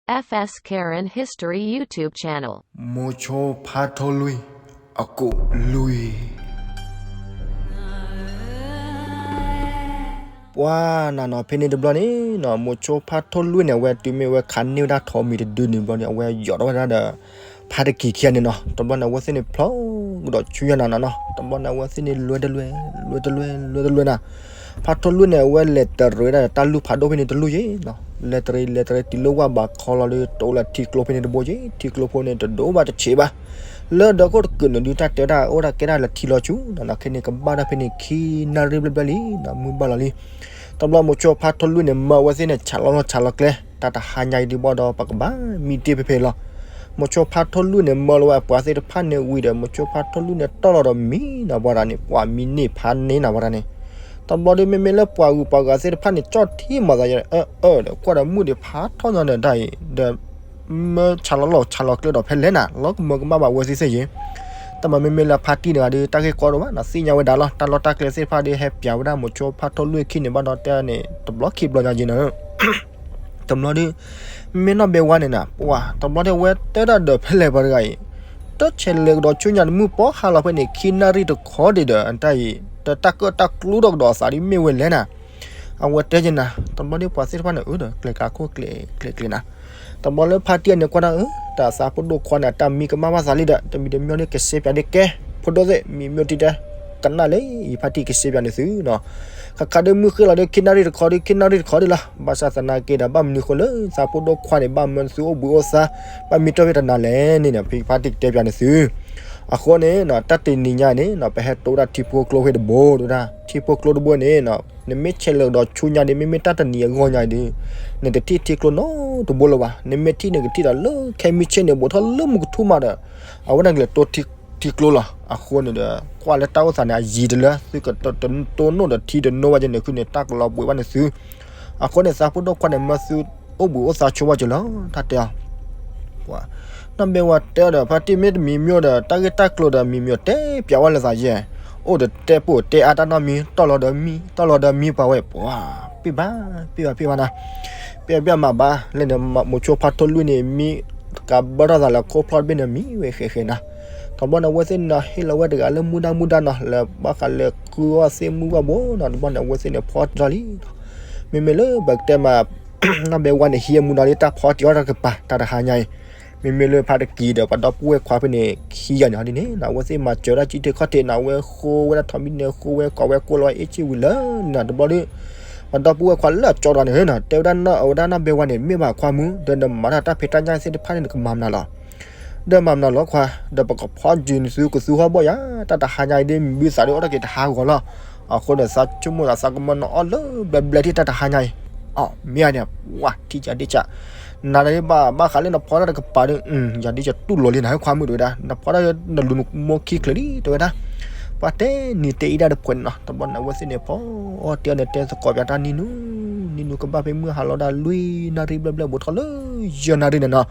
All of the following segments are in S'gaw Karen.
F S Karen History YouTube channel. မိၤဆိဖါထိၣ်လွံၢ် အကိးလွံၢ်. ပှၤနၤနီၤ ဖဲန့ၣ်တဘျီန့ၣ်နီၤ မိၤဆိဖါထိၣ်လွံၢ်န့ၣ် အဝဲတုၤမ့ၢ်ဝဲခးန့ၢ်ဝဲဒၣ်ထိးမံၤတဒုန့ၣ်ဘျီန့ၣ် အဝဲယိးထီၣ်ဝဲဒၣ်ဒီး ဖါတကံၤခံဂၤန့ၣ်နီၤ. တဘျီန့ၣ် အဝဲသ့ၣ်န့ၣ် ဖျိကဒီးဆူညါနၤနီၤနီၤ. တဘျီန့ၣ် အဝဲသ့ၣ်န့ၣ် လွဲတလွဲ လွဲတလွဲ လွဲတလွဲနၤ. ဖါထိၣ်လွံၢ်န့ၣ် အဝဲလဲၤတရံးဒၣ်ဒီးတၢ်လုၢ်ဖးဒိၣ်ဖဲန့ၣ်တလုၢ်ယဲနီၤ. လဲၤတရံး လဲၤတရံး တုၤလၢဝၢ်ဘးခီလီၤဒီး တအိၣ်လၢထံကျိဖဲန့ၣ်တဘိယဲ, ထံကျိဖိန့ၣ် တဒိၣ်ဘၣ်တဆံးဘၣ်. လၢဒီခိၣ်တကုာ်န့ၣ်ဒုး တၢ်တဲဝဲဒၣ်အိၣ်ဒၣ်ကဲဒၣ်လၢထံလီၤဆူနီၤနီၤ. ခဲန့ၣ် ကဘၣ်တၢ်ဖဲန့ၣ်ခံနၣ်ရံၣ်ဘျဲၣ်ဘျဲၣ်လံနီၤ, မုၢ်ဘၣ်လီၤလံ. တဘျီမိၤဆိဖါထိၣ်လွံၢ်န့ၣ် မၢအဝဲသ့ၣ်န့ၣ် ဆးလီၤလီၢ်ဆးလီၤကျဲ, တၢ်တဟါညါအံၤဒုးဘၣ်ဒီး ပကဘၣ်မံတ့ၢ်ဖဲဖဲလီၤ. မိၤဆိဖါထိၣ်လွံၢ်န့ၣ် မၢလီၤဝဲအပှၤသ့ၣ်တဖၣ်န့ၣ်ဝံၤဒီး မိၤဆိဖါထိၣ်လွံၢ်န့ၣ် တီၢ်လီၤဒီးမံနီၤ ပှၤတဂၤန့ၣ် ပှၤမံန့ၢ်ဖးန့ၢ်နၤ ပှၤတဂၤန့ၣ်. တဘျီဒီး မ့မ့ၢ်လၢပှၤဂုၤပှၤဂၤသ့ၣ်တဖၣ်န့ၣ် ကၠီၣ်ထံမၤသးယဲ အၢ အၢ ဒီးကွၢ်ဒီးမုၢ်ဒံးဖးထီၣ်ညါဒီး တၢ်အံၤဒီး မၢဆးလီၤလီၢ်ဆးလီၤကျဲဒီးဖဲလဲၣ်နၤ လီၤကမၢကမၣ်ဘၣ်ဝဲသ့ၣ်သ့ၣ်ယဲ. တၢ်မၤမ့မ့ၢ်လၢဖါတံၢ်တဂၤဒီး တၢ်ဂ့ၢ်ကီဒိၣ်ဘၣ်နီၤ သ့ၣ်ညါဝဲဒၣ်လီၤ. တၢ်လီၢ်တၢ်ကျဲသ့ၣ်တဖၣ်ဒီး ဟဲပျးဝဲဒၣ်မိၤဆိဖါထိၣ်လွံၢ်အခံန့ၣ်ဘၣ်ဒီး တဲန့ၣ် တဘျီခံဘျီညါယဲနီၤ. တဘျီဒီး မ့မ့ၢ်နီၢ်ဘဲဝါန့ၣ်နၤ ပှၤ တဘျီဒီး အဝဲတဲဒၣ်ဒီးဖဲလဲၣ်ပှၤတဂၤအံၤ တဆဲးလဲၤကဒီးဆူညါတမုၢ်ပီဟါလီၤဖဲန့ၣ် ခံနၣ်ရံၣ်တခီဒံးဒီး တၢ်အံၤ တၢ်ကၢၣ်တၢ်ကျူဒီးကဒီးအသးဒ်မ့ၢ်ဝဲလဲၣ်နၤ အဝဲတဲယဲနၤ. တဘျီဒီးပှၤသ့ၣ်တဖၣ်န့ၣ် အၢဒီး ကျဲၤကၤခိၣ်ကျဲၤကျဲၤကျဲၤနၤ. တဘျီလၢဖါတံၢ်အန့ၣ်ကွၢ်ဒၣ်အၢ တၢ်သးဖိဒိၣ်ခွါန့ၣ် တၢ်မံကမၣ်ဘၣ်သးလံဒီး တမံၤတမံၤန့ၣ် ကစဲးပၠးဒ်ကဲ ဖိဒိၣ်သ့ၣ် မံၤမ့ၢ်တံၢ်တဲ ကနၣ်လၢယဖါတံၢ်ကစဲးပၠးန့ၣ်သုနီၤ. ခါခါဒီးမုၢ်ဃ့ၢ်လီၤဒီး ခံနၣ်ရံၣ်တခီဒီး ခံနၣ်ရံၣ်တခီဒံးလီၤ. ဘၣ်ဆၣ်သနာ်က့ဒီး ဘၣ်မနုၤဃိလၢသးဖိဒိၣ်ခွါန့ၣ် ဘၣ်မၢသုအိၣ်ဘှံးအိၣ်သါ ဘၣ်မံတီၢ်ဖဲတနၤလဲၣ်န့ၣ် ဖါတံၢ်ကတဲပၠးန့ၣ်သု. အဃိန့ၣ် တၢ်တနံၤညါန့ၣ် ပဟဲတိဒၣ်ထံဖိကျိဖဲတဘိ တဝဲဒၣ် ထံဖိကျိတဘိန့ၣ် နမ့ၢ်ဆဲးလဲၤကဒီးဆူညါဒီး မ့မ့ၢ်တၢ်တနံၤအဂီၢ်ညါဒီး နတထံၣ်ထံကျိနီတဘိလၢၤဘၣ်. နမ့ၢ်ထံၣ်န့ၣ်ကထံၣ်ဒီးလၢခဲမုၢ်ဆ့ၣ်န့ၣ် ဘူးထီၣ်လၢမုၢ်ကထူၣ်မးဒီး အဝဲဒၣ်ကလဲၤတိထံကျိလီၤ. အဃိန့ၣ်ဒီး ကွၢ်လၢတၢ်အိၣ်သးန့ၣ် အယံၤတလၢ သုကတိၢ်နီၣ်ဒီးထံတနိဘၣ်ကဲန့ၣ် ခုန့ၣ် တၢ်ကလီၤဘှံးဘၣ်န့ၣ်သု. အဃိန့ၣ် သးဖိဒိၣ်ခွါန့ၣ် မၢသုအိၣ်ဘှံးအိၣ်သါဆိဘၣ်က့ၤလီၤ တၢ်တဲအီၤ နီၢ်ဘဲဝါတဲအီၤဒီး ဖါတံၢ်မ့ၢ်တမံၤမ့ၢ်ဒီး တၢ်ဂ့ၢ်တၢ်ကျိၤဒီးမံၤမ့ၢ်တဲပၠးဝဲလၢသးယဲၢ်, အိၣ်ဒီးတဲပိၢ်တဲအါတၢ်နီတမံၤ တီၢ်လီၤဒီးမံ တီၢ်လီၤဒီးမံပှၤဝဲ ပှၤ ပ့ၢ်ဘၣ် ပ့ၢ်ဘၣ် ပ့ၢ်ဘၣ်နၤ, ပ့ၢ်ဘၣ်မးဘၣ် လၢန့ၣ် မိၤဆိဖါထိၣ်လွံၢ်န့ၣ် မံကးဘၢထီၣ်သးလၢခိၣ်ဖျီၣ်တဘ့ၣ်န့ၣ် မံဝဲဃဲးဃဲးနၤ, တဘျီန့ၣ် အဝဲသ့ၣ်န့ၣ် ဟ့ၣ်လီၤဝဲတဂၤလၢမူဒါမူဒါနီၤ လၢဘၣ်ဃးလၢကုအီၣ်သ့ၣ်မုၢ်ဘၣ်ဘိနီၤ တဘျီန့ၣ် အဝဲသ့ၣ်န့ၣ် ဖီတံၢ်လီၤလံ မ့မ့ၢ်လၢပကတဲမး နီၢ်ဘဲဝါန့ၣ် ဟံးအမူဒါလံ တၢ်ဖီတံၢ်အီၣ်တၢ်တကပၤ တၢ်တဟါညါအံၤ, မ့မ့ၢ်လၢဖါတကံၤဒီး ပှၤဒီပုၢ်ဝဲၢ်ခွါဖဲန့ၣ် ခံဂၤန့ၣ်ဟီဒ်န့ၣ် အဝဲသ့ၣ်မၤစၢၤဝဲဒၣ်ကံထံခီၣ်ထံးန့ၣ် အဝဲဃိဝဲဒၣ်ထီးမံန့ၣ် ဃိဝဲကိးဝဲကိးလီၤဝဲအ့ၣ်စ့ၣ်ဝံၤလၢန့ၣ် တဘျီဒီး ပှၤဒီပုၢ်ဝဲၢ်ခွါလၢအကၠီတဂၤန့ၣ်နီၤ တဲဝဲဒၣ်နီၢ် အဝဲဒၣ်နီၢ်ဘဲဝါန့ၣ် မ့ၢ်ဘၣ်ခွါမုၣ် ဒီးနမၤတၢ်တၢ်ဖံးတၢ်ညၣ်သ့ၣ်တဖၣ်န့ၣ် နကမၤမနုၤလီၤ ဒီးမၤမနုၤလီၤခွါ, ဒီးပကဖီတံၢ်နသုကသူဟီၣ်ဘီၣ်ယၤ, တၢ်တဟါညါအံၤဒ်မ့ၢ်ဘုသးဒီးအိၣ်တၢ်က့ၤတဟါဂီၤလီၤ. အဃိန့ၣ် သးဆိကမိၣ်သးသးကမၢနအီၣ်လၢဘျဲဘျဲထံၣ်တၢ်တဟါညါအံၤ, အီၣ်မ့ၢ်ဧါန့ၣ်, ဝါထံၣ်ယၤဒ့ၣ်စး, နၤဒ်ဘၣ်ဘၣ်ဃးလၢနဖီတၢ်တကပၤဒီး, ယၤဒ့ၣ်စးတူၢ်လိာ်လံနၤခွါမုၣ်တဝဲဒၣ်, နဖီတၢ်နလူၤနမိၢ်ခံချုးလံတဝဲဒၣ် ပှၤတဲနံၤတဲအံၤဒၣ်တဖှဲးန့ၣ်နီၤ, တဘျီန့ၣ်အဝဲသ့ၣ်န့ၣ် ဖီအီၣ်တ့ၢ်အီၣ်န့ၣ် တဲသကိးပၠးတၢ်နံၤနူၤ, နံၤနူၤကဘၣ်ဖဲမုၢ်ဟါလီၤဒၣ်လွံၢ်နၣ်ရံၣ်ဘျဲၣ်ဘျဲၣ် ဘူးထီၣ်လၢယဲၢ်နၣ်ရံၣ်န့ၣ်နီၤ,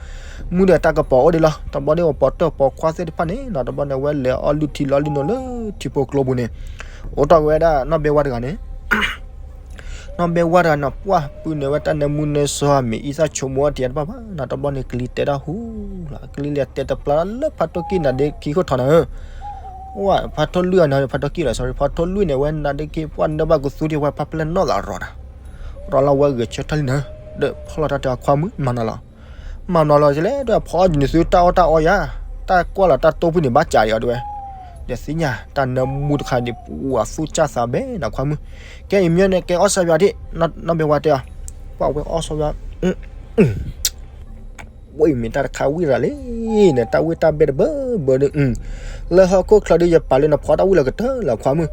မုၢ်ဒီးတၢ်ကပီၤအိၣ်ဒံးလီၤ, တဘျီန့ၣ် ပှၤပိာ်တၢ်ပိာ်ခွါသ့ၣ်တဖၣ်န့ၣ်နီၤ, တဘျီန့ၣ် အဝဲလဲၤအီၣ်လုၢ်ထံလီၤလုၢ်နိလၢထံဖိကျိပူၤန့ၣ်, အိၣ်တ့ၢ်ဝဲဒၣ်နီၢ်ဘဲဝါတဂၤန့ၣ် နီၢ်ဘဲဝါတဂၤန့ၣ် ပှၢ်ပုၢ်န့ၣ်ဝဲတၢ်နၢမူနၢဆှီမ့ၢ်အံသၣ်ဆိကမိၣ်အီၤတယၤတဘၣ်ဘၣ်နီၤ, တဘျီန့ၣ် ကလံၤတဲတၢ်ဟူလီၤ, ကလံၤလဲၤတဲတပျၢ်လၢဖါထိၣ်ကံၢ်နၤဒ့ခံခိၣ်ထီၣ်နၤဧၢ, ဝဲ ဖါထိၣ်လွံၢ်အန့ၣ် ဖါထိၣ်ကံၢ်လီၤ sorry ဖါထိၣ်လွံၢ်န့ၣ် ဝဲနၤဒ့ခံ ပှၢ်နၢဘၣ်ကသူဒံးဝဲဖါပျဲၢ်နီၢ်သးရီၤနၤ, ရီၤလီၤဝဲဂဲၤဆၢထၢၣ်လံနၤ, ဒီးဖီလီၤတၢ်တဲအီၤခွါမုၣ်မၤနၤလီၤ မၤမနုၤလီၤလဲၣ်, ဒီးဖီအီၣ်ယနသုတၢ်အီၣ်တၢ်အီယၤ, တၢ်ကွၢ်လီၤတၢ်တိၢ်ဖုၣ်န့ၣ် ဘၣ်စးအီၤတဝဲ, ဒီးသ့ၣ်ညါ တၢ်နၢမူတခါန့ၣ် ပှၤသူၣ်စၢ်သးဘဲနီၤခွါမုၣ်, ကဲအံၤမ့ၢ်န့ၣ် ကဲအီၣ်စီယၤဒံး, နီၢ်ဘဲဝါတဲအီၤ, ပှၤဝဲအီၣ်စီယၤ ဝဲအံၤမ့ၢ်တၢ်တခါဝံၣ်ရၤလံန့ၣ် တၢ်ဝံၣ်တၢ်ဘဲတဘၢဘၢဒီး, လၢဟီၣ်ခိၣ်ချၢဒီး ယပာ်လၢနဖီတၢ်ဝံၣ်လၢကတၢၢ်လီၤခွါမုၣ်,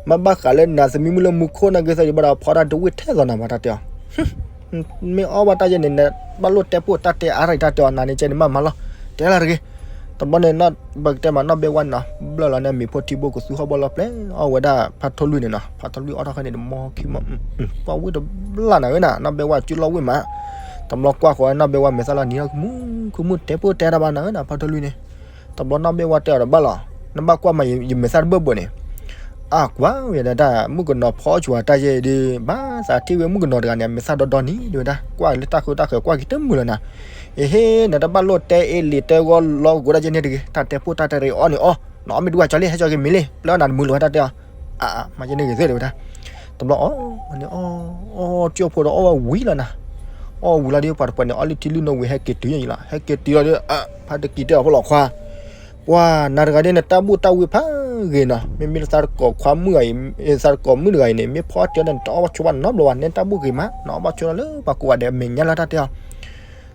မ့ၢ်ဘၣ်ဃးလၢနၤသမံမုၢ်လၢမူခိၣ်နၢ်ဂ့ၤသၢဂ့ၤဘၣ်ဒီး ဖီတၢ်တဝံၣ်ထဲသိးနၤဘၣ်တၢ်တဲအီၤ မ့ၢ်အီၣ်ဘၣ်တၢ်ယဲန့ၣ် နဘၣ်လိၣ်တဲပိာ်တၢ်တဲအါရၣ်တၢ်တဲအီၤနၤန့ၣ် ကဲန့ၣ်မးမးလီၤ, တဲလၢတဂ့ၤ, တဘျီန့ၣ် ပကတဲမးနီၢ်ဘဲဝါန့ၣ်နီၤ ဘျၢၣ်လီၤန့ၣ် မ့ၤဖိထံဘိကသူဟီၣ်ဘီၣ်လီၤပျဲၢ် အီၣ်ဝဲဒၣ်ဖါထိၣ်လွံၢ်န့ၣ်နီၤ, ဖါထိၣ်လွံၢ်အီၣ်ထီၣ်ခဲန့ၣ် တမီခံမီ, ပှၤဝံၣ်တဘျၣ်နၤဧၢနၤ နီၢ်ဘဲဝါစုလီၢ်ဝံၣ်မး, တဘျီကွၢ်ဃီနီၢ်ဘဲဝါမဲာ်သၣ်လီၤနံၤလီၤကမူ ကမူတဲပိာ်တဲတၢ်ဘၣ်နၤဧၢနၤ ဖါထိၣ်လွံၢ်န့ၣ်, တဘျီနီၢ်ဘဲဝါတဲအီၤတဘၣ်လီၤ, နဘၣ်ကွၢ်မးယမဲာ်သၣ်တဘၢၣ်ဘၢၣ်န့ၣ် အကွၢ်ဝဲဒၣ်တၢ် မုၣ်ကနီၤဖီအီၣ်ဆိးဝဲတၢ်ယဲအံၤဒီး ဘၣ်သးထံၣ်ဝဲမုၣ်ကနီၤတဂၤန့ၣ် အမဲာ်သၣ်ဒီဒီနံၤဒဝဲဒၣ် ကွၢ်လၢတၢ်ဃုတၢ်ဃၢၤကွၢ်က့ၤတမုာ်လီၤနၤ, အဟ့ နတဘၣ်လိၣ်တဲအ့လံၤတဲဂီၢ်လီကကိးဒၣ်ယဲန့ၣ်တဂ့ၤ, တၢ်တဲပိၢ်တၢ်တဲရ့အီၣ်န့ၣ်အီၣ်, နအီၣ်မ့ၢ်ဒူၣ်ကၢ်ကၠီလံ ဟဲကၠီက့ၤမ့ၤလံ ပျဲအီၣ်နၤတမုာ်လီၤဝဲတၢ်တဲအီၤ, အါ မၤယဲန့ၣ်ဂ့ၤသ့ၣ်ဒဝဲဒၣ်, တဘျီအီၣ်န့ၣ်အီၣ် အီၣ်ကၠိဖိဒီးအီၣ်ဝဲဝံၤလီၤနၤ, အီၣ်ဝံၤလီၤဒီးပှၤတပှဲၤန့ၣ် အီၣ်လုၢ်ထံလုၢ်နိဝံၤဟဲက့ၤတုၤယဲအံၤလီၤ, ဟဲက့ၤတုၤလီၤဒီး ဖါတံၢ်တဲအီၤဖိလီၤခွါ ပှၤနၤတဂၤဒ်နတၢ်ဘူၣ်တၢ်ဝံဖးဂ့ၤနီၤ, မ့မ့ၢ်လၢသးတကိးခွါမုၣ်အံၤ သးတကိးမုၣ်တဂၤအံၤန့ၣ် မ့ၢ်ဖီအီၣ်တ့ၢ်ဒီး နတအီၣ်ဘၣ်ဆိဘၣ်နီတဘျီဘၣ်, နဲတၢ်ဘူၣ်ဂ့ၤမး နအီၣ်ဘၣ်ဆိဒီးလၢပှၤကိးဂၤဒဲးအမဲာ်ညါလၢတၢ်တဲအီၤ,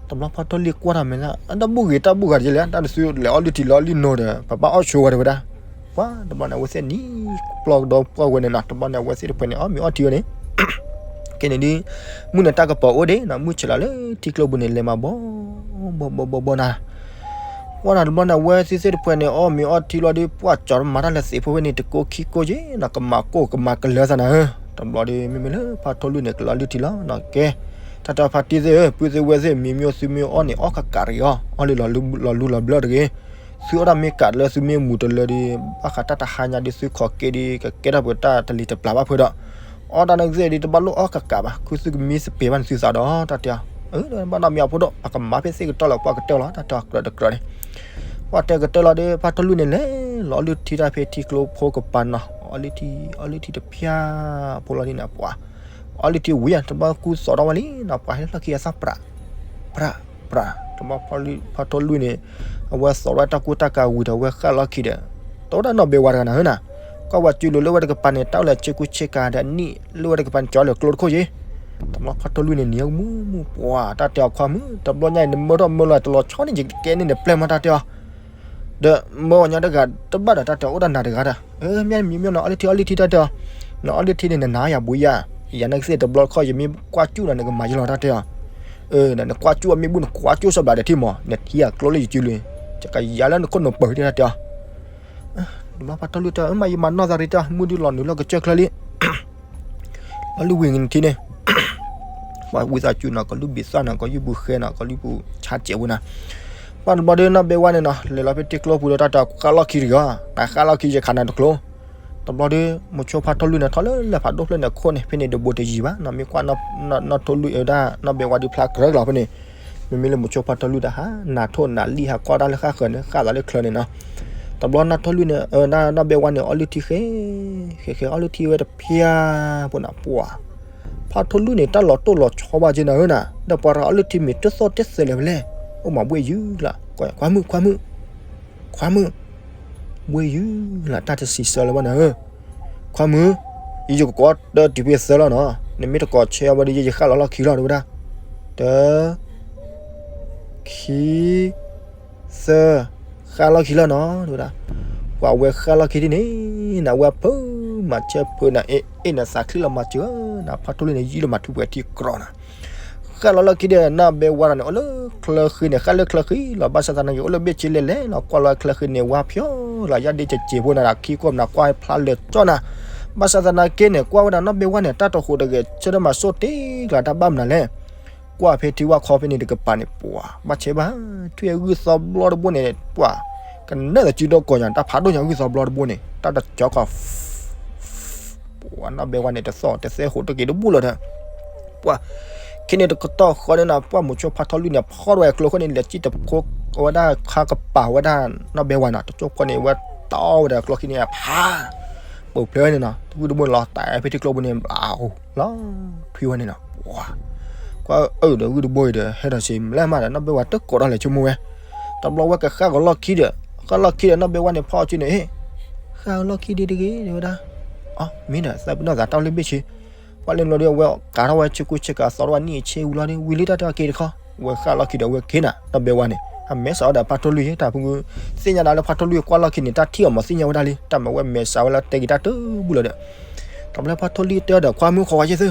တဘျီဖါထီၣ်လွံၢ်ကွၢ်ထီၣ်မဲာ်ညါ တၢ်ဘူၣ်ဂ့ၤတၢ်ဘူၣ်ဂၤတက့ၢ်လံ, တၢ်တစုလဲၤအီၣ်လုၢ်ထံလဲၤအီၣ်လုၢ်နိဒီး ပဘၣ်အီၣ်ဆိဝဲတဝဲဒၣ်, ပှၤတဘျီန့ၣ် အဝဲသ့ၣ်နံၤပျီကဒီပှၢ်ဝဲန့ၣ်နီၤ, တဘျီန့ၣ် အဝဲသ့ၣ်တဖုန့ၣ် အီၣ်မ့ၤအီၣ်ထံဝဲန့ၣ် ကဲန့ၣ်ဒ် မုၢ်နၤတၢ်ကပီၤအိၣ်ဒံးနီၤ, မုၢ်ဆဲးလီၤလၢထံကျိပူၤန့ၣ် လဲၤမၤဘီ ဘီဘီဘီဘီနၤ, ပှၤနၤတဘျီန့ၣ် အဝဲသ့ၣ်သ့ၣ်တဖုန့ၣ် အီၣ်မ့ၤအီၣ်ထံလီၤဒီး ပှၤကၠီၤတမၤတၢ်လၢသံးဖိဖဲန့ၣ် တကိခံကိက့နီၤ, ကမၤကိၢ်ကမၤကလၢၤသးနၤဧၢ, တဘျီဒီး မ့မ့ၢ်လၢဖါထီၣ်လွံၢ်န့ၣ် ကလီၤလုၢ်ထံလီၤနီၤ, ကဲ တၢ်တဲဖါတံၢ်သ့ၣ်ဧၢ ပုၢ်သ့ၣ်ဝဲၢ်သ့ၣ် မံမ့ၢ်အိၣ်သုမ့ၢ်အီၣ်န့ၣ် အီၣ်ကကးတဂ့ၤအီၤ, အီၣ်လၢလီၤလူလီၤဘျၢတဂ့ၤ သုအီၣ်တၢ်မ့ၢ်ကးတလၢ သုမ့ၢ်မူၤတလၢဒီး ဘၣ်ဃးတၢ်တဟါညါဒီး သုခိးက့ဒီး ကကဲထီၣ်ပှဲၤတၢ်တလံၤတပျၢၤဘၣ်ဖုဒီး အီၣ်တၢ်န့ၣ်ကသ့ၣ်ဒီး တဘၣ်လိၣ်အီၣ်ကးကးဘၣ်, ခုသုကမံသပ့ၤဘၣ်န့ၣ်သုသးဒီး တၢ်တဲအီၤ, ဘၣ်နီတမံၤအဖိဒိၣ် ပကမၤဖဲသ့ၣ်ကတၢၢ်လီၤ ပှၤကတၢၢ်လီၤ တၢ်တဲအီၤကြၢးတကြၢးန့ၣ်, ပှၤတဲကတၢၢ်လီၤဒီး ဖါထီၣ်လွံၢ်န့ၣ်လဲၤလီၤအီၣ်လုၢ်ထံတၢ်ဖဲထံကျိဖိကပၤနီၤ, အီၣ်လုၢ်ထံ အီၣ်လုၢ်ထံတဖၠၣ်ဖိလီၤဒ်န့ၣ် ပှၤ အီၣ်လုၢ်ထံဝံၤ တဘျီကူသိးထီၣ်ဝဲလံနီၤ, ပှၤဟဲလီၢ်ခံအသၣ်ပြး ပြး ပြး တဘျီဖါထီၣ်လွံၢ်န့ၣ် အဝဲသိးထီၣ်ဝဲတၢ်ကူတၢ်ကၤဝံၤဒီး အဝဲဃၣ်လီၢ်ခံဒီး တအိၣ်ဒၣ်နီၢ်ဘဲဝါတဂၤနၤဧၢနၤ, ကွၢ်ဝဲစုလိၤလၢဝဲတကပၤန့ၣ် တၢ်အိၣ်လဲၤဆ့ကူဆ့ကၤဒီး အနံၣ်လၢဝဲတကပၤန့ၣ် ကၠီလၢကျိတခိၣ်ယ့ၣ်, တဘျီဖါထီၣ်လွံၢ်န့ၣ် နံၤမုၢ်မုၢ်ပှၤ တၢ်တဲအီၤခွါမုၣ် တဘျီညါအံၤ နမၢထီၣ်မၢလီၤတလီၤဆီန့ၣ် ယကကဲန့ၢ်နပျဲၢ်မး တၢ်တဲအီၤ ဒီးမၢဝဲညါတဂၤတဘၣ်ဒီး တၢ်တဲအီၤအိၣ်ဒၣ်နၤတဂၤဒီး မ့ၢ်မံမ့ၢ်နီၤ အီၣ်လုၢ်ထံ အီၣ်လုၢ်ထံ တၢ်တဲအီၤ, နအီၣ်လုၢ်ထံန့ၣ် နနာ်ယၤဘိယၤ, ယၤန့ၣ်ကသ့ၣ်တဘျီတခီၣ် ယမ့ၢ်ကွၢ်စူၣ်နၤ နကမၤယလီၤ တၢ်တဲအီၤ, နကွၢ်စူၣ်အမ့ၢ်ဘူၣ် နကွၢ်စူၣ်စီဘျးဒီးထံၣ်မး နထံၣ်အကျိလၢယစုလံ, ယကယၤလၢနခိၣ်နပၢၤတၢ်တဲအီၤ, တဘျီဖါထီၣ်လွံၢ်တဲ မ့ၢ်ယမၤနီၢ်သးရံတၢ် မုၢ်ဒုလီၤနုာ်လီၤကစၢၢ်ချၢလံ လီၤလုၢ်ဝံၤနထံၣ်န့ၣ် ပှၤဝံသးစူၤနီၤ ကလုၢ်ဘံၣ်သၣ်နီၤ ကလုၢ်ပူၤဃဲနီၤ ကလုၢ်ပူၤဆါစဲးဝဲနၤ, ဘၣ်တဘျီဒီး နီၢ်ဘဲဝါန့ၣ်နီၤ လဲၤလီၤဖဲထံကျိပူၤဒီး တၢ်တဲဃၣ်လီၢ်ခံတဂ့ၤ, နဃၣ်လီၢ်ခံယခးနၤတကျိ, တဘျီဒီး မိၤဆိဖါထီၣ်လွံၢ်န့ၣ် ထီၣ်လၢလၢၢ်ဖးဒိၣ်ဖျၢၣ်န့ၣ်ခိၣ်န့ၣ် ဖဲန့ၣ်တဘိတယံၤဘၣ်နီၤ မ့ၢ်ကွၢ်နီၢ်ထီၣ်လွံၢ်ဝဲဒၣ် နီၢ်ဘဲဝါဒုးဖျါကြၢးကလီၤဖဲန့ၣ်, မ့မ့ၢ်လၢမိၤဆိဖါထီၣ်လွံၢ်တၢ်ဟး နၢ်ထိၣ်နၢ်လံၣ်ဟးကွၢ်တၢ်လၢဃၣ်ဃၢၤန့ၣ် ဃၣ်သးလၢချၢန့ၣ်နီၤ, တဘျီနီၢ်ထီၣ်လွံၢ်န့ၣ် နီၢ်ဘဲဝါန့ၣ် အီၣ်လုၢ်ထံဃဲ ဃဲဃဲအီၣ်လုၢ်ထံဝဲတဖၠၣ်ဖိနၤ ပှၤ ဖါထီၣ်လွံၢ်န့ၣ် တၢ်လီၤတိၢ်လီၤဆီဘၣ်က့နၤဧၢနၤ, ဒီးပှၤတဂၤအီၣ်လုၢ်ထံမ့ၢ်တသီၣ်တသဲလဲၣ်ဝဲလဲၣ်, အိၣ်မးဘှ့ၣ်ယုၢ်လၢ, ခွါမုၣ် ခွါမုၣ်, ခွါမုၣ်, ဘှ့ၣ်ယုၢ်လၢ တၢ်တစံးဆၢလၢၤဘၣ်နၤဧၢ, ခွါမုၣ်, ယယကကိးတၢ်တုၤဖဲသၢလီၤနီၤ, နမ့ၢ်တကိးဆဲးအီၤဘၣ်ဒီး ယယဃၣ်လီၤလီၢ်ခံလီၤ တဝဲဒၣ်, တၢ ခံ သၢ, ဃၣ်လီၢ်ခံလီၤနီၤ တဝဲဒၣ်, ပှၤဝဲဃၣ်လီၢ်ခံဒ်န့ၣ် နဝဲဖုမၤဆၢဖုနၤ အ့ၣ် အ့ၣ် နသးချံလီၤမၤစၢၤ, နဖါထီၣ်လွံၢ်န့ၣ် ယံာ်လီၤမၤထူပှဲၤထံကြၢးနၤ, ဃၣ်လီၤလီၢ်ခံဒီး နီၢ်ဘဲဝါဒီးန့ၣ် အိၣ်လၢချၢဃံန့ၣ် ဃၣ်လၢချၢဃံလီၤ ဘၣ်ဆၣ်သနာ်က့ အိၣ်လၢဘ့ၣ်ဆ့လဲၣ်လဲၣ်လီၤ ကွၢ်လီၤချၢဃံန့ၣ် ဝါဖျိလီၤ ယၣ်ဒ့စဲးစဲးဖိနၤဒီး ခံကွၢ်မနၤကွၢ်ဖျါလၢာ်ကၠီနၤ, ဘၣ်ဆၣ်သနာ်က့န့ၣ် ကွၢ်ဝဲဒၣ်နီၢ်ဘဲဝါန့ၣ် တၢ်တဟူးတဂဲၤဆၢထၢၣ်မၤစိၣ်တ့ၢ်ကျါတၢ်ဘၣ်မနုၤလဲၣ် ကွၢ်ဖဲထံဝၣ်ခီဖဲန့ၣ်တကပၤန့ၣ် ပှၤ ဘၣ်ဆဲးဘၣ် ထွံၣ်အဂုၢ်သီဘျီတဘိန့ၣ် ပှၤ ကနၢၣ်သးစုဒီကိးညါ တၢ်ဖးဒိၣ်ညါအဂုၢ်သီဘျီတဘိန့ၣ် တၢ်တကၠီကီး ပှၤနီၢ်ဘဲဝါန့ၣ် တသီၣ်တသဲဟူးတက့ၤတဘူၣ်လၢၤဒီး ပှၤ ခဲန့ၣ်တကတီၢ်ဃီန့ၣ်နီၤ ပှၤမိၤဆိဖါထီၣ်လွံၢ်န့ၣ် ဖီၣ်ဝဲကျိခိၣ်န့ၣ် လဲၤစံၣ်တဖိဝဲဒၣ်ခါကပၤဝဲဒၣ်နီၢ်ဘဲဝါနီၤ တကၠိဖိန့ၣ် ဝဲတီဝဲဒၣ်ကျိခံန့ၣ် ဖး ပိာ်ဖျဲးဝဲန့ၣ်နီၤ ဂုၢ်တဘိန့ၣ်လီၤတဲာ်ဖဲထံကျိပူၤန့ၣ် ဘျးဟူလီၤထွံဝဲန့ၣ်နီၤ ပှၤ ကွၢ်အၢၣ်ဒီးဂုၢ်တဘိအံၤဒီး ဟဲထီၣ်စ့ၢ်မလဲၣ်မးဒီး နီၢ်ဘဲဝါတကိးထီၣ်လဲၤဆိကမိၣ်ဝဲ တဘျီဝဲကဃၣ်ကလီၢ်ခံဒီး ဃၣ်လီၢ်ခံဒီး နီၢ်ဘဲဝါန့ၣ် ဖီၣ်အီၤက့န့ၣ် ဟ့ၣ် ဃၣ်ကလီၢ်ခံဒ်တဂ့ၤ တဲဝဲဒၣ် အ မ့ၢ်ဒီး သးပ့ၤနီၣ်သးတၢ်လၢဘ့ၣ်ဆ့ ပှၤလဲၤဘျီဒီး အဝဲကးထီၣ်ဝဲဆ့ကူဆ့ကၤ သီထီၣ်ဝဲနံၣ်အဆ့ဝံၤလီၤဒီး ဝံၤလံတၢ်တဲအီၤက့ၤတခီ ဝဲဃၣ်လီၢ်ခံဒီး ဝဲက့ၤနၤ နီၢ်ဘဲဝါန့ၣ် အမဲာ်စးဝဲဒီးဖါထီၣ်လွံၢ် တၢ်ဖု သ့ၣ်ညါနၤလၢဖါထီၣ်လွံၢ်ကွၢ်လီၢ်ခံန့ၣ် တၢ်ထံၣ်အီၤမးသ့ၣ်ညါဝဲဒၣ်လံ တၢ်မၤဝဲမဲာ်စးဝဲလၢတဲက့ၤတၢ်တဘူၣ်လၢၤဒီး တဘျီဖါထီၣ်လွံၢ်တဲဒီး ခွါမုၣ်ဃီဝဲက့ၤသု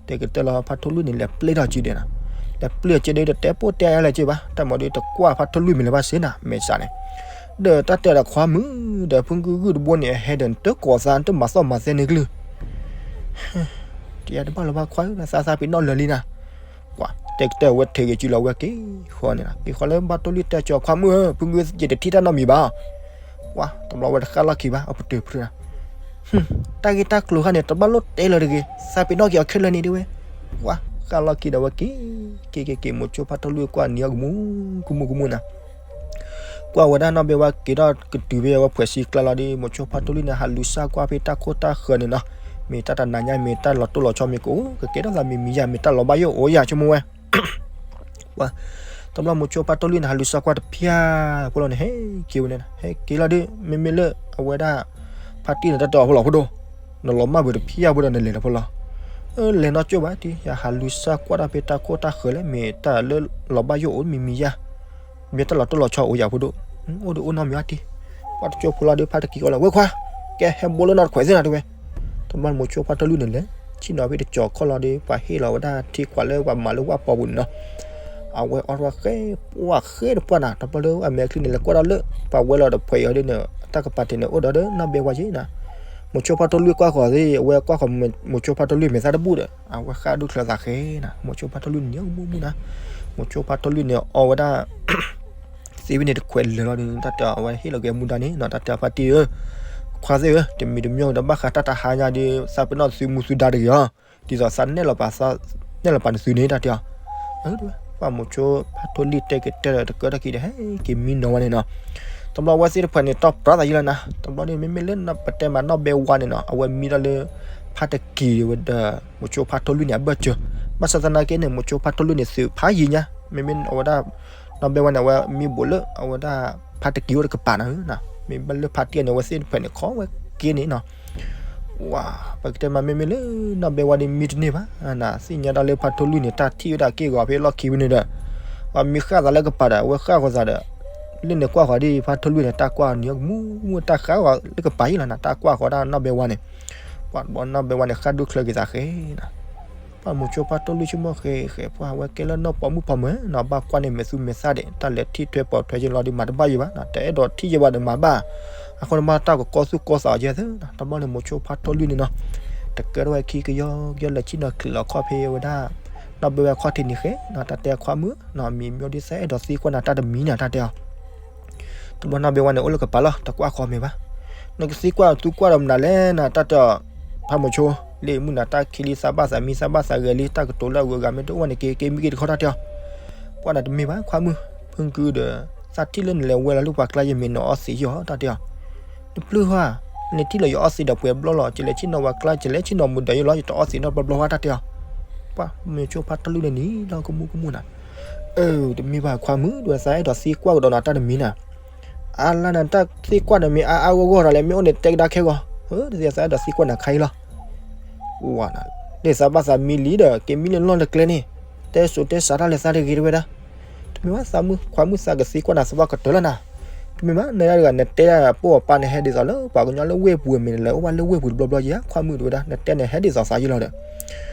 တဲကတၢၢ်လီၤဖါထီၣ်လွံၢ်န့ၣ် လဲၤပျဲၢ်ထီၣ်စုဒီးနၤ လဲၤပျဲၢ်စုဒီး တတဲပိၢ်တဲအါလဲၣ်က့ၤဘၣ် တၢ်မၤဒီးတကွၢ်ဖါထီၣ်လွံၢ်မံၤလၢၤဘၣ်စ့ၢ်နၤ မဲာ်စးန့ၣ် ဒီးတၢ်တဲဒီးခွါမုၣ် ဒီးဖုဂုၢ်ဂုၢ်တဘိန့ၣ် အဟဲဒီးနတကိးသး နတမၤသီၣ်မၤသဲန့ၣ်ကလုၢ် တယါတဘၣ်လၢၤဘၣ်ခွါ သးသးပ့ၤနီၣ်လၢာ်လံနၤ ကွၢ် တဲကတၢၢ်ဝဲထဲးဂ့ၤစုလီၤဝဲက့ၤဃီန့ၣ် က့ၤဃီလၢဖါထီၣ်လွံၢ်တဲကၠီခွါမုၣ်ဧၢ ဖုဂုၢ်ယတထံၣ်တၢ်နီတမံၤဘၣ် ကွၢ် တဘျီဝဲတဃၣ်လီၢ်ခံဘၣ် အပတုာ်ဖုးနၤ တၢ်ဂ့ၢ်တၢ်ကျိၤခါန့ၣ် တဘၣ်လိၣ်တဲလၢၤတဂ့ၤ, သးပ့ၤနီၣ်က့ၤအီၤခဲလၢာ်န့ၣ်ဒ်ဝဲ, ဝါ, ဃၣ်လီၤက့ၤဒီးဝဲက့ၤ, က့ၤက့ၤက့ၤ မိၤဆိဖါထီၣ်လွံၢ်ကွၢ်နံၤအီၤကမူ ကမူကမူနၤ ကွၢ်ဝဲဒၣ်နီၢ်ဘဲဝါက့ၤထီၣ်ကတုၤဖဲအဝဲဖှဲးဆံကျါလီၤဒီး မိၤဆိဖါထီၣ်လွံၢ်န့ၣ် ဟးလူၤစၢ်ကွၢ်ဖဲတၢ်ခိၣ်တၢ်ဃၢၤန့ၣ်နီၤ, မ့ၢ်တၢ်တနၤညါ မ့ၢ်တၢ်လီၤတိၢ်လီၤဆီ မ့ၢ်ကအိၣ်ကကဲထီၣ်သး မ့ၢ်မံၤယၤ မ့ၢ်တၢ်လီၤဘၣ်ယိၣ်အိၣ်ယၤဆိကမိၣ်ဝဲ ပှၤ, တဘျီမိၤဆိဖါထီၣ်လွံၢ်န့ၣ် ဟးလူၤစၢ်ကွၢ်တဖၠၣ်ဖိလီၤန့ၣ် ဟဲက့ၤဝဲန့ၣ် ဟဲက့ၤလီၤဒီး မ့မ့ၢ်လၢအဝဲဒၣ် ဖါတံၢ်န့ၣ်တၢ်တဲအီၤဖိလီၤဖိဒိၣ်, နလီၤမၢ်ဘၣ်တဖၠၣ်ဖိဒီးနလဲၤလီၤဖိလီၤ, လဲၤနီၢ်ကၠိဘၣ်တံၢ် ယဟးလူၤစၢ်ကွၢ်တၢ်ဖဲတၢ်ခိၣ်တၢ်ဃၢၤလဲၣ် မ့ၢ်တၢ်လၢလီၤဘၣ်ယိၣ်အိၣ် မ့ၢ်မံၤယၤ မ့ၢ်တၢ်လီၤတိၢ်လီၤဆီအိၣ်ယၤဖိဒိၣ်, အိၣ်ဒီးအိၣ်နီတမံၤဘၣ်တံၢ်, ပှၤတကၠိဖိလီၤဒီး ဖါတံၢ်က့ၤအီၤလီၤ ဝဲခွါ, ကဲဟဲဘိလၢနီၢ်တခွဲးသ့ၣ်နၤတဲဝဲ, တဘျီမိၤဆိဖါထီၣ်လွံၢ်န့ၣ်လဲၤ ဆ့ၣ်နီၤဖဲတကၠီၤခီၣ်လီၤဒီး ပှၤဟ့ၣ်လီၤဝဲဒၣ်ထံခွးလၢပှၤမၤလၢဝၣ်ပီၤပူၤန့ၣ်နီၤ, အဝဲအီၣ်တၢ်ဃဲ ပှၤဃဲတပှၢ်နၤ တဘျီလၢအမဲာ်ချံန့ၣ် လဲၤကွၢ်ဒီးလၢ ပှၤဝဲလီၤတဖှဲးအံၤဒီးန့ၣ် တၢ်ကပၤတ့ၢ်န့ၣ် အိၣ်ဒီးနီၢ်ဘဲဝါယ့ၣ်နၤ, မိၤဆိဖါထီၣ်လွံၢ်ကွၢ်ဃီၤသ့ၣ် အဝဲကွၢ်ဃီၤမိၤဆိဖါထီၣ်လွံၢ်မဲာ်သၣ်တဘူၣ်ဒီး အဝဲဃၣ်ဒိၣ်ချၢသးဃဲနၤ, မိၤဆိဖါထီၣ်လွံၢ်န့ၣ် မူမူနၤ, မိၤဆိဖါထီၣ်လွံၢ်န့ၣ် အီဝဲဒၣ် သ့ဝဲန့ၣ်တခွဲးလၢာ်လီၤဒီး တၢ်တဲအီၤ အဝဲဟ့ၣ်လီၤက့ၤမူဒါန့ၣ်နီၤ တၢ်တဲအီၤဖါတံၢ်ဧၢ, ခွါသ့ၣ်ဧၢ, တမံၤတမံၤဒီးဘၣ်ဃးတၢ်တဟါညါဒီး သးပ့ၤနီၣ်သုမူသုဒါတဂ့ၤအီၤ, ဒ်သိးသးနဲၣ်လီၤပာ်သး နဲၣ်လီၤပာ်နသုန့ၣ် တၢ်တဲအီၤ, ပှၤမိၤဆိဖါထီၣ်လွံၢ်တဲက့ၤတဲဒီးတကၢၢ်တၢ်ခံဒီး ဟဲက့ၤမံနီၤဝဲန့ၣ်နီၤ, တဘျီဝဲသ့ၣ်တဖှဲးန့ၣ် တီၢ်ပြးသးယံလီၤနၤ, တဘျီန့ၣ် မ့မ့ၢ်လၢပတဲမးနီၢ်ဘဲဝါန့ၣ်နီၤ အဝဲမံဒီးလၢ ဖါတံၢ်က့ၤဝဲဒီး မိၤဆိဖါထီၣ်လွံၢ်န့ၣ် အဘၢၣ်စၢၤ, ဘၣ်ဆၣ်သနာ်က့န့ၣ် မိၤဆိဖါထီၣ်လွံၢ်န့ၣ် သုးဖးယံၤညါ, မ့မ့ၢ်အဝဲဒၣ် နီၢ်ဘဲဝါန့ၣ် အဝဲမံဘူးလၢအဝဲဒၣ် ဖါတံၢ်က့ၤအိၣ်တကပၤနၤ, မ့ၢ်ဘၣ်လၢဖါတံၢ်န့ၣ် အဝဲသ့ၣ်တဖှဲးန့ၣ် ခီဝဲက့ၤန့ၣ်နီၤ ဝါ, ပကတဲမးမ့မ့ၢ်လၢနီၢ်ဘဲဝါဒီးမံတန့ၢ်ဘၣ်, သ့ၣ်ညါတၢ်လၢဖါထီၣ်လွံၢ်န့ၣ် တၢ်ထံၣ်ဝဲဒၣ်က့ၢ်ဂီၤဖဲလီၢ်ခံဝဲန့ၣ်ဒီး ပှၤမံဃၣ်သးလၢကပၤဒီး အဝဲဃၣ်ဃီၤသးဒီး လၢန့ၣ်ကွၢ်ဃီၤဒ်ဖါထီၣ်လွံၢ်န့ၣ် တၢ်ကွၢ်န့ၣ် မူမူတၢ်ဃၣ်ဃီၤလၢကပၤယံလီၤနၤ, တၢ်ကွၢ်ဃီၤဒၣ်နီၢ်ဘဲဝါန့ၣ်, ပှၤတဘျီနီၢ်ဘဲဝါန့ၣ် ဃၣ်ဒိၣ်ချၢက့ၤသးဃဲနၤ ပှၤမိၤဆိဖါထီၣ်လွံၢ်ဆိကမိၣ်ဃဲဃဲ ပှၤဝဲကဲလၢနီၢ်ပိာ်မုၣ်ပိာ်မၢၤနီၤ ဘၣ်ကွၢ်န့ၣ်မဲာ်သူမဲာ်သၣ်ဒဲး တၢ်လဲၤထံၣ်ထွဲပိာ်ထွဲက့ၤလီၤဒီးမၤတဘၣ်ယံၤဘၣ်နီၤ တအဲၣ်ဒိးထံၣ်ယံၤဘၣ်ဒီးမၤဘၣ်, အဃိန့ၣ်ဘၣ်တၢ်ကကီသူၣ်ကီသးအီၤကဲသ့နီၤ တဘျီန့ၣ်မိၤဆိဖါထီၣ်လွံၢ်န့ၣ်နီၤ, တကဲထီၣ်ဝဲခံကယီကယီလဲၤဆ့ၣ်နီၤချံးလီၤခီၣ်ဖဲဝဲဒၣ် နီၢ်ဘဲဝါခီၣ်ထံးန့ၣ်ဃဲနီၤ တၢ်တဲခွါမုၣ်နီၤ မံၤမံၤဒ်သးအဲၣ်ဒိးသံကွၢ်နၤတၢ်တမံၤနၤ တၢ်တဲအီၤ တဘျီနီၢ်ဘဲဝါန့ၣ် အိၣ်လၢကပၤလီၤ တကွၢ်ဃီၤမ့ၢ်ဘၣ်. နကသံကွၢ်သူကွၢ်ဒီးမနုၤလဲၣ်နၤ တၢ်တဲအီၤ, ဖးမိၤဆိ, လၢမုၢ်နၤတၢ်ခံလံ သးဘၣ်သးမံ သးဘၣ်သးဂဲၤလံ တၢ်ကတိၤလၢအဂုၤအဂၤမ့ၢ်တအိၣ်ဝဲန့ၣ် က့ၤက့ၤမံက့ၤတခီ တၢ်တဲအီၤ. ပှၤနၤတမ့ၢ်ဘၣ် ခွါမုၣ်, ဖုၣ်ကုဒီး သးထံၣ်လၢနလဲၤဝဲလီၤလၢပှၤကျါ ယမ့ၢ်နအီသံးယီၤ တၢ်တဲအီၤ. နပျုၢ်ဟါ, နထံၣ်လၢယအီသံးဒီးပှဲၤဘျီလီၤ ယလဲၤဆ့ၣ်နီၤပှၤကျါ ယလဲၤဆ့ၣ်နီၤမူဒါယိာ်လီၤ ယတအီသံးနီတဘျီဘျီဘၣ် တၢ်တဲအီၤ. ပှၤမိၤဆိဖးထီၣ်လွံၢ်န့ၣ်နံၤလီၤကမူကမူနၤ. အၢ တမ့ၢ်ဘၣ်ခွါမုၣ် ဒ်ဝဲသးအဲၣ်ဒိးသံကွၢ်ကဒီးနၤတၢ်တမံၤနၤ. အါလါနၤ တၢ်သံကွၢ်န့ၣ်မ့ၢ်အါအါဂီၢ်ဂီၢ်ဒီးလဲၣ် မ့ၢ်အိၣ်န့ၣ်တဲကဒါခဲဂီၤ. ဒ်သိးသးအဲၣ်ဒိးသံကွၢ်နၤခါအံၤလီၤ. ဝၤနၤ, လၢသးဘၣ်သးမံလံဒီး က့ၤမံလၢလီၢ်လၢကျဲန့ၣ်, တဲစိၤတဲစးတၢ်လၢသးတဂ့ၤတဝဲဒၣ်. တမ့ၢ်ဘၣ်သးမုၣ်ခွါမုၣ် သးကသံကွၢ်နၤသပှၢ်ကတၢၢ်လီၤနၤ. တမ့ၢ်ဘၣ် နဒၣ်တဂၤ နတဲဒၣ်ပိၢ်အပၢ်န့ၣ် ဟဲဒ်သိးလၢပှၤကညီလၢဝ့ၢ်ပူၤအမဲာ်န့ၣ် လဲၤအိၣ်ဘၣ်လၢဝ့ၢ်ပူၤတဘျီဘျီယဲ ခွါမုၣ်တဝဲဒၣ် နတဲန့ၣ် ဟဲဒ်သိးသးယဲလီၤဒီး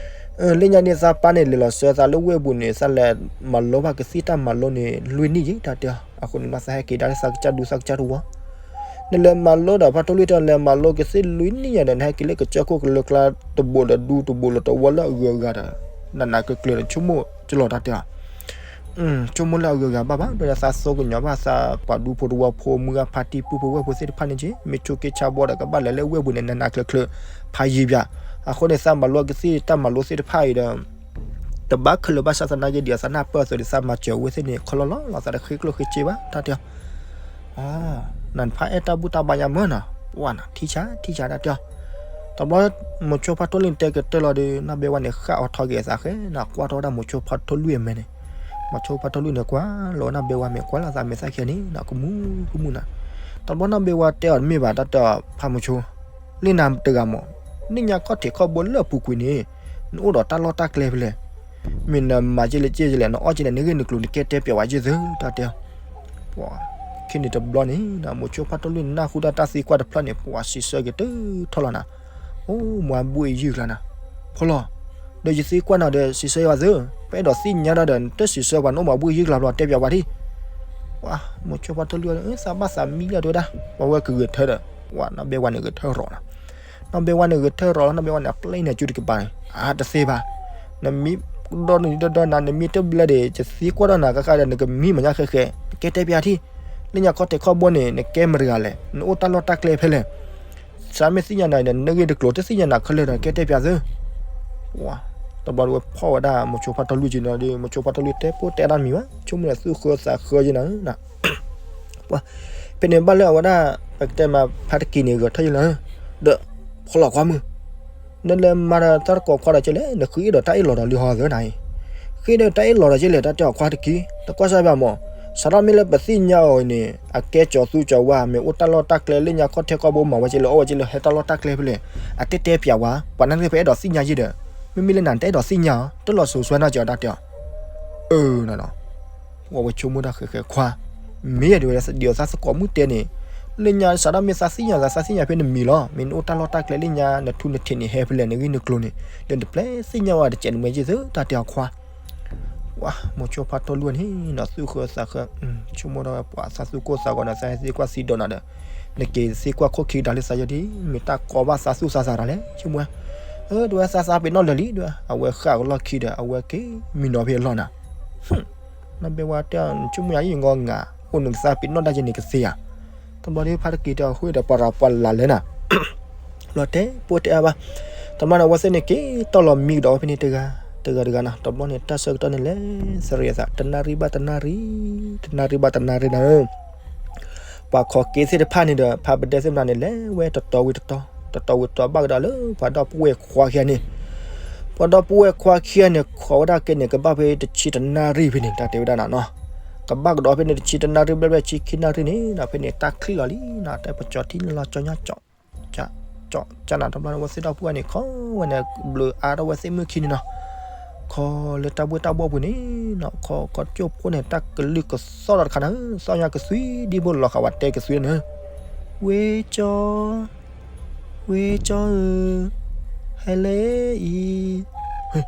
လၢညါန့ၣ် သးပၢ်န့ၣ် လဲၤလီၤဆှၢသးလၢဝ့ၢ်ပူၤန့ၣ် သးလဲၤမၤလိဘၣ်ကသံၣ်တၢ်မၤလိန့ၣ် လွံၢ်နံၣ်ယံၤ တၢ်တဲအီၤ. အဃိန့ၣ် သးဟဲက့ၤဒၣ်လၢသးကစၢ်ဒူသးကစၢ်တဝီ နလဲၤမၤလိဒီး ဖးထီၣ်လွံၢ်တဲ လဲၤမၤလိကသံၣ်လွံၢ်နံၣ်ညါဒီး နဟဲက့ၤလၢကစၢၢ်ခိၣ်ကလၢကျါတဘိဒီး ဒူတဘိလီၤတဝီလၢအဂုၤအဂၤဒီး နနးကျၢၤကျၢၤဒီး ဆိကမိၣ်ကလီၤ တၢ်တဲအီၤ. ဆိကမိၣ်လၢအဂုၤအဂၤဘၣ်ဘၣ် ဒီးသးသကိးကညီဘၣ်သးပှၤဒူဖိတဝီဖိ မုၢ်ဂၢ်ဖါတံၢ်ပုၢ်ဖိဝဲၢ်ဖိသ့ၣ်တဖၣ်န့ၣ်က့ မ့ၢ်ဆိက့ဆါဘီဒီး ကဘၣ်လဲၤလၢဝ့ၢ်ပူၤန့ၣ် နနးကျၢၤကျၢၤ ဖးယံၤဘၣ်. အဃိန့ၣ် သးမၤလိကသံၣ်တၢ်မၤလိသ့ၣ်တဖၣ်အံၤဒီး တဘၣ်ခဲလၢာ်ဘၣ်ဆၣ်သနာ်က့ ဒ်သိးသးနၢ်ပၢၢ်အသိးဒီး သးမၤစၢၤဝဲသ့ၣ်န့ၣ် ခီလီၤလီၤ သးတဃ့ကျိၣ်ဃ့စ့ဘၣ် တၢ်တဲအီၤ. နဖးအဲၣ်တၢ်ဘူၣ်တၢ်ဘါညါမၢနီၤ ပှၤနၤ ထံၣ်ဆါ ထံၣ်ဆါ တၢ်တဲအီၤ. တဘျီ မိၤဆိဖးထီၣ်လွံၢ်တဲကတၢၢ်လီၤဒီး နီၢ်ဘဲဝါန့ၣ် ဃၣ်အီၤထီၣ်က့ၤအသးဃဲနီၤ ကွၢ်ထီၣ်ဝဲဒၣ်မိၤဆိဖးထီၣ်လွံၢ်အမဲာ်န့ၣ် မိၤဆိဖးထီၣ်လွံၢ်န့ၣ် ကွၢ်လီၤဝဲနီၢ်ဘဲဝါမဲာ် ကွၢ်လီၤသးမဲာ်သၣ်ခံဂၤန့ၣ်နီၤ ကမူကမူနၤ. တဘျီနီၢ်ဘဲဝါတဲအီၤတမ့ၢ်ဘၣ် တၢ်တဲအီၤ ဖးမိၤဆိ လၢနၤတဂၤမး လၢညါခီၣ်ထံးခီၣ်ဘိလၢအပူၤကွံာ်န့ၣ် နအိၣ်ဒီးတၢ်လီၢ်တၢ်ကျဲဖဲလဲၣ်. မ့ၢ်နမၤက့လဲၣ်က့လဲၣ် နအီၣ်က့လဲၣ် နဂ့ၢ်နကျိၤ နကဲတဲပျးဝဲက့သ့ တၢ်တဲအီၤ. ပှၤ ခဲန့ၣ်တဘျီန့ၣ် မိၤဆိဖးထီၣ်လွံၢ်န့ၣ် နၢ်ဟူဒၣ်တၢ်သံကွၢ်တဖျၢၣ်န့ၣ် ပှၤစံးဆၢက့ၤတုၤထီၣ်လီၤနၤ. အိၣ် မၤဘူၣ်အံၤယုၢ်ကျါနၤ. ဖိလီၤ ဒီးယသံကွၢ်နၤဒီး စံးဆၢယၤသ့ ပအဲၣ်ဒိးသ့ၣ်ညါတၢ်ဒီး နတစံးဆၢပှၤ နအိၣ်မၤဘူၣ်ယုၢ်ကျါဘျီ တဲပျးပှၤထံၣ်. ပှၤ မိၤဆိဖးထီၣ်လွံၢ် သးဘၣ်သးမံလၢတဝဲဒၣ် ပှၤဝဲကဂဲၤထၢဒီး ပှၤနီၢ်ဘဲဝါန့ၣ်ဂဲၤထၢရီၤနၤ. နီၢ်ဘဲဝါန့ၣ်ဂဲၤထၢရီၤလီၤ နီၢ်ဘဲဝါန့ၣ် အပျဲၢ်န့ၣ် အစုတကပၤန့ၣ် အါတသ့ဘၣ်. နမံဒီဒီနၤ နမံတဘျဲဒီး ယသံကွၢ်ဒီးနၤဃၣ်ဃၣ်ဒီး နကမံမညါဃဲဃဲ နကဲတဲပျးထံၣ်. လၢညါခီၣ်ထံးခီၣ်ဘိန့ၣ် နကဲမတၤတဂၤလဲၣ် နအိၣ်တၢ်လီၢ်တၢ်ကျဲဖဲလဲၣ်. စးမ့ၢ်သ့ၣ်ညါနၤဒီး နဂ့ၢ်တကျိၤတသ့ၣ်ညါနၤခဲလၢာ်ဒီး ကဲတဲပၠးသု. တဘျီတဝဲဖီၣ်ဝဲဒၣ်မိၤဆိဖါတီလူၢ်က့ၤနီၤဒီး မိၤဆိဖါတီလူၢ်တဲပိၢ်တဲဒၣ်မံၤဘၣ် ဆိကမိၣ်ဒီး သူၣ်ဃၢသးဃၢက့ၤနၤ ပှၤ ဖဲန့ၣ်ဘၣ်လၢအဝဲဒၣ် ပကတဲမးဖါတက့ၤန့ၣ် ဂဲၤထီၣ်ယလၢ ဒီးဖီလီၤခွါမုၣ်, နလဲၤမၤဒီးတၢ်တကိးခွါဒီးကဲလဲၣ်, နဃ့ဒီးတၢ်အ့ၣ်လိာ်ဒီးလံဟီသၢနၤအံၤ, ဃ့ဒီးတၢ်အ့ၣ်လိာ်ဒီးကဲလဲၣ် တၢ်တဲအီၤခွါတက့ၢ်, တကွၢ်စၢ်ဘၣ်မး, စးထီၣ်မ့ၢ်လၢပသ့ၣ်ညါအီၤအံၤန့ၣ် အကဲကၠီၤသူကၠီၤဝါ မ့ၢ်အိၣ်တၢ်လီၢ်တၢ်ကျဲလၢညါ ခီၣ်ထံးခီၣ်ဘိ မၤဝဲကဲလဲၣ် အီၣ်ဝဲကဲလဲၣ် ဟဲတၢ်လီၢ်တၢ်ကျဲဖဲလဲၣ်, အတဲတဲပၠးဝဲ, ပှၤနာ်သက့ ပအဲၣ်ဒိးသ့ၣ်ညါယဲဒီး, မ့မ့ၢ်လၢနၤတအဲၣ်ဒိးသ့ၣ်ညါအီၤ တလီၤစိၤစွဲနီၢ်ကီးတၢ်တဲအီၤ အၢ နနီၤ, ဝဲဆိကမိၣ်တၢ်ဃဲးဃဲးခွါ, မ့ၢ်ယဒ်ဝဲဒ်သိးသကိးမုၣ်တဲန့ၣ်, လၢညါစးထီၣ်မ့ၢ်သးသ့ၣ်ညါသး သးသ့ၣ်ညါဖဲနမံၤလီၤ, မ့ၢ်နအိၣ်တၢ်လီၢ်တၢ်ကျဲလၢညါ နထူနထံးန့ၣ် ဟဲဖဲလဲၣ် နဂ့ၢ်နကျိၤန့ၣ် လၢနပျဲသ့ၣ်ညါဝဲတကဲးနမဲာ်က့ၢ်သု တၢ်တဲအီၤခွါ ဝဲ မိၤဆိဖါတီလူၢ်န့ၣ်နီၤ သူၣ်ဃၢသးဃၢ, ဆိကမိၣ်ဒီးပှၤသးသူၣ်ကိၢ်သးဂီၤန့ၣ် သးဟဲသံကွၢ်သံဒိးနၤဒီး, နက့ၤသံကွၢ်ခိၣ်ခံကဒါလၢသးယဲဒၣ် မ့ၢ်တၢ်ကီဘၣ်သးသူၣ်သးသးတၢ်လဲၣ် ဆိကမိၣ်ဝဲ, အၢ တဝဲသးသးပ့ၤနီၣ်လၢာ်လံ တဝဲ အဝဲဃၣ်ကလီၢ်ခံဒီး အဝဲက့ၤမံနီၤဖဲအလီၢ်နၤ နီၢ်ဘဲဝါတဲအီၤ ဆိကမိၣ်ယၤအံၤဂီၢ်ငါ, အိၣ်နကသးပ့ၤနီၣ်တၢ်ယဲန့ၣ်ကသ့ဧါ, တဘျီဒီးဖါတက့ၤတဟူဒီးပှၤရၤပှၤလၢ်လၢနၤ ဘျီတဲပိၢ်တဲအါဘၣ်, တမၤန့ၣ် အဝဲသ့ၣ်န့ၣ်က့ၤတီၢ်လီၤမံကဒီးဝဲဖဲန့ၣ်တဂၤ, တဂၤတဂၤနီၤ, တဘျီန့ၣ် တၢ်ဆၢကတီၢ်န့ၣ်လဲၤသရံးအသး တနၣ်ရံၣ်ဘၣ်တနၣ်ရံၣ်, တနၣ်ရံၣ်ဘၣ်တနၣ်ရံၣ်နၤဧၢ, ပှၤခီၣ်က့ၤသ့ၣ်တဖၣ်န့ၣ်ဒီး ဖးပဒဲသ့ၣ်မနုၤန့ၣ် လဲၤဝဲတတီၤဝံၤတတီၤ, တတီၤဝံၤတတီၤဘၣ်ကဒီးလၢ ပှၤဒီပုၢ်ဝဲၢ်ခွါခံဂၤန့ၣ်, ပှၤဒီပုၢ်ဝဲၢ်ခွါခံဂၤန့ၣ် ခိးဝဲဒၣ်ကဲန့ၣ် ကဘၣ်ဖဲတဆံတနၣ်ရံၣ်ဖဲန့ၣ် တၢ်တဲဝဲဒၣ်နၤနီၤ, ကဘၣ်ကဒီးဖဲန့ၣ် တဆံတနၣ်ရံၣ်ဘျဲၣ်ဘျဲၣ် ဆံခံနၣ်ရံၣ်န့ၣ်နီၤ ဖဲန့ၣ် တၢ်ချံၣ်လီၤလံနီၤ တၢ်ပကၠီၤထံန့ၣ်လီၤ ကၠီညါကၠီ ကၠီနၤ တဘျီန့ၣ် ဝဲသ့ၣ်ဒီပုၢ်ဝဲၢ်န့ၣ် ခိးဝဲန့ၣ် ဘျုးအါထီၣ်ဝဲသ့ၣ်မုၣ်ခံန့ၣ်နီၤ, ခီလၢတၢ်ဘှ့ၣ်တၢ်ဘှီၣ်ပူၤန့ၣ်နီၤ ခီခီကၠိၣ်ဖိန့ၣ် တၢ်ကလုၢ်ကသီၣ်ဒီးတခါနၤဧၢ, သီၣ်ညါကသွံဒံဖိလီၤဃာ်ဝဲတဲကသွံန့ၣ်, ဝ့ၢ်ကၠီ ဝ့ၢ်ကၠီဧၢ, ဟဲလၢအံၤ,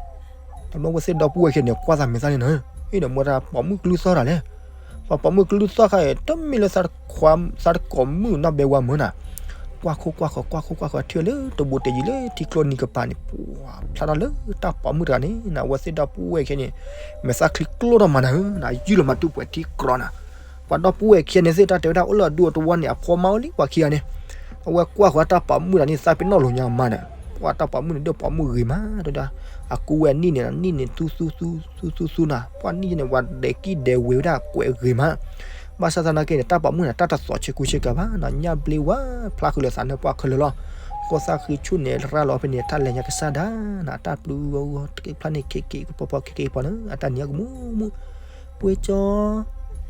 တဘျီဝဲသ့ၣ်ဒီပုၢ်ဝဲၢ်ခံန့ၣ် ကွၢ်သးမဲာ်သၣ်န့ၣ်နၤ, အ့ၣ်ဒီးမ့ၢ်တၢ်ပိာ်မုၣ်ကလုၢ်သီၣ်တၢ်လဲၣ်, ပှၤပိာ်မုၣ်ကလုၢ်သီၣ်ခါအံၤ တမ့ၢ်လၢသးတကိးမုၣ်နီၢ်ဘဲဝါမၢနၤ, ကွၢ်ခိၣ်ကွၢ်ဃီၤ ကွၢ်ခိၣ်ကွၢ်ဃီၤ ထံၣ်ဝဲလၢတဘိတယံၤလၢထံကျိနံၤကပၤန့ၣ် ပှၤဖျါထီၣ်လၢတၢ်ပိာ်မုၣ်တဂၤန့ၣ်နၤ အဝဲသ့ၣ်ဒီပုၢ်ဝဲၢ်ခံန့ၣ် မဲာ်သၣ်ချံကျိထီၣ်မးနၤဧၢ, ယုၢ်လီၤမးတူၢ်ပှဲၤထံကြီနၤ, ပှၤဒီပုၢ်ဝဲၢ်ခံန့ၣ်သ့ၣ် တၢ်တဲဝဲဒၣ်အိၣ်လၢအဒူအတဝီန့ၣ် အဖိမါအိၣ်လံပှၤခံဂၤန့ၣ်, အဝဲကွၢ်ဃီၤတၢ်ပိာ်မုၣ်တဂၤန့ၣ် သးပ့ၤနီၣ်လိာ်ညါမးဒီး, ပှၤတၢ်ပိာ်မုၣ်န့ၣ် ဒိၣ်ပိာ်မုၣ်ဂ့ၤမး တဲဝဲဒၣ်, အကူဝဲအနံၣ်န့ၣ် နံၣ်န့ၣ် သူသူသူသူသူသူနၤ, ပှၤနံၣ်န့ၣ် ပှၤဒဲးကံၣ်ဒဲးဝ့ၤဝဲဒၣ်ကွဲးဂ့ၤမး ဘၣ်ဆၣ်သနာ်က့န့ၣ် တၢ်ပိာ်မုၣ်န့ၣ် တၢ်တသိးဆ့ကူဆ့ကၤဘၣ်နီၤ, ညၣ်ဘျ့ဝါ ဖျါဃုာ်လၢသးနၢ်ပှၢ်ခဲလၢာ်လီၤ, ဃိသၣ်ဃံဆူၣ်န့ၣ် ရၢ်လီၤဖဲန့ၣ် တၢ်လဲၤညါကစၢ်ဒၣ်နၤ, တၢ်ပျုၤဂီၤဂီၤတက့ၢ်ဖျါန့ၣ် က့ၤက့ၤကပီၤပီၤ က့ၤက့ၤကပီၤန့ၣ် အတၢ်နံၤအကမူမူ, ဝ့ၢ်ကၠီ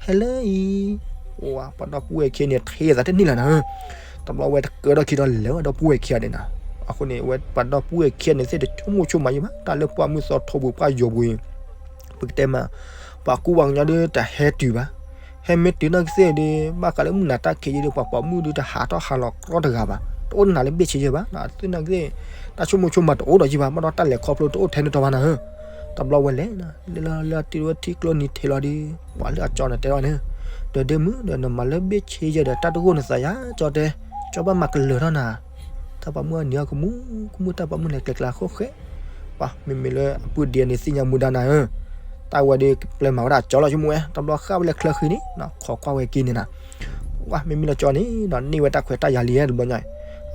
ဟဲလၢအံၤ, ပှၤဒီပုၢ်ဝဲၢ်ခံန့ၣ် ထံၣ်သးတန့ၢ်လၢနၤ, တဘျီဝဲတကၢထီၣ်ခံဒီးလဲၤဝဲဒီပုၢ်ဝဲၢ်ခံဂၤန့ၣ်နၤ, အဃိန့ၣ် ဝဲပှၤဒီပုၢ်ဝဲၢ်ခံဂၤန့ၣ်သ့ၣ် တဆိကမိၣ်ဆိကမးယံၤဘၣ် တၢ်လၢပှၢ်မုၢ်သီထိပူၤ ပှၢ်ယိာ်ပူၤအံၤ ပကတဲမး, ပှၤကူပှၤကညီဒ်တဟဲတုၤဘၣ်, ဟဲမ့ၢ်တုၤနီၢ်ကသ့ၣ်ဒီး ဘၣ်ဃးလၢမုၢ်နၤတၢ်ခံးယံၤဒီး ပှၤပိာ်မုၣ်ဒ်တဟးထီၣ်ဟးလီၤကြီတဂၤဘၣ်, တအိၣ်နၤလၢဘ့ၣ်ဆ့ယဲၢ်ဘၣ်, သုနီၢ်ကသ့ၣ် တၢ်ဆိကမိၣ်ဆိကမးတအိၣ်ဒီးယံၤဘၣ်, ဘၣ်ဒီးတၢ်လဲၤခီဖျိတအိၣ်ထဲန့ၣ်တီဘၣ်နၤဧၢ, တဘျီဝဲလဲၤနၤ, လၢလၢလၢတုၤဝဲထံကျိနံၤထံးလီၤဒီး ပှၤလၢအကၠီန့ၣ်တဲအီၤန့ၣ်, ဒီးဒ့မုၣ်ဒီးနမၤလၢဘ့ၣ်ဆ့ယဲၢ်ဒီး တၢ်တဂိၢ်နသးယၤကၠီတဲ, ကၠီဘၣ်မၤကလၢၤထီၣ်နၤ တၢ်ပိာ်မုၣ်အနံၤအကမူ ကမူၣ်တၢ်ပိာ်မုၣ်လဲၤကျဲကျါဃိဃဲ, ပှၤမ့မ့ၢ်လၢအပုၢ်ဒံးအန့ၣ်သ့ၣ်ညါမူဒါနၤဧၢ, တၢ်ဝဲဒီးပျဲမၤဝဲဒၣ်ကၠီလီၤဆိကမိၣ်ဝဲ, တဘျီဃၣ်ဝဲလၢချၢဃံန့ၣ် ခိးကွၢ်ဝဲက့ၤန့ၣ်နၤ, ပှၤမ့မ့ၢ်လၢကၠီန့ၣ် န့ၢ်ဝဲတၢ်ခွဲးတၢ်ယာ်လံတဘျီညါ,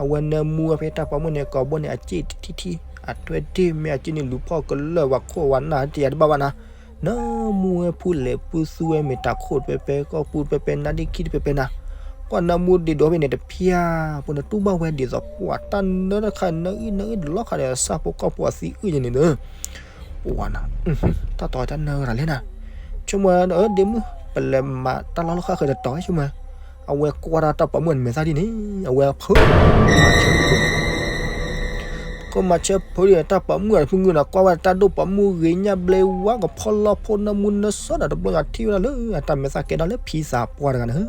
အဝဲနၢမူဝဲဖဲတၢ်ပိာ်မုၣ်န့ၣ် ကိာ်ဘိန့ၣ် အစ့ၣ်ထံထံ, အထွဲတ့ၢ်မ့ၢ်အစ့ၣ်န့ၣ် လူၤဖီၣ်ကလၢာ်ဝဲခိၣ်ဝဲနၢ်တယၤတဘၣ်ဘၣ်နၤ နၢမူဝဲဖုလဲၤဖုသူဝဲမ့ၢ်တၢ်ခိၣ်တပဲပဲ ကီၢ်ပူတပဲပဲ နါဒ့ခံတပဲပဲနၤ, ကွၢ်နၢမူဒံးဒိးဖဲန့ၣ်တဖျါ, ပနတူၢ်ဘၣ်ဝဲဒ်သိးပှၤတၢ်နၢတခါ နၢအံၣ်နၢအံၣ်တလီၢ်ခါဒီး ဆၣ်ဖိကီၢ်ဖိအသံအုၣ်ယဲန့ၣ်ဒီး, ပှၤနၤ, တၢ်တီၤတၢ်နၢတဂၤလဲၣ်နၤ, ဆိကမိၣ်ဝဲဒ့မုၣ် ပလဲၤမၤတၢ်လီၢ်လီၢ်ဃၣ်ဃၢၤတတီၤဆိကမိၣ်ဝဲ, အဝဲကွၢ်တၢ်တၢ်ပိာ်မုၣ်အမဲာ်သၣ်ဒ်န့ၣ် အဝဲဖု ကမၤဆၢဖိဒီးတၢ်ပိာ်မုၣ်အဖုငုာ်ဒီး ကွၢ်ဝဲတၢ်ဒိၣ်ပိာ်မုၣ်ဂ့ၤညၣ်ဘျ့ဝါကဖီလီဖိနၢမူနၢဆၢဒီးတဘျီညါထံၣ်ဝဲဒၣ်လၢ အတၢ်မဲာ်သၣ်ကဲထီၣ်လၢဖံသးပှၢ်တဂၤန့ၣ်,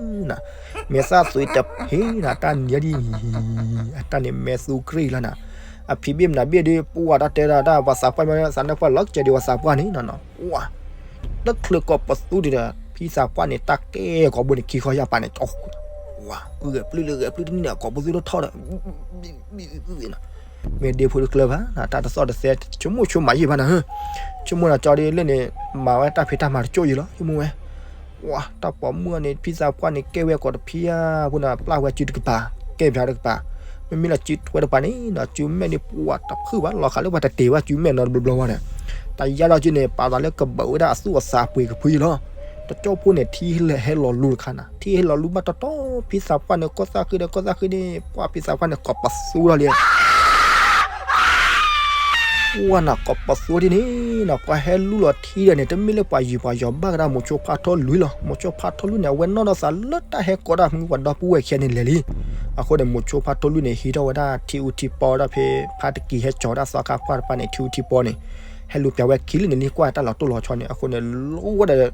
မဲာ်သၣ်သွံးတဖံးနၤ တၢ်နံၤဒ်, အတၢ်န့ၣ်မဲာ်သူကြ့လီၤနၤ, အဖံးဘ့ၣ်မနုၤဘ့ၣ်ဒီး ပှၤတၢ်တဲဒၣ်တၢ်ပှၤသးပှၢ်မ့ၢ်သးနၢ်ပှၢ်လီၤကစၢ်ဒီးပှၤသးပှၢ်န့ၣ်နၤ, ပှၤ တချုးကိးပသူဒံးဒီး ဖံသးပှၢ်န့ၣ် တၢ်ကဲကိာ်ဘိန့ၣ် ခံခီယၢ်ပာ်န့ၣ်, ဝါ ဂဲၤပျုၢ်လၢဂဲၤပျုၢ်တနံၣ်န့ၣ် အကိာ်ဘိသုတထီၣ်ဒီး မ့ၢ်ဒ့ဖိတကျၢၢ်ဘၣ်နၤ တၢ်တသီၣ်တသဲ ဆိကမိၣ်ဆိကမးယံာ်ဘၣ်နၤ, ဆိကမိၣ်နၤကၠီဒ်လၢန့ၣ် မၤဝဲတၢ်ဖံးတၢ်မၤတကၠိၣ်ယံာ်လီၤ ဆိကမိၣ်ဝဲ, ဝါ တၢ်ပိာ်မုၣ်န့ၣ် ဖံသးပှၢ်န့ၣ် ကဲဝဲအကိာ်တဖံးဧါ ဖိနၤ ပျၢ်ဝဲစုတကပၤ ကဲပၠးတကပၤ, မ့မ့ၢ်လၢစုထွဲတပၤန့ၣ်ဒီး စုမဲာ်န့ၣ်ပှၤတဖုၣ်ဘၣ် လီၤဃာ်လၢပှၤတတ့ၢ်ဘၣ် စုမဲာ်နီတဘျီဘျီဘၣ်န့ၣ်, တၢ်ယါဒီးစုန့ၣ် ပာ်သးလၢကဘၢၣ်ဝဲဒၣ်အသူၣ်အသးအပှ့ၤကဖုလီၤ. တကၠိဖိန့ၣ် ထံဟဲလီၤလူၤတခါနၤ, ထံဟဲလီၤလူၤဘၣ်တီတီ ဖံသးပှၢ်န့ၣ် ကီၢ်သၣ်ဃ့ဒီး ကီၢ်သၣ်ဃ့န့ၣ် ပှၤဖံသးပှၢ်န့ၣ် ကိးပသူထီၣ်လံ ပှၤနၤ ကိးပသူဒ်န့ၣ်နၤ ပှၤဟဲလူၤလီၤထံဒီးန့ၣ် တမ့ၢ်လၢပှၤယံၤပှၤယီၤဘၣ်ကဒါ မိၤဆိဖါထီလွံၢ်လီၤ. မိၤဆိဖါထီလွံၢ်န့ၣ် အဝဲနီၣ်ဒီးသးလၢတၢ်ဟဲကိးတၢ်မုၢ်ပှၤဒီပုၢ်ဝဲၢ်ခံဂၤန့ၣ်လဲၤလံ. အဃိန့ၣ် မိၤဆိဖါထီလွံၢ်န့ၣ် ဟံးထီၣ်ဝဲဒၣ်ထံအူထံပီဝဲဒၣ်ဖဲ ဖါတကံၤဟဲကၠီၤဝဲဒၣ်သီခါပှၢ်တပၤန့ၣ် ထံအူထံပီန့ၣ် ဟဲလူၤပျးဝဲခံလံန့ၣ်လံ ကွၢ်တၢ်လီၤတိၢ်လီၤဆီန့ၣ် အဃိန့ၣ် လီၤဝဲဒီး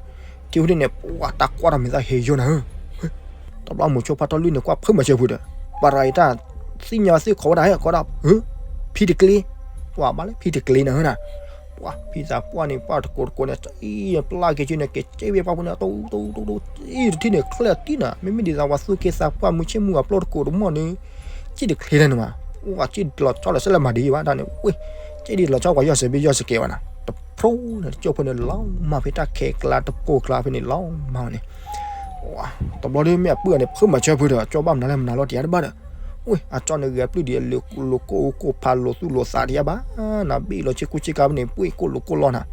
ထံအူထံန့ၣ် ပှၤတၢ်ကွၢ်ထီၣ်မ့ၢ်သးဟ့ယိနၤဧၢ တဘျီမိၤဆိဖါထီလွံၢ်န့ၣ် ကွၢ်ဖုးမၤစၢၤဖုးဒီး ပှၤတဂၤအံၤတၢ်သ့ၣ်ညါသ့ၣ်ခိးဝဲဒၣ်ဟဲကိးဒၣ် ဖံတကျ့, ပှၤဘၣ်လၢဖံတကျ့နၤဧၢနၤ, ပှၤဖံသးပှၢ်န့ၣ် ပှၤတကိးတကိးန့ၣ် ပျၢ်က့ၤက့ၤန့ၣ် က့ၤစ့ဝဲပှၤဖိန့ၣ် တိတိတိတိ အံၤတထံၣ်န့ၣ် ချၢၣ်တံၢ်နၤ မ့မ့ၢ်ဒ်သိးပှၤသူၣ်က့သးပှၢ်မုၢ်ဆ့ၣ်မုၢ်ဂၤပျိတကိးတမီၢ်န့ၣ် စံၣ်တချ့လၢန့ၣ်မး, ပှၤစံၣ်လီၤဆီလီၤစဲလၢမၤဒ်အံၤဘၣ်တၢ်န့ၣ် ဝ့ၢ် စံၣ်ဒ်လီၤဆီပှၤယီၢ်စဲးဘ့ယီၢ်စကဲးဘၣ်နၤ, တဖြိန့ၣ် တကၠိဖိန့ၣ် လီၤမၢ်ဖဲတၢ်ခဲကျါတပိၢ်ကျါဖဲန့ၣ် လီၤမၢ်န့ၣ် တဘျီဒ်မ့ၢ်အပုၢ်အန့ၣ် ဖုးမၤစၢၤဖုးဒီး ကၠီဘၣ်မနုၤလဲၣ်မနုၤလီၤတယါတဘၣ်ဒီး, ဝ့ၢ် အကၠီန့ၣ်ဂဲၤပျုၢ်ဒ်အလၢ လိၤကိၢ်အူကိၢ်ဖးလိၤသူၣ်လိၤသးတယါဘၣ်, နဘ့ၣ်လီၤဆ့ကူဆ့ကၤဖဲန့ၣ် ပှ့ၤကိၢ်လိၤကိၢ်လီၤနၤ,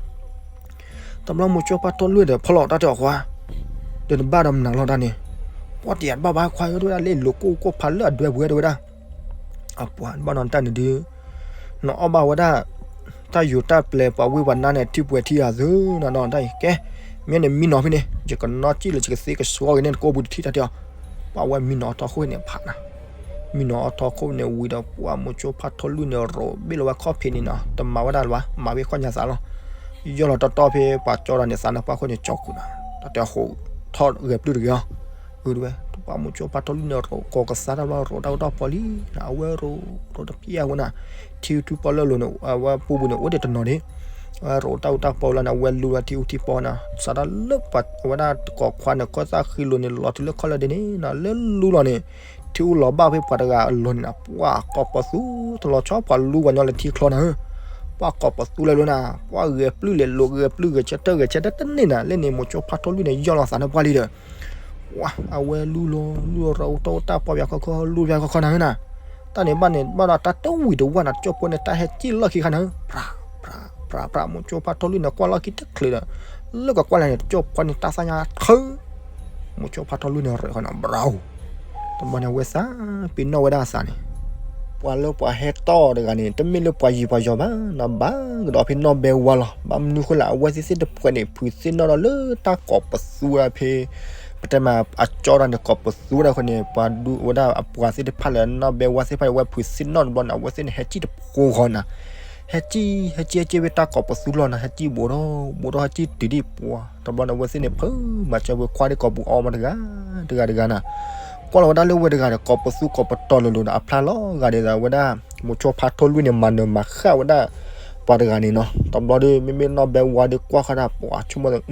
တဘျီမိၤဆိဖါထီလွံၢ်ဒီး ဖီလီၤတၢ်တဲအီၤခွါ, ဒီးနဘၣ်ဒီးမနုၤလီၤတၢ်န့ၣ်, ပှၤတယါတဘၣ်ဘၣ်ခွါဧၢ တဝဲဒၣ်လၢလိၤကိၢ်အူကိၢ်ဖးလၢအဒွဲပူၤဝဲတဝဲဒၣ် အပှၤဘၣ်နီၤတၢ်န့ၣ်ဒုး, နအီၣ်ဘၣ်ဝဲဒၣ် တၢ်ယူၤတၢ်ပျဲၤပှၤဝ့ၢ်ပှၤနါန့ၣ် ထံပှဲၤထံအသၢနီၤနီၤတၢ်အံၤ ကဲ, မ့ၢ်န့ၣ်မံနီၤဖဲန့ၣ် ယကနီၣ်စံၣ်လၢယကသ့ကဆှီက့ၤန့ၣ် နကိးပူၤတထံၣ်တၢ်တဲအီၤ, ပှၤဝဲမံနီၤအီထီခိၣ်န့ၣ်ဖးနၤ, မံနီၤအီထီခိၣ်န့ၣ်ဝံၤဒီး ပှၤမိၤဆိဖါထီလွံၢ်န့ၣ်ရိးဘ့ၣ်လီၤဝဲခီၣ်ဖံးန့ၣ်နီၤ တမၤဝဲဒၣ်လၢၤဘၣ် မၤဝဲခီၣ်ညါသးလီၤ ယီၢ်လီၤတီတီဖဲပှၤကၠီဒီးန့ၣ် သးနၢ်ပှၢ်ခိၣ်န့ၣ် ကၠီကူၤနၤ, တၢ်တဲအီၤဃိးထီၣ်ဂဲၤပျုၢ်တဂ့ၤအီၤ, အဝဲ ပှၤမိၤဆိဖါထီလွံၢ်န့ၣ်ရိးကီၤကသါတၢ်ဘျီ ရိးတၢ်အူတၢ်ပီလံ, အဝဲရိးရိးတပျၢ်ဝဲနၤ, ထံထူပီလၢအလိၤန့ၣ် အဝဲပူၤပူၤန့ၣ် အိၣ်ဒံးတနီၤဒံး, အဝဲရိးတၢ်အူတၢ်ပီလီၤန့ၣ် အဝဲလူၤလီၤထံအူထံပီနၤ, စးထီၣ်လၢပှၤဝဲဒၣ်တကိးခွါန့ၣ် ကီၢ်သၣ်ဃံလိၤန့ၣ် လီၤတုၤလၢခီၣ်လၢဒ့န့ၣ်နၤ လၢလူလီၤန့ၣ်, ထံအူလီၤဘၣ်ဖဲပှၤတဂၤအလိၤန့ၣ်နၤ ပှၤကိးပသူတလီၤဆီ ပှၤလူပှၤညီလၢထံချီနၤဧၢ, ပှၤကိးပသူလဲၤလိၤနၤ ပှၤဂဲၤပျုၢ်လဲၤလိၤ ဂဲၤပျုၢ်ဂဲၤဆၢထၢၣ်ဂဲၤဆၢထၢၣ်တန့ၢ်နၤ လၢန့ၣ် မိၤဆိဖါထီလွံၢ်န့ၣ် ယီၢ်လီၤသးနၢ်ပှၢ်လံဒီး ပှၤအဝဲလူလီၤ လူလီၤရိးတၢ်အူတၢ်ပီပှၤခီခီ လူပှၤခီခီနၤဧၢနၤ, တၢ်န့ၣ်ဘၣ်န့ၣ် ဘၣ်ဒီးတၢ်တဝံၤတဝၣ်နၤ တကၠိဖိန့ၣ် တၢ်ဟဲစံၣ်လီၢ်ခံခါနၤဧၢ, ပြး ပြး ပြး မိၤဆိဖါထီလွံၢ်န့ၣ် ကွၢ်လီၢ်ခံတချုးဒီး လၢကကွၢ်လဲၣ်န့ၣ် တကၠိဖိန့ၣ် တၢ်သၣ်ညါထၢ မိၤဆိဖါထီလွံၢ်န့ၣ် ရဲၣ်ဃီနၤ ဘြၣ်, တဘျီန့ၣ် အဝဲသးပ့ၤနီၣ်ဝဲဒၣ်အသးန့ၣ်, ပှၤလၢပှၤဟဲတီၢ်တဂၤန့ၣ် တမ့ၢ်လၢပှၤယံၤပှၤယီၤဘၣ်နၤ ဘၣ်ကဒီးဖဲနီၢ်ဘဲဝါလီၤ. ဘၣ်မနုၤဃိလဲၣ် အဝဲသ့ၣ်သ့ၣ်တဖုန့ၣ် ဖုးသ့ၣ်နီၣ်ဒီးလၢတၢ်ကိးပသူဝဲဒၣ်ဖဲ ပတဲမးအကၠီတၢ်န့ၣ် ကိးပသူဝဲဒၣ်အဃိန့ၣ် ပှၤဒူဝဲဒၣ်အပှၤသ့ၣ်တဖၣ်လၢနီၢ်ဘဲဝါသ့ၣ်တဖၣ်န့ၣ် အဝဲဖုးသ့ၣ်နီၣ်တဘျီန့ၣ် အဝဲသ့ၣ်န့ၣ် ဟဲစံၣ်တဖိဃီနၤ, ဟဲစံၣ် ဟဲစံၣ် ဟဲစံၣ်ဖဲတၢ်ကိးပသူလီၤနၤ ဟဲစံၣ်ဘူးဒီး ဘူးဒီးဟဲစံၣ်တုၤဒံးပှၤ တဘျီန့ၣ် အဝဲသ့ၣ်န့ၣ် ဖုးမၤစၢၤဝဲခွါဒ်ကိးပူၤအီမးတဂၤ တဂၤတဂၤနၤ, ကွၢ်လီၤဝဲဒၣ်လၢဝဲတဂၤဒီး ကိးပသူကိးပတီၤလိၤလိၤဒီး အဖျါလီၤဂာ်ဒ်သိးဝဲဒၣ် မိၤဆိဖါထီလွံၢ်န့ၣ် မၤနၢၤမၤဃၣ်ဝဲဒၣ် ပှၤတဂၤန့ၣ်နီၤ, တဘျီဒီး မ့မ့ၢ်နီၢ်ဘဲဝါဒီးကွၢ်ဃီဒၣ် ပှၤဆိကမိၣ်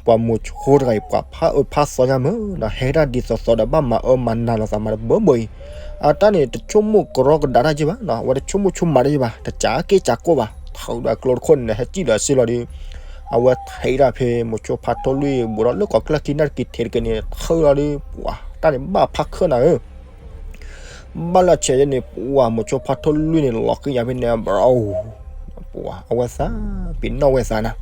ပှၤမိၤဆိတဂၤအံၤ ပှၤဖးအၢဖးသီညါမးနီၤ, ဟဲဒၣ်ဒ်သိးသိးဒီး ဘၣ်မၤအၢမၤနးလိာ်သးမးတဘၢဘၢအံၤ, အတၢ်န့ၣ် တဆိကမိၣ်ကရီကဒါတၢ်က့ဘၣ်နီၤ, အဝဲတဆိကမိၣ်ဆိကမးတၢ်က့ဘၣ်, တကးက့ၢ်ကးကိၢ်ဘၣ်, ထုးဒီးကျိတခိၣ်န့ၣ် ဟဲစံၣ်ဒီးစ့လီၤဒီး အဝဲထံးဒၣ်ဖဲမိၤဆိဖါထီလွံၢ် ဘူးဒီးလၢကီၢ်ကျၢၢ်ခံနၢ်တက့ၤထဲတက့ၤန့ၣ် ထုးလီၤဒီး ပှၤတၢ်န့ၣ် ဘၣ်ဖးခၢၣ်နၤဧၢ ဘၣ်လၢဆဲးယဲန့ၣ် ပှၤမိၤဆိဖါထီလွံၢ်န့ၣ် လီၤဃံၤယၤဖဲန့ၣ် ဘြၣ်, ပှၤအဝဲသးပ့ၤနီၣ်ဝဲသးနၤ,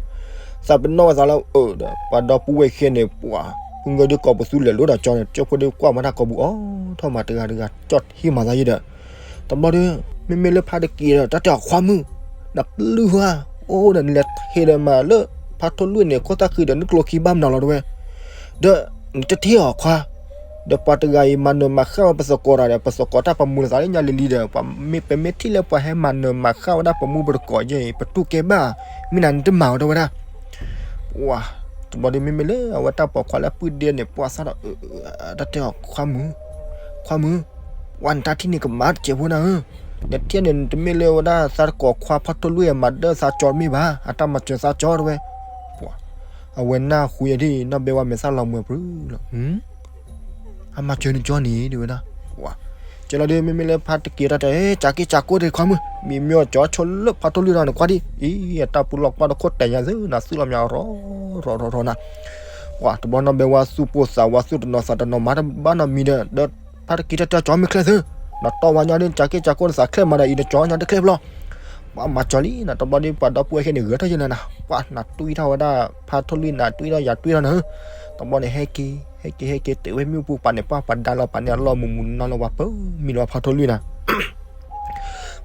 သးပ့ၤနီၣ်ဝဲသးလၢအၢဒီး ပှၤဒီပုၢ်ဝဲၢ်ခံဂၤန့ၣ် ပှၤ ဖုငၢဒုးကိးပသူလဲၤလိၤဒီးကၠီန့ၣ် ကၠိဖိဒုးကွၢ်မၤတၢ်ကိးပူၤအီထီၣ်မးတဂၤတဂၤ ကၠီၣ်ဟံၣ်မၤသးယဲဒီး တဘျီဒီး မ့မ့ၢ်လၢဖါတက့ၤဒီး တၢ်တဲအီၤခွါမုၣ်, နပျုၢ်ဧါ, အိၣ်ဒီးနလဲၤထံးဒီးမးလၢ ဖါထီလွံၢ်န့ၣ် ခိၣ်သၣ်ဃံဒီးနကျိခံဘၣ်မနုၤလီၤတဝဲ, ဒီးနတထံၣ်အီၤခွါ, ဒီးပှၤတဂၤအံၤမၤနၢၤမၤဃၣ်ဝဲပသကိးတၢ်ဒီး ပသကိးတၢ်ပမူလီၤသးလၢညါလံၤလံၤဒီး ပမ့ၢ်ပမ့ၢ်ထံၣ်လၢပှၤဟဲမၤနၢၤမၤဃၣ်ဝဲဒၣ်ပမူပတကိးယဲအံၤ ပတူၢ်ကဲဘၣ်, မ့ၢ်နၤနတမၤဝဲတဝဲဒၣ် ပှၤ တဘျီဒီးမ့မ့ၢ်လၢအဝဲတၢ်ပိာ်ခွါလၢအပုၢ်ဒ့န့ၣ် ပှၤသးဒီး တၢ်တဲအီၤခွါမုၣ်, ခွါမုၣ်, ပှၤနတၢ်ထံၣ်န့ၣ်ကမၤတစဲးဖိနၤဧၢ, နထံၣ်န့ၣ် နတမ့ၢ်လၢဝဲဒၣ်သးတကိးခွါဖါထီလွံၢ်အမၤဒၢသးကၠီတမ့ၢ်ဘၣ်, အတၢ်မၤစၢၤသးကၠီတဝဲ, ပှၤ အဝဲနၢ်ဟူယဲဒ် နီၢ်ဘဲဝါမဲာ်သၣ်လီၤမှဲၤပြူၤလီၤ အမၤစၢၤနကၠီန့ၣ် တဲဝဲဒၣ်, ပှၤ ကဲလီၤဒီး မ့မ့ၢ်လၢဖါတက့ၤတၢ်တဲ ကးက့ၤကးကိၢ်တခွါမုၣ် မံမ့ၢ်အီၤကၠီဆိလၢဖါထီလွံၢ်ဒီးနခွါဒ်အံၤ အတၢ်ပူၤလီၢ်ကွၢ်တခိၣ်တဲာ်ညါသု နသုလီၤမၠးရီၤ ရီၤရီၤရီၤနၤ, ပှၤ တဘျီနီၢ်ဘဲဝါသူၣ်ပိၢ်သးဝးသူၣ်တနီၤသးတနီၤမၤတဘၣ်နီတမံၤဒီး ဒီးဖါတက့ၤတၢ်တဲကၠီမ့ၢ်ချ့သု, နတီၢ်ဝါညီဒ် နကၠီက့ၢ်ကၠီကိၢ် နသးချ့ၣ်မၤဒီးအံၤ နကၠီညီတချ့ၣ်ဖျီ ပှၤမၤကၠီလံနီၤ. တဘျီဒီး ပှၤဒီပုၢ်ဝဲၢ်ခဲန့ၣ် ဂဲၤထီၣ်ယဲၢ်နၤနီၤ, ပှၤနတွံၢ်ထီၣ်ဝဲဒၣ် ဖါထိၣ်လွံၢ် နတွံၢ်ထီၣ်ယၤတွံၢ်ထီၣ်နၤ, တဘျီန့ၣ် ဟဲက့ၤ ဟဲက့ၤ ဟဲက့ၤ တုၤဝဲမုၢ်ပူၤ ပှၤန့ၣ် ပှၤ ပှၤဒါလီၤ ပှၤန့ၣ်အလီၢ်မုၢ်မုၢ်နီၢ်နီၢ် ပှၤပၢမံလီၤဖါထိၣ်လွံၢ်နၤ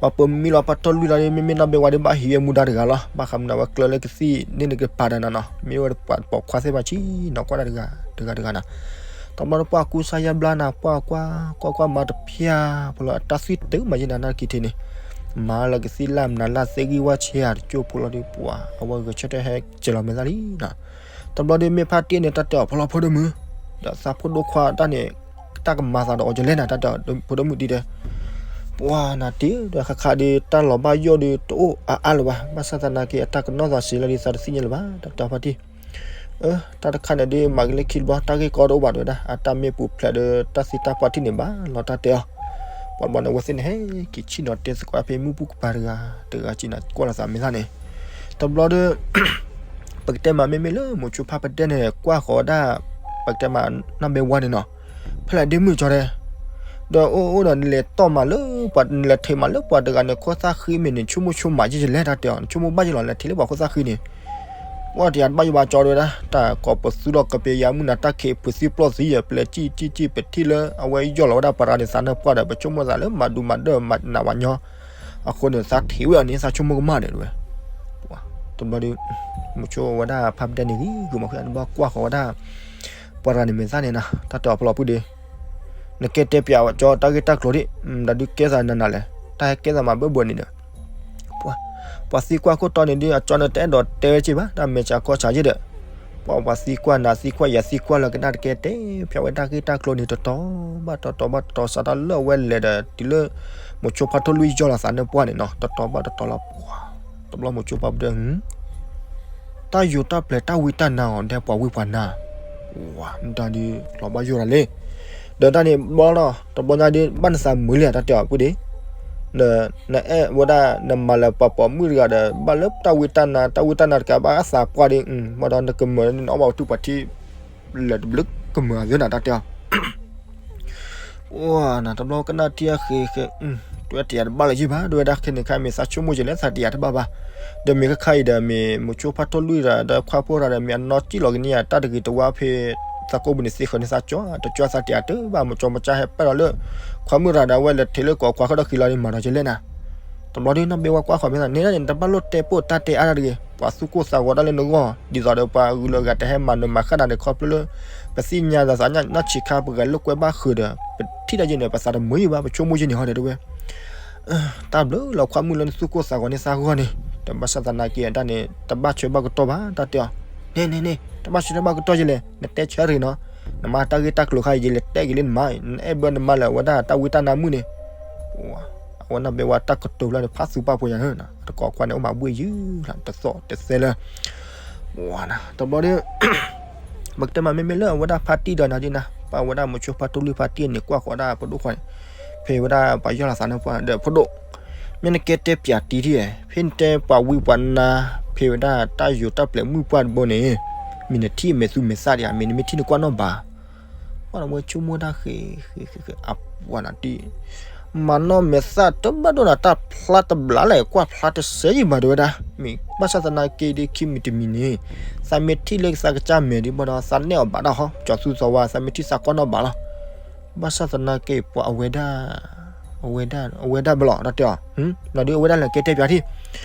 ပှၤပၢမံလီၤဖါထိၣ်လွံၢ်လီၤဒီး မ့မ့ၢ်နီၢ်ဘဲဝါဒီး ဘၣ်ဟံးဝဲမူဒါတဂၤလီၤ. ဘၣ်ဃးမနုၤဝဲကျၢလၢကသံၣ်န့ၣ် နကပၤဒီးနၤနီၤ, မ့ၢ်ဝဲပှၤပိာ်ခွါသ့ၣ်တဖၣ်ဆံးနီၤ ကွၢ်တၢ်တဂၤ တဂၤတဂၤနီၤ. တဘျီဒီးပှၤကူစါယါဘျါနၤ ပှၤကွၢ် ကွၢ်ကွၢ်မၤတဖၠၣ်ဖိလီၤ အတၢ်သွံၣ်တုၤမးယဲၢ်နၤ နၢ်က့ၤထံးန့ၣ်, မၤလၢကသံၣ်လၢ်မနုၤလၢ်သ့ဂံၢ်ဝါဆဲးဧါ တကၠိဖိလီၤဒီး ပှၤအဝဲဂဲၤဆၢထၢၣ်ဟဲက့ၤလီၤမဲာ်သၣ်လံနီၤ. တဘျီဒီးမ့ၢ်ဖါတံၢ်န့ၣ် တၢ်တဲအီၤ ဖိလီၤဖိဒိၣ်မုၣ်, ဒီးသးဖိဒိၣ်ခွါတၢ်န့ၣ် တၢ်ကမၤသးဒီးအီၤကလဲၣ်နၤ တၢ်တဲအီၤ ဖိဒိၣ်မုၣ်တံၢ်တဲ ပှၤနၤတ့ၢ်ဒီးခါခါဒီး တၢ်လီၤဘၣ်ယိၣ်ဒီးတအိၣ်အါအါလၢၤဘၣ်. ဘၣ်ဆၣ်သနာ်က့ အတၢ်ကနီၣ်သးစ့လီၤဒီး သးတသ့ၣ်ညါလၢၤဘၣ် တၢ်တဲအီၤဖါတံၢ်. အၢ တၢ်တခါန့ၣ်ဒီး မၤက့ၤလၢခံတဘျီ တၢ်ဂ့ၢ်ကီတအိၣ်ဘၣ်တဲဝဲဒၣ် အတၢ်မ့ၢ်ပူၤဖျဲးဒီး တၢ်သံတၢ်ပှၢ်ထံၣ်န့ၣ်ဘၣ်လီၤ တၢ်တဲအီၤ. ပှၤဘျီန့ၣ် အဝဲသ့ၣ်န့ၣ် ဟဲက့ၤဆ့ၣ်နီၤတဲသကိးဖဲမုၢ်ပူၤကပၤတဂၤ တဂၤက့ၤနၤ ကွၢ်လီၤသးမဲာ်သၣ်န့ၣ်. တဘျီဒီး ပကတဲမးမ့မ့ၢ်လၢမိၤဆိဖါပဒဲန့ၣ် ကွၢ်ဃီၤဝဲဒၣ် ပကတဲမးနီၢ်ဘဲဝါန့ၣ်နီၤ, ဖဲလဲၣ်ဒ့မုၣ်ကၠီတဲ ဒီးအိၣ်အိၣ်ဒီးနလဲၤတီၢ်မးလၢပှၤ နလဲၤထံးမးလၢပှၤတဂၤန့ၣ် ခိၣ်သၣ်ဃံမ့ၢ်န့ၣ် နဆိကမိၣ်ဆိကမးယဲၢ်ယလဲၣ် တၢ်တဲအီၤ နဆိကမိၣ်ဘၣ်ယဲၢ်လီၤ လဲၤထံးလၢပှၤခိၣ်သၣ်ဃံန့ၣ်. ပှၤတယၤတဘၣ်ယိၣ်ဘၣ်ကၠီတဲဝဲဒၣ် တၢ်ကိးပသူလီၤကပယၤမုၢ်နၤ တၢ်ခံးပှ့ၤသံပျီၢ်သံယဲၢ် ပလဲၤစံၣ်စံၣ်စံၣ် ပထံၣ်လၢအဝဲယီၢ်လီၤဝဲဒၣ်ပှၤတဂၤန့ၣ် သးနၢ်ပှၢ်ဒီး ပဆိကမိၣ်သးလၢမၤဒူမၤဒၢၣ်မၤနးဝၤညီ အဃိန့ၣ် သးထံးဝဲအီၤန့ၣ် သးဆိကမိၣ်ကမၣ်ဒီးဝဲ တဘျီဒီး မိၤဆိဝဲဒၣ်ဖါပဒဲန့ၣ်ဂ့ၤဂ့ၤမး ဃဲတဘျီကွၢ်ဃီၤဝဲဒၣ် ပှၤတဂၤန့ၣ်မဲာ်သၣ်န့ၣ်နီၤ တၢ်တဲအီၤဖီလီၤပုၢ်ဒီး နကဲတဲပၠးကၠီတၢ်ဂ့ၢ်တၢ်ကျိၤဒံး ဒီးဒုးကဲသးနၤနၤလဲၣ် တၢ်ဟဲကဲသးမးဘၢဘၢန့ၣ်ဒီး ပှၤသံကွၢ်ခိၣ်တီန့ၣ်ဒီး အကၠီန့ၣ်တအဲၣ်ဒိးတဲဝဲက့ၤဘၣ် တၢ်မဲာ်ဆှးခီဆှးယဲၢ်ဒီး ပှၤပှၤသံကွၢ်နၤသံကွၢ်ယၤသံကွၢ်လၢကနၣ်တကဲတဲပၠးဝဲတၢ်ဂ့ၢ်တၢ်ကျိၤန့ၣ် တတီၤဘၣ်တတီၤဘၣ်တတီၤ စးထီၣ်လၢအဝဲလဲၤဒီးတုၤလၢ မိၤဆိဖါထိၣ်လွံၢ်ယီၢ်လီၤသးနၢ်ပှၢ်န့ၣ်နီၤ တတီၤဘၣ်တတီၤလီၤပှၤ တဘျီမိၤဆိဖါပဒဲ တၢ်ယိၤတၢ်ပျဲၤတၢ်ဝံတၢ်နါအီၤဒဲပှၤဝံပှၤနါ ဝၤ မတၤဒုးလီၤဘၣ်ယိၣ်တၢ်လဲၣ် ဒီးတၢ်န့ၣ်ဘျီနီၤ တဘျီညါဒုး ဘၣ်နသးမုာ်လံတၢ်တဲအီၤပုၢ်ဒံး နအဲၣ်ဝဲဒၣ် နမၤလၢပှၤပိာ်မုၣ်တဂၤဒီး ဘၣ်လၢတၢ်ဝံတၢ်နါ တၢ်ဝံတၢ်နါတကးဘၣ်အသးပှၢ်ဒံး ဘၣ်ဒီးနကမၢၤန့ၣ် နအီၣ်ဘၣ်ပတုၢ်ပှၤထံ လဲၤတဘျုးကမၢၤအသးနၤတၢ်တဲအီၤ အိၣ်နၤတဘျီကနၣ်ထံအဃ့ဃ့ တွဲတယၤတဘၣ်လၢၤယံၢ်ဘၣ် ဒ်ဝဲဒၣ်ခဲန့ၣ်ခါမ့ၢ်သးဆိကမိၣ်ကလဲၣ်သးတယၤတဘၣ်ဘၣ် ဒီးမ့ၢ်ခါခါအံၤဒီးမ့ၢ်မိၤဆိဖါထိၣ်လွံၢ်ဒီး ဒီးခွါဖိတဂၤဒီး မ့ၢ်အနီၢ်ကံၣ်လီၤကန့ၢ်ယၤတၢ်တဂ့ၤတဝါဖဲ သးကိးပူၤန့ၣ်သ့ဃၢၤန့ၣ်သးကၠီ တကၠီသးတယၤတဘၣ် မကၠီမကၠါဟဲပၢၢ်လီၤလၢ ခွါမုၣ်တဂၤဒီး အဝဲလဲၤထံးလၢကိးခွါခီၣ်ဒီးဃံလီၤန့ၣ် မၤဒီးကလဲၣ်နၤ တဘျီဒုးနီၢ်ဘဲဝါကွၢ်ဃီၤမ့ၢ်သးန့ၣ်န့ၣ် တဘၣ်လိၣ်တဲပိာ်တၢ်တဲအါတၢ်တဂ့ၤ ပှၤသူၣ်ကိၢ်သးဂီၤတၢ်လၢနဂီၢ် ဒ်သိးဒီးပှၤဂုၤလၢဂၤတဟဲမၤနၢၤမၤဃၣ်နၤန့ၣ် ခီဖျိလၢ ပသ့ၣ်ညါသးသးနီၢ်ဆံးခါ ပဂၤလိာ်ကွဲဘၣ်ဃုာ်ဒီး ပထံၣ်တၢ်ယဲၢ်န့ၣ် ပသးတမုာ်ယံၢ်ဘၣ် ပဆိကမိၣ်ယဲၢ်န့ၣ်ဟီဒီးတဝဲ တၢ်ဘျုးလီၤခွါမုၣ်လၢနသူၣ်ကိၢ်သးဂီၤန့ၢ်သးဂီၢ်န့ၣ် တဘၣ်ဆၣ်သနာ်က့အတၢ်န့ၣ် တဘၣ်ဆၢဘၣ်ကတီၢ်ဘၣ် တၢ်တဲအီၤ န့ၣ်န့ၣ်န့ၣ် တဘၣ်ဆၢဘၣ်ကတီၢ်ယဲၢ်လဲၣ် နတဲဆၢတဂ့ၤနီၤ နမါတၢ်ဂ့ၢ်တၢ်ကျိၤခါအံၤယလဲၤတဲက့ၤလၢနမါ နအဲၣ်ဘၢနမါလၢအဝဲဒၣ်တၢ်ဝံတၢ်နါမုၣ်န့ၣ် အဝဲနီၢ်ဘဲဝါတၢ်ကတိၤလၢန့ၣ် ဖးသူပၢ်ဖိညါ တကိးခွါန့ၣ် အိၣ်မးဘှ့ၣ်ယုၢ်လၢတသီၣ်တသဲလၢ တဘျီဒီး ပကတဲမးမ့မ့ၢ်လၢအဝဲဒၣ်ဖါတံၢ်ဒီးနၤဒ်နၤ ပှၤဝဲဒၣ်မိၤဆိဖါထိၣ်လွံၢ်ဖါတံၢ်န့ၣ် ကွၢ်ဃီၤဒၣ်ပဒိၣ်ခွါန့ၣ် ဖဲဝဲဒၣ်ပှၤယီၢ်လီၤသးန့ၣ်ပှၢ်ဒီးဖိဒိၣ် မ့ၢ်နကဲတဲပၠးတံၢ်ထံၣ် ဖဲနတဲပှၤဝံပှၤနါ ဖဲဝဲဒၣ်တၢ်ယိၤတၢ်ပျဲၤမုၢ်ပှၢ်တဘိန့ၣ် မ့ၢ်နထံၣ်မဲာ်သူမဲာ်သၣ်ဒံးဧါ မ့ၢ်နမ့ၢ်ထံၣ်နကွၢ်နီၣ်ဘၣ် ပှၤနဝဲဆိကမိၣ်တၢ်ဃ့ဃ့ဃ့ဃ့ အပှၤနၤတံၢ် မၤနီၣ်မဲာ်သၣ်တဘၣ်ဒိၣ်နၤ တၢ်ဖျါတဘျါလဲၣ် ကွၢ်ဖျါတစဲးယံၢ်ဘၣ်တဲဝဲဒၣ် မ့ၢ်ဘၣ်ဆၣ်သနာ်က့ဒ်ခံမံၤတမံၤန့ၣ် သးမ့ၢ်ထံၣ်လၢသးကစၢ်မဲာ်ဒံးဘၣ်ဒီး သးနဲၣ်အီၤဘၣ်ဒၣ်ဟီ ကၠီသူသီဝါ သးမ့ၢ်ထံၣ်သးကွၢ်နီၣ်ဘၣ်လီၤ ဘၣ်ဆၣ်သနာ်က့ပှၤအဝဲဒၣ် အဝဲဒၣ် အဝဲဒၣ်ဘၣ်လီၤ တၢ်တဲအီၤ နဒုးအဝဲဒၣ်လဲၤကဲတဲပၠးထံၣ်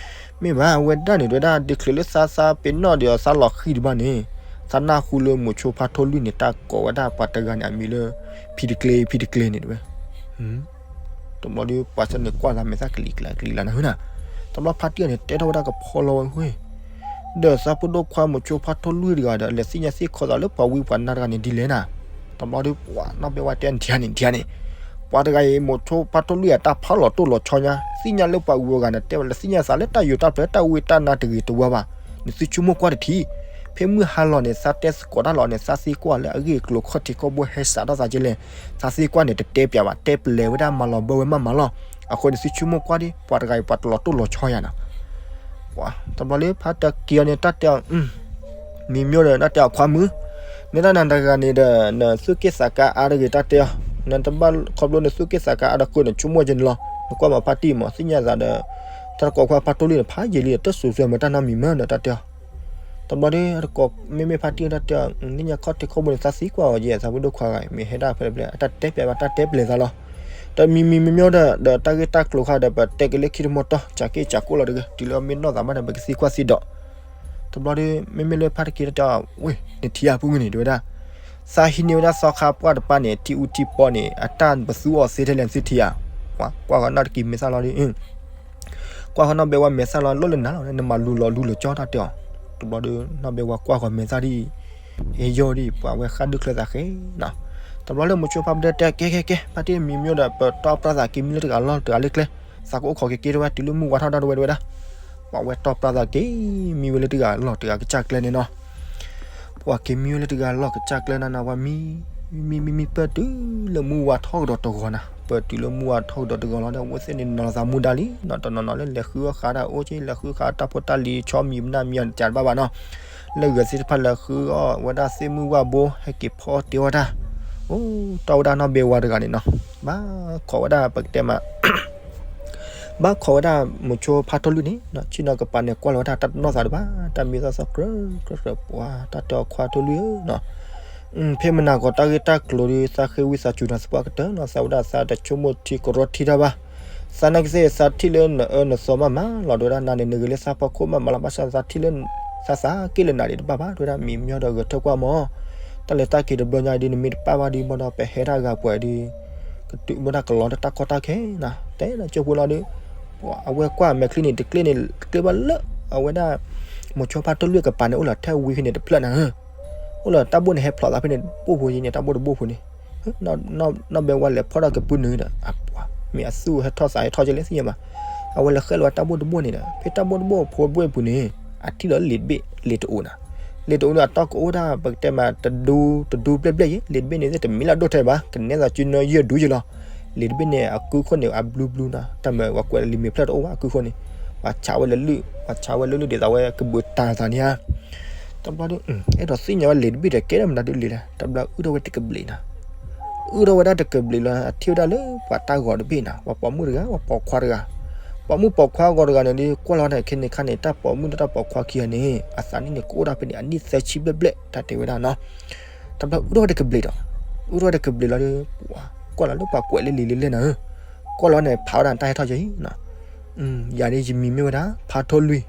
မ့ၢ်ဘၣ် အဝဲဒၣ်န့ၣ် တဲဝဲဒၣ် ဒ်ချုးလၢသးသးပ့ၤနီၣ်ဒီးသးလီၤဃံၤတဘၣ်န့ၣ် သးနၢ်ဟူလၢမိၤဆိဖါထိၣ်လွံၢ်န့ၣ် တၢ်ကိးဝဲဒၣ်ပှၤတဂၤန့ၣ် အမံၤလၢ ဖံတကျ့ ဖံတကျ့န့ၣ်တဲဝဲ တဘျီဒီးပှၤစၢန့ၣ်ကွၢ်သးမဲာ်သၣ်ကလံၤကျါကလံၤလၢနၤဟၢနၤ တဘျီဖါတံၢ်န့ၣ်တဲထီၣ်ဝဲဒၣ်ကဖီလီၤဝဲ ဒီးသးပဒိၣ်ခွါမိၤဆိဖါထိၣ်လွံၢ်တဂၤဒီး လဲၤသ့ၣ်ညါသ့ၣ်ခီသးလၢပှၤဝံပှၤနါတဂၤန့ၣ်ဒ်လဲၣ်နၤ တဘျီဒီးပှၤနီၢ်ဘဲဝါတဲဒံးန့ၣ်ဒံးန့ၣ် ပှၤတဂၤအံၤ မိၤဆိဖါထိၣ်လွံၢ်အတၢ်ဖးလီၤတိၢ်လီၤဆီညါ သ့ၣ်ညါလၢပှၤဂုၤအဂၤန့ၣ် တဲဝဲလဲၤသ့ၣ်ညါသးလၢတၢ်ယိၤတၢ်ပျဲၤတၢ်ဝံတၢ်နါတဂ့ၤတဝါဘၣ် နသုဆိကမိၣ်ကွၢ်တထံၣ် ဖဲမုၢ်ဟါလီၤန့ၣ် သးတဲသကိးတၢ်လီၤန့ၣ် သးသံကွၢ်လၢအဂ့ၢ်အကျိၤခီၣ်ထံးခီၣ်ဘိဟဲစးထီၣ်သးကဲလဲၣ် သးသံကွၢ်န့ၣ် တတဲပၠးဘၣ် တဲပလဲၤဝဲဒၣ်မၤလီၤဘၢဝဲမးမးလီၤ အဃိန့ၣ်သုဆိကမိၣ်ကွၢ်ဒ် ပှၤတဂၤအံၤပှၤတလီၤတိၢ်လီၤဆီယၤနီၤ တဘျီလၢဖါတံၢ်က့ၤအီၤန့ၣ် တၢ်တဲအီၤ မံၤမျိၣ်ဒီးတၢ်တဲအီၤခွါမုၣ် မ့ၢ်တၢ်နၤတဂၤန့ၣ်ဒီး နသူၣ်က့ၣ်သးကါအါတဂ့ၤတၢ်တဲအီၤ နတဘၣ်ခီဖျိနသူၣ်က့ၣ်သးကါအါဒီးကိးနဆိကမိၣ်ကဲန့ၣ်လီၤ. နကွၢ်မၤဖါတံၢ်မး သ့ၣ်ညါသးဒီး တၢ်တကိးခွါဖါထိၣ်လွံၢ်န့ၣ် ဖးယံာ်လံဒီး တစိၤသွဲမၤတၢ်နီတမံၤမးဒီးတၢ်တဲအီၤ. တဘျီဒီး တကိးမ့မ့ၢ်ဖါတံၢ်တၢ်တဲအီၤ နညါခီၣ်ထံးခီၣ်ဘိန့ၣ် သးသံကွၢ်အီၤယဲ သးဝဲဒိၣ်ခွါဂၤ မ့ၢ်ဟဲဒၣ်ဖဲလဲၣ်ဖဲလဲၣ် အတၢ်တဲပျဲဘၣ် တၢ်တဲပျဲသးလီၤ. တမံၤမံၤမ့မ့ၢ်ဒီး ဒီးတၢ်ဂ့ၢ်တၢ်ကျိၤခါဒီး ပတဲကလၢခံတမီၢ်တီၢ် ကးက့ၢ်ကးကိၣ်လီၤတဂ့ၤ တုၤလၢမ့ၢ်နီၢ်သးမးဒီး ပကသံကွၢ်သံဒိး တဘျီဒီး မ့မ့ၢ်လၢဖါတံၢ်တၢ်တဲအီၤ ဝ့ၢ် နထံၣ်ဧါဖုမုၢ်န့ၣ် တဲဝဲဒၣ် သးဟံးန့ၢ်ဝဲဒၣ်သီခါပှၢ်တပၤန့ၣ် ထံအူထံပီန့ၣ် အတၢ်ပသူအီၤသ့ထဲလဲၣ် နသုထံၣ်ဧါ. ကွၢ်ဃီနီၢ်တက့ၤမဲာ်သၣ်လီၤဒီး ကွၢ်ဃီနီၢ်ဘဲဝါမဲာ်သၣ်လီၤ လိၣ်လၢနၤလီၤ နမၤလူၤလီၤလူၤလီၤကၠီတၢ်တဲအီၤ. တဘျီဒီး နီၢ်ဘဲဝါကွၢ်ဃီမဲာ်သၣ်ဒ်အံၤ ဟဲယီၢ်ဒ်အံၤ ပှၤဝဲဃၣ်ဒုၣ်ချၢသးဃဲနီၤ. တဘျီလၢမိၤဆိဖါပဒဲတဲ ကဲကဲကဲ ဖါတံၢ်မံၤမ့ၢ်ဒီး ပတီၢ်ပြၢသးက့ၤမံလၢတဂၤလီၢ်တဂၤလၢကျဲ သးကအိၣ်ခိးက့ၤက့ၤတဝဲ တုၤလၢမုၢ်ဝါထီၣ်ဒၣ်တဝဲတဝဲဒၣ် ပှၤဝဲတီၢ်ပြၢသးက့ၤမံဝဲလၢတဂၤလီၢ်တဂၤကစၢ်ကျဲန့ၣ်နီၤ. ပှၤက့ၤမံဝဲလၢတဂၤလီၢ်ကစၢ်ကျဲန့ၣ်နီၤ ပှၤမံမံမံပၢၢ်တုၤလၢမုၢ်ဝါထီၣ်ကဒီးတဂီၤနီၤ. ပၢၢ်တုၤလၢမုၢ်ဝါထီၣ်ကဒီးတဂီၤလီၤဒီး အဝဲသ့ၣ်န့ၣ်နီၤလီၤသးမူဒါလံနီၤ. တနီၤနီၤလၢလဲၤဃုအီၣ်ဃာ်တၢ်အိၣ်က့ လဲၤဃုဃာ်တၢ်ဖိတၢ်လံၤ ဆီမံၤပနၢ်မံၤအတကးတဘၣ်ဘၣ်နီၤ. လၢဂၤသ့ၣ်တဖၣ်လဲၤဃုအီၣ်ဝဲဒၣ်သ့ၣ်မုၢ်ဝါဘိ ဟဲက့ၤဖီအီၣ်တ့အီၣ်တၢ် အိၣ်တီၢ်ဝဲဒၣ်နီၢ်ဘဲဝါတဂၤန့ၣ်နီၤ. ဘၣ်ခိးဝဲဒၣ်ပကတဲမး ဘၣ်ခိးဝဲဒၣ်မိၤဆိဖါထိၣ်လွံၢ်န့ၣ် ဆ့ၣ်နီၤကပၤန့ၣ် ကွၢ်လီၤဝဲဒၣ်တၢ်တနီၣ်သးတဘၣ် တၢ်မံသီၣ်သီၣ်ကြၢးကြၢးကြၢး ပှၤတၢ်တဲအီၤခွါထိၣ်လွံၢ်ဧၢနီၤ. ဖဲမနၤကီးတၢ်ဂ့ၢ်တၢ်ကျိၤဒီး သးဃ့ဝံသးစူၤနီၤ သပှၢ်ကတၢၢ်နီၤ သးဝဲဒၣ်သးတဆိကမိၣ်ထံကရီထံတၢ်ဘၣ်. သးနာ်က့သ့ၣ် သးထံၣ်လၢနအၢနသီမးမးလီၤ တဲဝဲဒၣ် နၤန့ၣ် နဂ့ၤလၢသးဖီခိၣ်မးမးလီၤ ဘၣ်ဆၣ်သးထံၣ်လၢ သးသးက့ၣ်လၢနၤဒံးတဘၣ်ဘၣ် တဲဝဲဒၣ် မံမ့ၢ်ဒီးဂဲၤထၢၣ်ကွၢ်မး တၢ်လဲၤတၢ်က့ၤတဘျီညါဒ် နမ့ၢ်တပာ်ဘၣ်ဒ် ဘၣ်ဒီးပဟဲတၢ်ဂၤပှဲၤဒ် ကတုၤဘၣ်တၢ်ကလီတၢ်ခီၣ်တၢ်ခဲနီၤ တဲလၢကၠိဖိလီၤဒီး အဝဲကွၢ်မဲာ်ချံန့ၣ် တကျ့န့ၣ် တကျ့ဘၣ်လၢ အဝဲဒၣ် မိၤဆိဖါထိၣ်လွံၢ်ကပၤန့ၣ် အိၣ်လီၤထဲဝံဖဲန့ၣ်တဖျၢၣ်နၤဧၢ အိၣ်လီၤတၢ်ဘိၣ်န့ၣ် ဟဲဖျိးသးဖဲန့ၣ် ဘိၣ်ဖိယံၤန့ၣ် တၢ်ဘိၣ်တဘိၣ်ဖိန့ၣ် နီၢ်ဘဲဝါလဲၤဖီၣ်ထီၣ်ကပုၢ်နုၤဒီး အပှၤ မ့ၢ်အသူၣ်ဟဲထီၣ်သးဟဲထီၣ်ကလဲၣ်သ့ၣ်ညါဘၣ် အဝဲလဲၤဃဲလီၤဝဲတၢ်ဘိၣ်တဘိၣ်န့ၣ်ဒီး ဖဲတၢ်ဘိၣ်တဘိၣ်ဖိဘိၣ်အပူၤန့ၣ် အထံၣ်လီၤလံာ်တဘ့ၣ် လံာ်တအိၣ်နၤ လံာ်တအိၣ်န့ၣ် အတီၢ်ကအိၣ်ဒၣ် ပကတဲမး တဒူ တဒူဘျဲၣ်ဘျဲၣ်ယံၤ လံာ်တဘ့ၣ်န့ၣ် တမ့ၢ်လၢအဒိၣ်ထဲဘၣ် ကနဲသိးစုနီၢ်ယဲၢ်ဒူယံၤလီၤ လံာ်တဘ့ၣ်န့ၣ် အကုခိၣ်န့ၣ် အဘျုးဘျုးနီၤ တၢ်မၤဝဲကွဲးလံာ်မ့ၢ်ဖျၢၣ်တအိၣ်ဘၣ် အကုခိၣ်န့ၣ် ပှၤဆးဝဲလၢလုၢ် ပှၤဆးဝဲလၢလုၢ်ဒ်သိးဝဲကဘုးတၢ်သးန့ၣ်ဧါ တဘျီဒီး အဲၣ်ဒိးသ့ၣ်ညါဝဲလံာ်တဘ့ၣ်ဒီးကဲထီၣ်မတၤဒုးလံာ်လဲၣ် တဘျီအုၣ်ထီၣ်ဝဲတကဘျံးနီၤ အုၣ်ထီၣ်ဝဲဒၣ်တကဘျံးလီၤ အထံၣ်ဝဲဒၣ်လၢပှၤတၢ်ဂီၤတဘ့ၣ်နီၤ ပှၤပိာ်မုၣ်တဂၤ ပှၤပိာ်ခွါတဂၤ ပိာ်မုၣ်ပိာ်ခွါဂီၤတဂၤန့ၣ်ဒီး ကွၢ်လီၤန့ၣ် ခဲန့ၣ်ခါန့ၣ် တၢ်ပိာ်မုၣ်ဒီးတၢ်ပိာ်ခွါခံဂၤန့ၣ် အသးနံၣ်န့ၣ် ကအိၣ်ဒၣ်ဖဲန့ၣ် အနံၣ်သၢဆံဘျဲၣ်ဘျဲၣ် တၢ်တဲဝဲဒၣ်နီၤ တဘျီအုၣ်ထီၣ်ဝဲတကဘျံးဒီး အုၣ်ထီၣ်ဝဲတကဘျံးလီၤဒီး ပှၤကွၢ်လီၤလၢပှၤကွဲးလၢလံာ်လၢလဲၣ်နၤဧၢ ကွၢ်လီၤန့ၣ် ဖးဝဲဒၣ်တၢ်ဟဲထီၣ်ကၠီအံၤနီၤ ယၤဒ်ယမံၤမ့ၢ်ဝဲဒၣ် ဖါထိၣ်လွံၢ်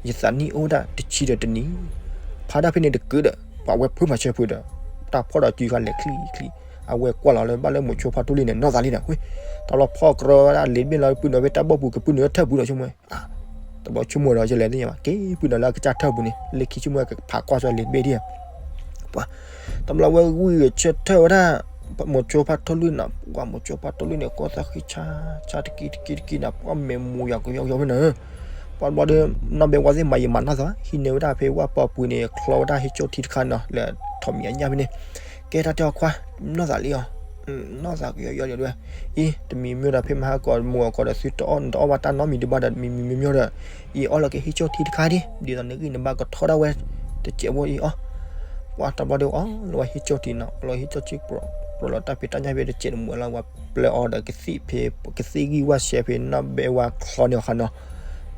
ယသးနံၣ်အိၣ်ဝဲဒၣ်တဆံဒီးတနံၣ် ဖးဒၣ်ဖဲန့ၣ်တကုာ်ဒီး ပှၤဝဲဖုမၤဆၢဖုဒီး တၢ်ဖီၣ်ဒီးစုခါလဲၤချံချံ အဝဲကွၢ်လီၤလၢဘၣ်လၢမိၤဆိဖါထိၣ်လွံၢ်န့ၣ် နီၢ်သးလံဒီး ဝ့ၢ် တဘျီဖီၣ်ကရီဝဲဒၣ်လံာ်တဘ့ၣ်လီၤ ပုၢ်နုာ်ဖဲတၢ်ဘိၣ်ပူၤ ကပုၢ်နုာ်ထၢၣ်ပူၤဒီးဆိကမိၣ် တဘျီဆိကမိၣ်ဒီး ယလဲၤသ့ၣ်ညါဘၣ် က့ၤပုၢ်နုာ်လၢအကစၢ်ထၢၣ်ပူၤန့ၣ် လၢခံဆိကမိၣ်ကဖးကွၢ်စီလံာ်တဘ့ၣ်ဒ် ပှၤ တဘျီဝဲဝံၤဂဲၤဆၢထၢၣ်ဝဲဒၣ် မိၤဆိဖါထိၣ်လွံၢ်နီၤ ပှၤမိၤဆိဖါထိၣ်လွံၢ်န့ၣ် ကီၢ်သၣ်ဃံဆါ ဆါတကံတကံတကံနီၤ ပှၤမဲာ်မူယၤကယီကယီဖဲန့ၣ် ပှၤတဘျီဒီး နီၢ်ဘဲဝါသ့ၣ်မၤယံာ်မၤနီၢ်သး ဟံးန့ၢ်ဝဲဒၣ်ဖဲဝၣ်ပီပူၤန့ၣ် ချီဝဲဒၣ်ဟံးကၠိထံတခါနီၤ လၢထိးမံၤအညၣ်ဖဲန့ၣ် ကဲတၢ်တဲအီၤခွါ နီၢ်သးလံအီၤ နီၢ်သးကယီကယီဒီး အံၤ တမံၤမ့ၢ်ဒီးဖဲမဟါကီး မုၢ်အီၤကီးဒီးသုတအီၣ် နတအီၣ်ဘၣ်တၢ်နီတမံၤဒံးဘၣ်ဒီး တမံၤမံၤမ့ၢ်မ့ၢ်ဒီး အံၤအီၣ်လီၤက့ၤဟံးကၠိထံတခါဒံး ဒ်သိးနဂံၢ်နဘါကထီၣ်ဒၣ်ဝဲ တစဲးဖိအံၤအီၣ် ပှၤတဘျီဒီးအီၣ်လီၤဝဲဟံးကၠိထံနီၤ အီၣ်လီၤဟံးကၠိထံ ပြီၢ်လီၤတၢ်ဖံးတၢ်ညၣ်ဖဲတစဲးတမုာ်လီၤ ပှၤပျဲအီၤဒီးကသံၣ်ဖဲ ကသံၣ်ဂံၢ်ဝၣ်ရှဲဖဲ နီၢ်ဘဲဝါချီန့ၣ်အခါနီၤ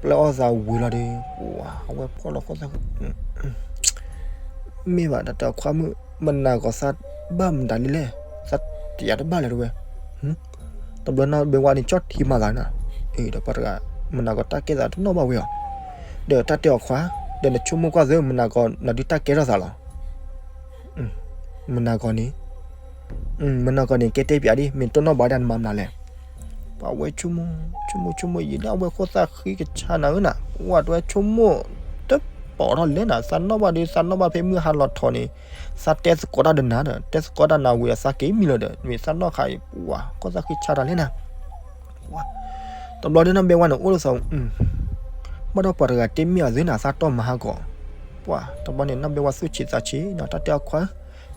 ပျဲအီၣ်သးဝံၤလီၤဒီး ပှၤအဝဲဖီၣ်လီၤဃီသး မ့ၢ်ဘၣ်တၢ်တဲအီၤခွါမုၣ် မနၤဂီၤသးဘၣ်မတၤလံလဲၣ် သးတယာ်တဘၣ်လဲၣ်တဝဲ တဘျီနီၢ်ဘဲဝါန့ၣ် ကၠီထံမၤသးနီၤ ဒီးပှၤတဂၤ မနၤဂီၤတၢ်ကဲသးတနီၣ်ဘၣ်ဝဲအီၤ ဒီးတၢ်တဲအီၤခွါ ဒီးနဆိကမိၣ်ကွၢ်သ့ မနၤဂီၤနၤဒုးတၢ်ကဲထီၣ်သးလီၤ မနၤဂီၤန့ၣ် မနၤဂီၤန့ၣ် ကဲတဲပၠးဒ် မ့ၢ်တနီၣ်ဘၣ်ဒၣ်နမၤမနုၤလဲၣ် ပှၤဝဲဆိကမိၣ် ဆိကမိၣ်ဆိကမိၣ်ယံာ်လၢ အဝဲဃိသးဃံကဆါနၤဧၢနၤ ဝဲတဝဲဆိကမိၣ် တပိာ်ထီၣ်လဲၣ်နၤ သးနီၣ်ဘၣ်ဒီး သးနီၣ်ဘၣ်ဖဲမုၢ်ဟါလီၤထီၣ်န့ၣ် သးတဲသကိးတၢ်ဒီးနၤဒီး တဲသကိးတၢ်နၤဝံၤဒီး သးက့ၤမံလီၤဒီး မ့ၢ်သးနီၣ်ခါအံၤ ပှၤဃိသးဃံဆါတၢ်လဲၣ်နၤ တဘျီဒီးနီၢ်ဘဲဝါန့ၣ် အိၣ်လၢသး ဘၣ်ဒီးပှၤတဂၤတ့မ့ၢ်အီၤသ့နၤ သးတီၢ်မၤဟါကီး ပှၤတဘျီန့ၣ် နီၢ်ဘဲဝါသူၣ်ဆံးသးဆံးနီၤ တၢ်တဲအီၤခွါ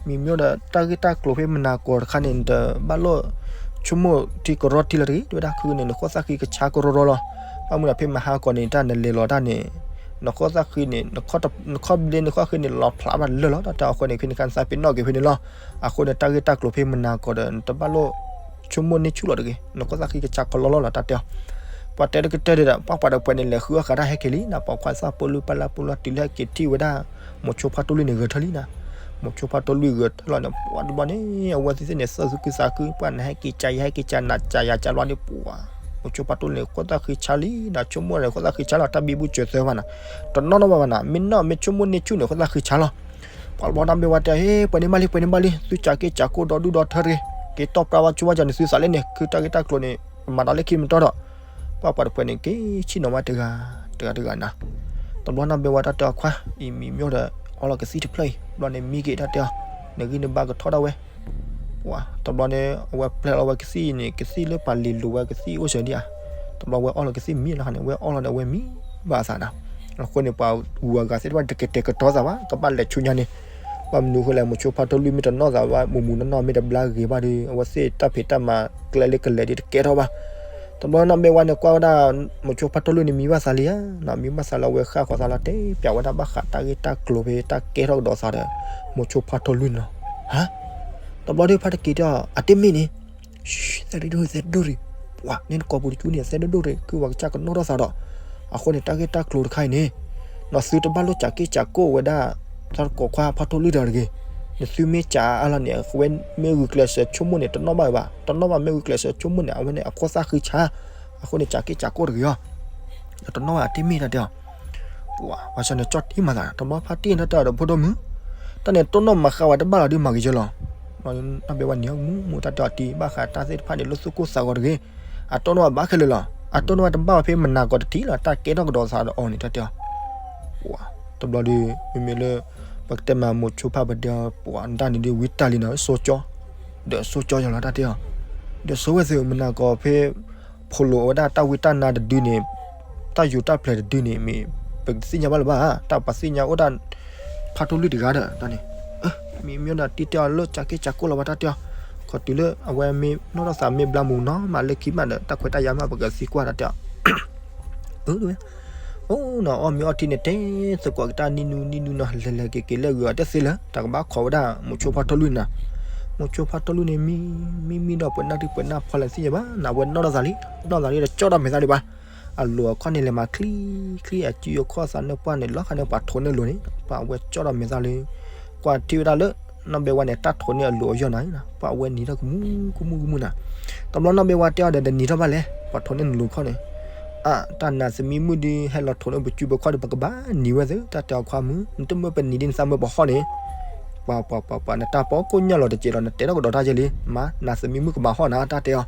မံၤမ့ၢ်ဒီးတၢ်ဂ့ၢ်တၢ်ကျိၤဖဲမနၤကီးတခါန့ၣ် နတဘၣ်လိၣ်ဆိကမိၣ်ထံကရီထံလၢၤတဂ့ၤ တဲဝဲဒၣ် ခုန့ၣ် နဃိသးဃံကဆါကရီရီလီၤ ဘၣ်မနုၤဒီးဖဲမဟါကီးန့ၣ် တၢ်နလဲၤလီၤတၢ်န့ၣ် နဃိသးဃံန့ၣ် နခီၣ်ဘျ့နခီၣ်ဃံန့ၣ် လီၤဖျးဘၣ်လၢာ်လီၤ တၢ်တဲအီၤအဃိန့ၣ် ဖဲန့ၣ်ခါန့ၣ် သးပ့ၤနီၣ်က့ၤဖဲန့ၣ်လီၤ အဃိန့ၣ် တၢ်ဂ့ၢ်တၢ်ကျိၤဖဲမနၤကီးဒီး နတဘၣ်လိၣ် ဆိကမိၣ်န့ၢ်ဆူၣ်လီၤတဂ့ၤ, နခိၣ်သၣ်ဃံကဆါကလီလီၤလီၤ တၢ်တဲအီၤ. ပှၤတဲတကတၢၢ်ဒီး ပှၤပှၤတပှဲၤန့ၣ် လဲၤဃုအီၣ်ဃာ်တၢ်ဟဲက့ၤလံနီၤ, ပိာ်ခွါသၣ်ပိလူၢ် ပၢ်လၢ်ပိလူၢ် တုၤလၢဟဲက့ၤထံၣ်ဝဲဒၣ် မိၤဆိဖါထိၣ်လွံၢ်န့ၣ် ဂဲၤထၢၣ်လံနီၤ. မိၤဆိဖါထိၣ်လွံၢ်ဂဲၤထၢၣ်လီၤန့ၣ် ပှၤတဘျီန့ၣ် အဝဲသ့ၣ်သ့ၣ်န့ၣ် သၢသကုသးခု ပှၤနဟဲက့ၤကၠးယၤ ဟဲက့ၤကၠးနၤ ကၠးယၤကၠးဘျီဒီး ပှၤ မိၤဆိဖါထိၣ်လွံၢ်န့ၣ် ခိၣ်သၣ်ဃံဆါလံနီၤ, ဆိကမိၣ်န့ၣ် ခိၣ်သၣ်ဃံဆါလီၤ တၢ်ဘံဘူစၢၤသၢဘၣ်နီၤ, တနီၣ်နီၣ်ဘၣ်ဘၣ်နီၤ, မ့ၢ်နီၣ်မ့ၢ်ဆိကမိၣ်န့ၢ်ဆူၣ်န့ၣ် ခိၣ်သၣ်ဃံဆါလီၤ. ပှၤတဘျီနီၢ်ဘဲဝါတဲ ဟ့ ပှဲၤန့ၢ်ဘၣ်လံ ပှဲၤန့ၢ်ဘၣ်လံ, သုကၠးက့ၢ်ကၠးကိၢ်ဒီဒူၣ်ဒီထၢတဂ့ၤ, က့ၤတီၢ်ပြၢဝဲဆိဝဲကၠးန့ၣ် သုသးလဲၣ်န့ၣ် ခုတၢ်ဂ့ၢ်တၢ်ကျိၤန့ၣ် ပမၤဒီးလၢခံမတီၢ်ဒီး ပှၤပှၤတပှဲၤန့ၣ် က့ၤဆ့ၣ်နီၤဝဲတဂၤ တဂၤတဂၤနီၤ. တဘျီနီၢ်ဘဲဝါတၢ်တဲအီၤခွါ အံၤမံၤမ့ၢ်ဒီး အီလီၤကသံၣ်တဖျၢၣ်အံၤ တဘျီန့ၣ်မံက့ၤတၢ်တဲအီၤ, နဂံၢ်နဘါကထီၣ်ဒၣ်ဝဲ ပှၤ တဘျီန့ၣ် အဝဲပျဲလီၤဝဲကသံၣ်န့ၣ် ကသံၣ်လၢပှၤလ့ၤလိၤဝဲကသံၣ်အိၣ်စၢၤဒံးဧါ, တဘျီဝဲအီလီၤကသံၣ်မံလီၤခါန့ၣ် ဝဲအီလီၤဒီးအဝဲမံဘၣ်အသးနီၤ. အဃိန့ၣ် ပှၤဂုၤအဂၤသ့ၣ်တဖၣ်တကတဲာ်ကတီၤသးဘၣ် ကဘၣ်လဲၤဆူညါန့ၣ်, ဘၣ်မနုၤအဃိလဲၣ် မိၤဆိဖါထိၣ်လွံၢ်မ့ၢ်တနီၣ်သးဘၣ် မူးမူးနီၢ်နီၢ်မ့ၢ်တဘျါဂ့ၤဘၣ်ဒီး အဝဲသ့ၣ်တၢ်ဖံးတၢ်မၤကျဲလၢကလဲၤဒ်တကဲထီၣ်ဘၣ်. တဘျီနီၢ်ဘဲဝါန့ၣ် ကွၢ်ဝဲဒၣ် မိၤဆိဖါထိၣ်လွံၢ်န့ၣ် မံဘၣ်သးလံဧါနီၤ, မံဘၣ်သးလၢအဝဲဃၣ်ဃီၤသးလီၤ တဲပၠးဝဲဒၣ်ဘၣ်ဃးတၢ်ဂ့ၢ်တၢ်ကျိၤဖဲ တၢ်ကဲထီၣ်ကဒီးသးဒီး မိၤဆိဖါထိၣ်လွံၢ်န့ၣ်လီၤ. ဟါ တဘျီဒီးဖါတက့ၤတဲအီၤ အတမ့ၢ်န့ၣ် သဲဒိၣ်ဒိၣ် သဲဒိၣ်ဒိၣ်ရံၣ်, ပှၤ န့ၣ်နကိာ်ပူၤတကၠူန့ၣ် သဲဒိၣ်ဒိၣ်ရံၣ် ကုဝၤကစၢ်ကနီၣ်ထီၣ်သးဒီး, အဃိန့ၣ် တၢ်ဂ့ၢ်တၢ်ကျိၤတခါအံၤန့ၣ် နသုတဘၣ်လိၣ်ကၠးက့ၢ်ကၠးကိၢ်ဝဲဒၣ် တၢ်တကိးခွါဖါထိၣ်လွံၢ်တဂၤတဂ့ၤ, နသုမ့ၢ်ကၠးအါလီၤန့ၣ် အဝဲမ့ၢ်ဂုာ်ကျဲးစၢးဆိကမိၣ်န့ၣ် တနီၣ်ဘၣ်ဝဲဘၣ်, တနီၣ်ဘၣ်မ့ၢ်ဂုာ်ကျဲးစၢးဆိကမိၣ်န့ၣ် အဝဲန့ၣ်အခိၣ်သၣ်ဃံဆါ, အဃိန့ၣ် ကၠးက့ၢ်ကၠးကိၢ်တဂ့ၤအီၤ တနီၣ်ဝဲတမ့ၢ်တၢ်တဲအီၤ, ပှၤ ပှၤဆၢန့ၣ် ကၠီၣ်တံၢ်မၤသး တဘျီဖါတံၢ်န့ၣ်တၢ်တဲအီၤဒီး ဖိဒိၣ်မုၣ်, တၢ်န့ၣ်တိၢ်နီၣ်မၤဃါဝဲတဘၣ်လီၤဒုးမၤဂ့ၤယၢလီၤ. နီၢ်ဘဲဝါန့ၣ်မူးမူးတၢ်တဲအီၤတံၢ် ဘၣ်ဃးတၢ်သ့ၣ်တဖၣ်န့ၣ် လၢသူၣ်ကိၢ်သးဂီၤတဂ့ၤ, အတိၢ်နီၣ်ဘၣ်ခဲလၢာ်လီၤ, အတိၢ်နီၣ်ဝဲတဘၣ်ဝဲဖဲမနၤကီးတထံၣ်လီၤ တၢ်ကဲထီၣ်ကဒီးသးဒီးအီၤန့ၣ် တၢ်တဲအီၤ ပှၤ တဘျီဒီး မ့မ့ၢ်လၢ ပကတဲမးမိၤဆိဖါပဒဲ ပှၤဒၣ်န့ၣ်ဒုးဝံတၢ်လံနီၤ စိကၠီ, ဒီးစိကၠီယီၤလီၤ တၢ်တဲအီၤ, ဒီးစိဝဲသ့ၣ်မနၤကီးဖဲ ဖိးလိာ်အဝဲဒၣ်တၢ်ဝံတၢ်နါတဒုန့ၣ်, တၢ်ယူၤတၢ်ဖျဲးတဒုန့ၣ် မ့ၢ်ပကသ့ၣ်ညါဘၣ်လၢၤဘၣ်, တၢ်ပှၤသ့ၣ်ညါအိၣ်ဒၣ် ဖါထိၣ်လွံၢ်တဂၤဒီး တၢ်န့ၣ် မ့မ့ၢ်ဒီးတံၢ်တဲအီၤလၢကၠးက့ၢ်ကၠးကိၢ်လီၤဘၣ် တၢ်တဲအီၤ, ခီတုၤလၢအဝဲမ့ၢ်နီၣ်ထီၣ်သးမ့ၢ်ဘျါမူးနီၤ မးလၢခံမးဒီး တၢ်ခွဲးတၢ်ယာ်မး ပကသံကွၢ် တၢ်တဲအီၤ အၢ အိၣ်နီၤ အီၣ်မ့ၤအီထံန့ၣ် တဲသကိးက့ၤတၢ်နံၣ်နူနံၣ်နူနီၤ လဲၤလဲၤက့ၤက့ၤလၢအဂုၤအီၤတသ့လၢၤ တၢ်ကဘၣ်ခိးဝဲဒၣ် မိၤဆိဖါထိၣ်လွံၢ်န့ၣ်နီၤ, မိၤဆိဖါထိၣ်လွံၢ်န့ၣ် မံ မံမံဒီးပှဲၤနၢ်ထံပှဲၤနၢ်ဖီလဲၣ်သ့ၣ်ညါဘၣ်နီၤ အဝဲနီၣ်ထီၣ်သးလံ နီၣ်သးလံဒီးကၠီၣ်ထီၣ်မဲာ်သၣ်ဒံးဘၣ်, အလိၤအခီၣ်န့ၣ် လဲၤမၤချံချံ အစုအခီၣ်သးနၢၣ်ပှၢ်န့ၣ် လီၤခါန့ၣ် ပှၤထိးန့ၢ်လိၤန့ၣ် ပှၤအဝဲကၠီၣ်ထီၣ်မဲာ်သၣ်လံ, ကွၢ်ထံၣ်ဝဲဒၣ်လၢ နီၢ်ဘဲဝါန့ၣ် တၢ်ထိးန့ၢ်အလိၤအယီၢ်နၤ, ပှၤအဝဲနံၤထီၣ်ကမူကမူကမူနီၤ, တဘျီနီၢ်ဘဲဝါတဲအီၤဒီး နနံၤထီၣ်ဘၣ်လဲၣ် ပှၤထိးန့ၢ်နလိၤခီၣ်န့ၣ်, အ တၢ်နးသမံမုၣ်ဒုး ဟဲလီၤထိးန့ၢ်ပစုပခီၣ်ဒီး ပကဘၣ်နံၤဝဲသ့ တၢ်တဲအီၤခွါမုၣ် နတမၢပနံၤဒ်နသးမၢပဟီၣ်န့ၣ်, ပှၤပှၤပှၤပှၤ နတၢ်ပီကိၣ်ညၣ်လီၤတစဲးလီၤ နတဲထီၣ်ကဒီးတၢ်ယဲလံ, မါ နးသမံမုၣ်ကမၤဟီၣ်နၤ တၢ်တဲအီၤ,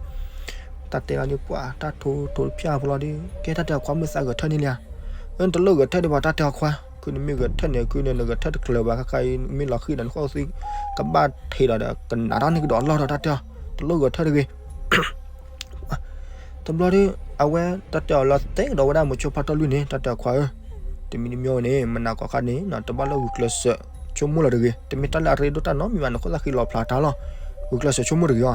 တၢ်တဲအီၤဒုး ပှၤ တၢ်ထိးထိးဖၠၣ်ဖိလီၤဒုး ကဲတၢ်တဲအီၤခွါမုၣ်သးဂဲၤထၢၣ်န့ၣ်လံဧါ, အၢ နတလိၣ်ဂဲၤထၢၣ်ဒံးဘၣ် တၢ်တဲအီၤခွါ, ခုနမ့ၢ်ဂဲၤထၢၣ်န့ၣ် ခုန့ၣ် နဂဲၤထၢၣ်တကျၢၤဘၣ် ခါခါအံၤ မ့ၢ်လီၤဃံၤဒီး နဃီသံ ကဘၣ်ထံးဒီး ကနးတၢ်န့ၣ်ကဒီးအလီၢ်ဒီး တၢ်တဲအီၤ တလိၣ်ဂဲၤထၢၣ်တဂ့ၤ တဘျီဒီး အဝဲတၢ်တဲအီၤလီၤတဲကဒီးဝဲဒၣ် မိၤဆိဖါထိၣ်လွံၢ်န့ၣ် တၢ်တဲအီၤခွါဧၢ, တမံၤတမံၤန့ၣ် မနၤကိးခါန့ၣ် တဘၣ်လၢဂုာ်ကျဲးစၢးဆိကမိၣ်လီၤတဂ့ၤ, တမ့ၢ်တၢ်လၢအရ့ဒိၣ်တၢ်နီတမံၤဘၣ် နခိၣ်သၣ်ဃံလီၤဖျါတၢ်လီၤ, ဂုာ်ကျဲးစၢးဆိကမိၣ်တဂ့ၤအီၤ,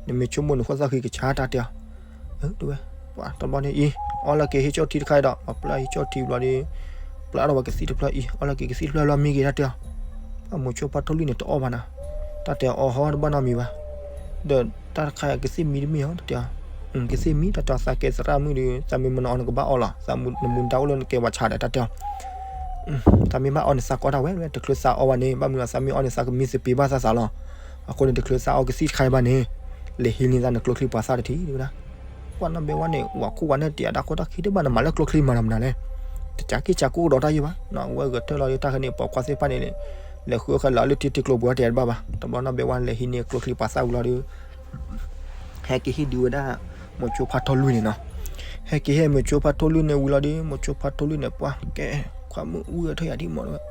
နမ့ၢ်ဆိကမိၣ်နခိၣ်သၣ်ဃံကဆါ တၢ်တဲအီၤ အၢ တဝဲ ပှၤတဘျီန့ၣ်အံၤ အီလီၤက့ၤဟံၣ်ကၠီၣ်ထံတခါအံၤဒီး ပျၢ်ဟံၣ်ကၠီၣ်ထံဘျီဒီး ပျၢ်ထီၣ်ဝဲကသံၣ်တဖျၢၣ်အံၤ အီလီၤက့ၤကသံၣ်တဖျၢၣ်လီၤမံက့ၤတၢ်တဲအီၤ, ပှၤမိၤဆိဖါထိၣ်လွံၢ်န့ၣ်တအီၣ်ဘၣ်နီၤ, တၢ်တဲအီၤအီဟီတဘၣ်နီတမံၤဘၣ်, ဒီးတၢ်တခါအံၤကသံၣ်မံတမ့ၢ်အီၤ တၢ်တဲအီၤ, ကသံၣ်မံ တၢ်တဲအီၤသးကဲသရၣ်မုၣ်ဒီး သးမုၢ်မနီၤအီၤနကဘၣ်အီလီၤ, သးမုၢ်နမူဒါအိၣ်လၢနကဲပှၤဆါဒီး တၢ်တဲအီၤ သးမ့ၢ်ဘၣ်အီန့ၣ် သးကီတၢ်ဝဲ တချုးသးအီဘၣ်န့ၣ် ဘၣ်မနုၤသးမ့ၢ်အီန့ၣ် သးကမံသပ့ၤဘၣ်သးသးလီၤ. အဃိန့ၣ် တချုးသးအီကသံၣ်တခါအံၤဘၣ်န့ၣ် လဲၤဟံးန့ၢ်သးနကျိချံပှၤသၣ်တထံၣ် တဲဝဲဒၣ်. ပှၤနီၢ်ဘဲဝါန့ၣ် ဝၤခိၣ်ဝၤနၢ်တ့ၢ်အတၢ်ခိၣ်တၢ်ခံတဘၣ် နမၤလၢကျိချံမၤတၢ်မနုၤလဲၣ်. တကးက့ၢ်ကးကိၢ်ကဒီးတၢ်ယဲၢ်ဘၣ် ဝဲဂဲၤထၢၣ်လီၤတၢ်ခါန့ၣ် ပိာ်ခွါသ့ၣ်တဖၣ်န့ၣ် လဲၤဃုအီၣ်ဃဲလၢလၢထံထံကျိပူၤတ့ၢ်တဘၣ်ဘၣ်. တဘျီနီၢ်ဘဲဝါလဲၤဟံးန့ၢ်ကျိချံပှၤသၣ်ဝံၤလီၤဒီး ဟဲက့ၤဟံၣ်ဒုးဝဲဒၣ် မိၤဆိဖါထီၣ်လွံၢ်န့ၣ်နီၤ. ဟဲက့ၤဟဲမိၤဆိဖါထီၣ်လွံၢ်န့ၣ်ဝံၤလီၤဒီး မိၤဆိဖါထီၣ်လွံၢ်န့ၣ် ပှၤကဲ ခွါမုၣ်ဝံဂဲၤထၢၣ်ယၤဒ်မးဝဲ ပှ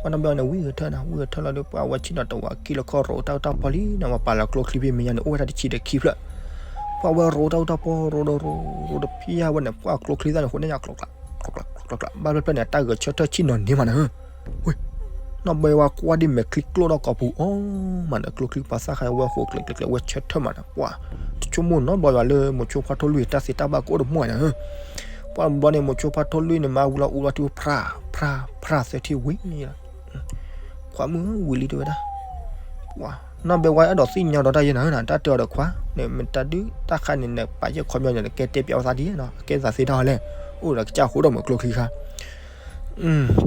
ၤနီၢ်ဘဲဝါန့ၣ် ဝံဂဲၤထၢၣ်နီၤ ဝံဂဲၤထၢၣ်လီၤဒီး ပှၤဝဲဆ့ၣ်နီၤတဝးကံၢ်လီၤခီၣ်ရိးတၢ်အူတၢ်ပီလံနီၤ ဝဲပာ်လီၤကျိချံဖဲမဲာ်ညါန့ၣ် အိၣ်ဝဲဒၣ်တဆံဒီးခံဖျၢၣ်. ပှၤဝဲရိးတၢ်အူတၢ်ပီရိးဒီးရိးဒီးဖျါဝဲန့ၣ် ပှၤကျိချံသၣ်န့ၣ် ဃိးန့ၢ်ညါကျိကျါ ကျိကျါ ကျိကျါ ဘၣ်ဖျၢၣ်ဖျၢၣ်န့ၣ် တၢ်ဂဲၤဆၢထၢၣ်ဆ့ၣ်နီၤန့ၢ်မးနၤ နီၢ်ဘဲဝါကွၢ်ဒ်မဲာ်ချံကျိၣ်ထီၣ်ကိာ်ပူၤအီၤမးနၤ ကျိချံပှၤသၣ်ခါဝဲဃိးကျဲးကျဲးကျဲးဝဲဆၢထၢၣ်မးနၤ ပှၤ တဆိကမိၣ်နီတဘျီယွၤလၢမိၤဆိဖါထီၣ်လွံၢ်တၢ်သ့တၢ်ဘၣ်ကအိၣ်တမီၢ်နၤ ပှၤတဘျီန့ၣ် မိၤဆိဖါထီၣ်လွံၢ်န့ၣ် မၤဝံၤလီၤအူလီၤထံ ဖြး ဖြး ဖြး သၢထံၣ်ဝံၤ ခွါမုၣ်ဝံၤလံတဲဝဲဒၣ် ပှၤ နီၢ်ဘဲဝါအဲၣ်ဒိးသ့ၣ်ညါဒီးတၢ်ယဲၢ်နၤဧၢနၤ, တၢ်တဲအီၤဒီးခွါ, နမ့ၢ်တၢ်ဒုးတၢ်ခါန့ၣ် နပာ်ယဲၢ်ခီပညီန့ၣ် နကဲတဲပျးဝဲသးဒ်နီၤ, ကဲသးသ့တၢ်ဟီလဲၣ်, အိၣ်ဒီးကစၢ်ဃိဒီးမ့ၢ်ကျိချံတခါ,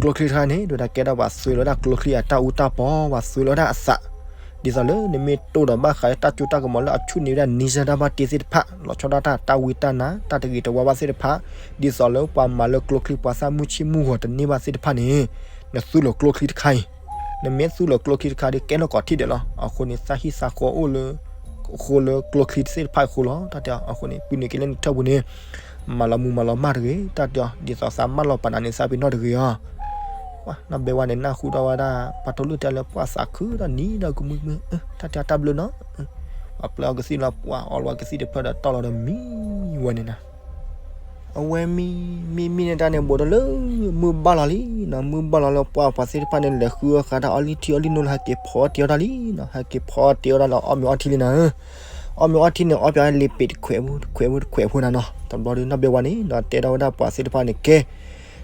ကျိချံတခါန့ၣ် ဒ်ဝဲဒၣ်ကဲဒၣ်ပှၤသွဲလီၤဝဲဒၣ်ကျိချံအတၢ်အူတၢ်ပီ, ပှၤသွဲလီၤဝဲဒၣ်အသး, ဒ်သိးလၢနမ့ၢ်တိၢ်ဒီးဘၣ်ဃးလၢတၢ်စိတၢ်ကမီၤလၢအဆူၣ်န့ၢ်ဝဲဒၣ် နံၤစၢတၢ်ဘၣ်တ့သ့ၣ်တဖၣ်, လီၤဆီဒၣ်တၢ်တၢ်ဝံတၢ်နါ တၢ်တဂ့ၤတဝါဘၣ်သ့ၣ်တဖၣ်, ဒ်သိးလၢပှၤမၤလၢကျိချံပှၤသၣ်မုၢ်ဆ့ၣ်မုၢ်ဂီၤတန့ၢ်ဘၣ်သ့ၣ်တဖၣ်န့ၣ်, နသူလီၤကျိချံတခါအံၤ, နမ့ၢ်သူလီၤကျိချံတခါဒီး ကဲထီၣ်ကိးထံၣ်ဒဲးလီၤ. အဃိန့ၣ် သးဟံၣ်သးဃီအိၣ်လၢ အဃိလၢကျိချံသ့ၣ်တဖၣ်အဃိလီၤ. တၢ်တဲအီၤ အဃိန့ၣ် ပုၢ်နုာ်က့ၤလၢနထၢၣ်ပူၤန့ၣ် မၤလီၤမူမၤလီၤမၢ်တဂ့ၤ, တၢ်တဲအီၤ ဒ်သိးသးမၢလီၤပာ်နၤန့ၣ် သးပ့ၤနီၣ်တဂ့ၤအီၤ. နီၢ်ဘဲဝါန့ၣ် နၢ်ဟူဒီးဝဲဒၣ် ပှၤထိၣ်လွံၢ်တဲလၢပှၤသးခုဒီးနံၤဒီးကမုာ်မုာ်, တၢ်တဲအီၤတၢ်ဘျုးနီၤ, ပှၤပျဲအီၤကသံၣ်လီၤ ပှၤအီလီၤကသံၣ်တဖျၢၣ်ဒီးတီၢ်လီၤဒီးမံဝဲန့ၣ်နၤ. အဝဲမံ မံမံန့ၣ်တၢ်န့ၣ် ဘူးဒီးလၢ မုၢ်ဘၣ်လီၤလံနီၤ, မုၢ်ဘၣ်လီၤလၢပှၤပှၤသ့ၣ်တဖၣ်န့ၣ် လဲၤဃုအီၣ်ဃာ်တၢ်အီၣ်လံထံအီၣ်လံနိလၢ ဟဲက့ၤဖီတ့အီၣ်တၢ်လံနီၤ, ဟဲက့ၤဖီတ့အီၣ်တၢ်လၢအီၣ်မ့ၤအီထံလံနၤဧၢ. အီၣ်မ့ၤအီထံန့ၣ် အီၣ်ပၠးလံပ့ၤတခွဲးဖိတခွဲးဖိတခွဲးဖိနၤနီၤ. တဘျီဒီးနီၢ်ဘဲဝါန့ၣ်နီၤ တဲထီၣ်ဝဲဒၣ်ပှၤသ့ၣ်တဖၣ်န့ၣ် ကဲ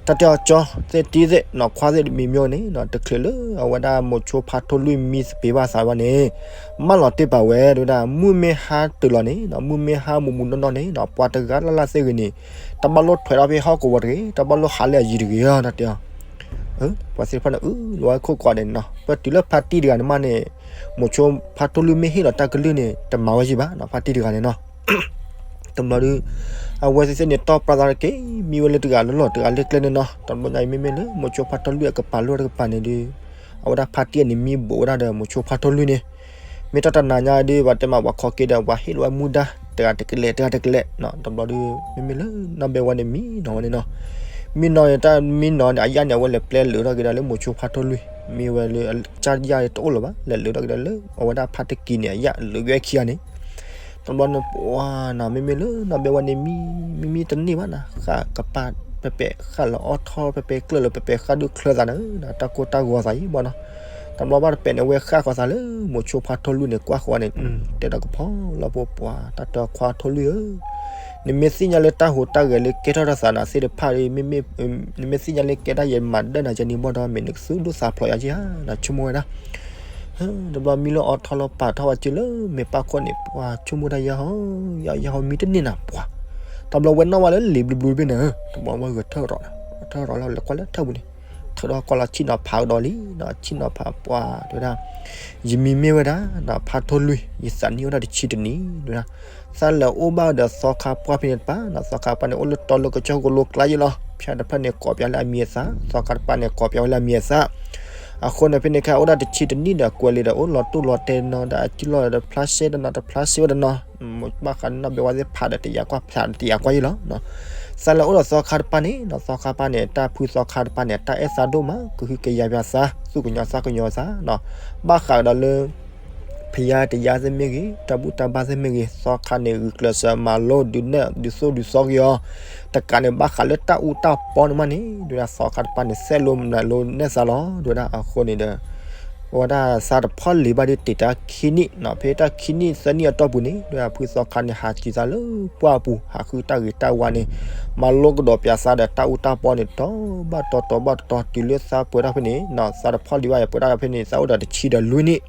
တၢ်တဲအီၤကၠီ သ့ၣ်တံၢ်သ့ၣ်နီၤ ခွါသ့ၣ်တမံၤမ့ၢ်န့ၣ်နီၤ တချုးလၢအဝဲဒၣ်မိၤဆိဖါထိၣ်လွံၢ်မံသပ့ၤဘၣ်သးဘၣ်န့ၣ် မၢလီၤတ့ၢ်ပာ်ဝဲဒၣ် မုၢ်မ့ၢ်ဟါတုၤလီၤန့ၣ်နီၤ မုၢ်မ့ၢ်ဟါမူးမူးနီၢ်နီၢ်န့ၣ်နီၤ ပှၤတဂၤလၢ်လၢ်သ့ၣ်ဂ့ၤန့ၣ် တဘၣ်လိၣ်ထွဲဒီးဖဲဟီၣ်ကဝီၤတဂ့ၤ တဘၣ်လိၣ်ဟးလၢအယံၤတဂ့ၤဧါ တၢ်တဲအီၤ. ပှၤသ့ၣ်တဖၣ်န့ၣ် အၢ လီၤဝဲခိၣ်ကွၢ်ဒဲးန့ၣ်နီၤ ပတုၤလၢဖါတံၢ်တဂၤန့ၣ်မးန့ၣ် မိၤဆိဖါထိၣ်လွံၢ်မ့ၢ်ဟ့ၣ်လီၤတၢ်ကလုၢ်န့ၣ် တမၤဝဲယံၤဘၣ်နီၤ ဖါတံၢ်တဂၤန့ၣ်နီၤ. တဘျီဒီး အဝဲသ့ၣ်သ့ၣ်န့ၣ် တီၢ်ပြၢသးတက့ၢ် မံဝဲလၢတဂၤလၢလီၢ်တဂၤလၢကျဲန့ၣ်နီၤ. တဘျီညါအံၤမ့မ့ၢ်လၢ မိၤဆိဖါထိၣ်လွံၢ်အကပၤလီၢ်တကပၤန့ၣ်ဒီး အဝဲဒၣ်ဖါတံၢ်န့ၣ် မံဘူးဝဲဒၣ်ဒီး မိၤဆိဖါထိၣ်လွံၢ်န့ၣ် မ့ၢ်တၢ်တနၤညါဒီး ပှၤတဲမးပှၤခီက့ၤဒီး ပှၤဟ့ၣ်လီၤဝဲမူဒါ တဂၤတကလဲာ် တဂၤတကလဲာ် တဘျီဒီး မ့မ့ၢ်လၢနီၢ်ဘဲဝါန့ၣ် မံနီၤဝဲန့ၣ်နီၤ. မံနီၤန့ၣ် တၢ်မံနီၤန့ၣ် အယၣ်န့ၣ် အဝဲလဲၤပျဲလၢာ်ထီၣ်က့ၤဒီးလၢမိၤဆိဖါထိၣ်လွံၢ် မ့ၢ်ဝဲလၢ ကၢ်ယၣ်တအိၣ်လၢၤဘၣ် လဲၤလၢာ်ထီၣ်က့ၤဒီးလၢ အဝဲဒၣ်ဖါတံၢ်က့ၤန့ၣ် အယၣ်လၢာ်ဝဲခံဂၤန့ၣ် တဘျီန့ၣ် ပှၤနီၤ မ့မ့ၢ်လၢနီၢ်ဘဲဝါန့ၣ် မံ မံမံတန့ၢ်ဘၣ်နီၤ ဃၣ်ကပၤ ပပဲာ်ဃၣ်လီၤအီထီ ပပဲာ်ဃၣ်လၢပပဲာ်ဃၣ်ဒုးချၢသးန့ၣ် တၢ်ကိၢ်တၢ်ဂီၤသးအံၤဘၣ်နီၤ. တဘျီဘၣ်တပဲာ်န့ၣ် အဝဲဃၣ်ဃီၤသးလၢ မိၤဆိဖါထိၣ်လွံၢ်န့ၣ် ကွၢ်ဃီၤန့ၣ် တဲဒီးကဖီလီၤဖိပှၤ တၢ်တဲအီၤခွါထိၣ်လွံၢ်ဧၢ နမ့ၢ်သ့ၣ်ညါလၢတၢ်ဟူးတၢ်ဂဲၤလၢကဲထီၣ်တၢ်သးနၤသ့ၣ်တဖၣ်ဒီး မ့မ့ၢ် နမ့ၢ်သ့ၣ်ညါလၢကဲတၢ်ယဲမၤဒၢၣ်နၤကဲန့ၣ်ဘၣ်ဒီး မ့ၢ်နကသူၣ်ဒိၣ်သးဖျိးယၤက့ဧါ နဆိကမိၣ်ဝဲဒၣ် တဘျီမံလၢအီထီလီၤပာ်ထီၣ်ဝဲက့ၤလၢမဲာ်ပၢ်ခိၣ်န့ၣ် ပှၤဆိကမိၣ်တၢ်ယဲၢ်ဟီ ယဲၢ်ဟီမံတန့ၢ်နၤပှၤ တဘျီဝဲနီၣ်ဝဲလၢလံာ်ဘျုးဘျုးတဘ့ၣ်န့ၣ် တဘျီဝဲဂဲၤထၢၣ်ရီၣ် ထၢၣ်ရီၣ်လၢလဲၤကွၢ်လၢထၢၣ်ပူၤန့ၣ် ထၢၣ်ဒီးကွၢ်လီၤဆံၣ်နီၤဖးကဒီးလံ ဆံၣ်နီၤဖးပှၤတဲဝဲဒၣ် ယမံၤမ့ၢ်ဝဲဒၣ် ဖါထိၣ်လွံၢ် ယသးနံၣ်အိၣ်ဒၣ်တဆံတနံၣ်တဲဝဲဒၣ် သးလဲၤအိၣ်ဘၣ်ဒီးသီခါပှၢ်ဖဲန့ၣ်တပၤနီၤ သီခါတပၤန့ၣ် အိၣ်လၢတီလၢကစၢၢ်ကလိကျါယ့ၣ်လီၤ ဖၠါတဖျၢၣ်န့ၣ် ကိးပၠးလၢအမံၤအသၣ် သီခါတပၤန့ၣ် ကိးပၠးဝဲလၢအမံၤအသၣ် အဃိန့ၣ်ဖဲန့ၣ်ခဲအံၤ အိၣ်ဒၣ်တဆံတနံၣ်ဒီး ကွဲးလံာ်ဒီးအိၣ်လီၤတူၢ်လီၤတဲနီၤဒီး အစုလီၢ်ဒီးတဖျါရှဲတနီၤ တဖျါရှဲဝဲတနီၤ ဘၣ်ဃးနီၢ်ဘဲဝါသ့ၣ်ဖးဒီးတယာ်ကွၢ်ဖးဒီးတယာ်ကွၢ်ယ့ၣ်လီၤ သးလဲၤအိၣ်ဒီးသီခါတပၤန့ၣ်နီၤ သီခါတပၤန့ၣ် တၢ်ဖုသီခါတပၤန့ၣ် တၢ်အဲၣ်သးဒိၣ်မး ကဟုကယာ်ပၠးသး သူၣ်ကညီၤသးကညီၤသးနီၤ ဘၣ်ဃးကဒီးလၢ ဖယါတယါသ့ၣ်မ့ၢ်ဂ့ၤ တၢ်ဘူၣ်တၢ်ဘါသ့ၣ်မ့ၢ်ဂ့ၤ သီခါန့ၣ် ဂုာ်ကျဲးစၢးမၤလိ ဒုးနဲၣ်ဒုးသိၣ်ဒုးသီက့ၤအီၤ တကးန့ၣ် ဘၣ်ဃးလၢတၢ်အူတၢ်ပီန့ၣ်မးန့ၣ် ဒ်ဝဲဒၣ်သီခါတပၤန့ၣ် သဲးလိမၤလိနဲၣ်သးလီၤ ဒ်ဝဲဒၣ်အဃိန့ၣ်ဒီး အဝဲဒၣ်သးတဖီၣ်လံာ်ဘၣ်ဒ်တ့ၢ်တၢ်ခံနံၣ်နီၤ ဖဲတၢ်ခံနံၣ်သၢနံၣ်အတီၢ်ပူၤန့ၣ် ဒ်ဝဲဒၣ်ဖုသီခါန့ၣ် ဟးစံးသးလၢပှၢ်ပူၤ ဟးဃုတၢ်ဂ့ၤတၢ်ဝါန့ၣ် မၤလိကဒီးပၠးသးဒီးတၢ်အူတၢ်ပီန့ၣ် တီဘၣ်တီတီဘၣ်တီတီ တုၤလၢသးပှဲၤထီၣ်ဖဲန့ၣ်နီၤ သးတဖီၣ်လံာ်ဘၣ်ယၤပှဲၤထီၣ်ဖဲန့ၣ် သးအိၣ်ဒီးတဆံဒီးလွံၢ်နံၣ်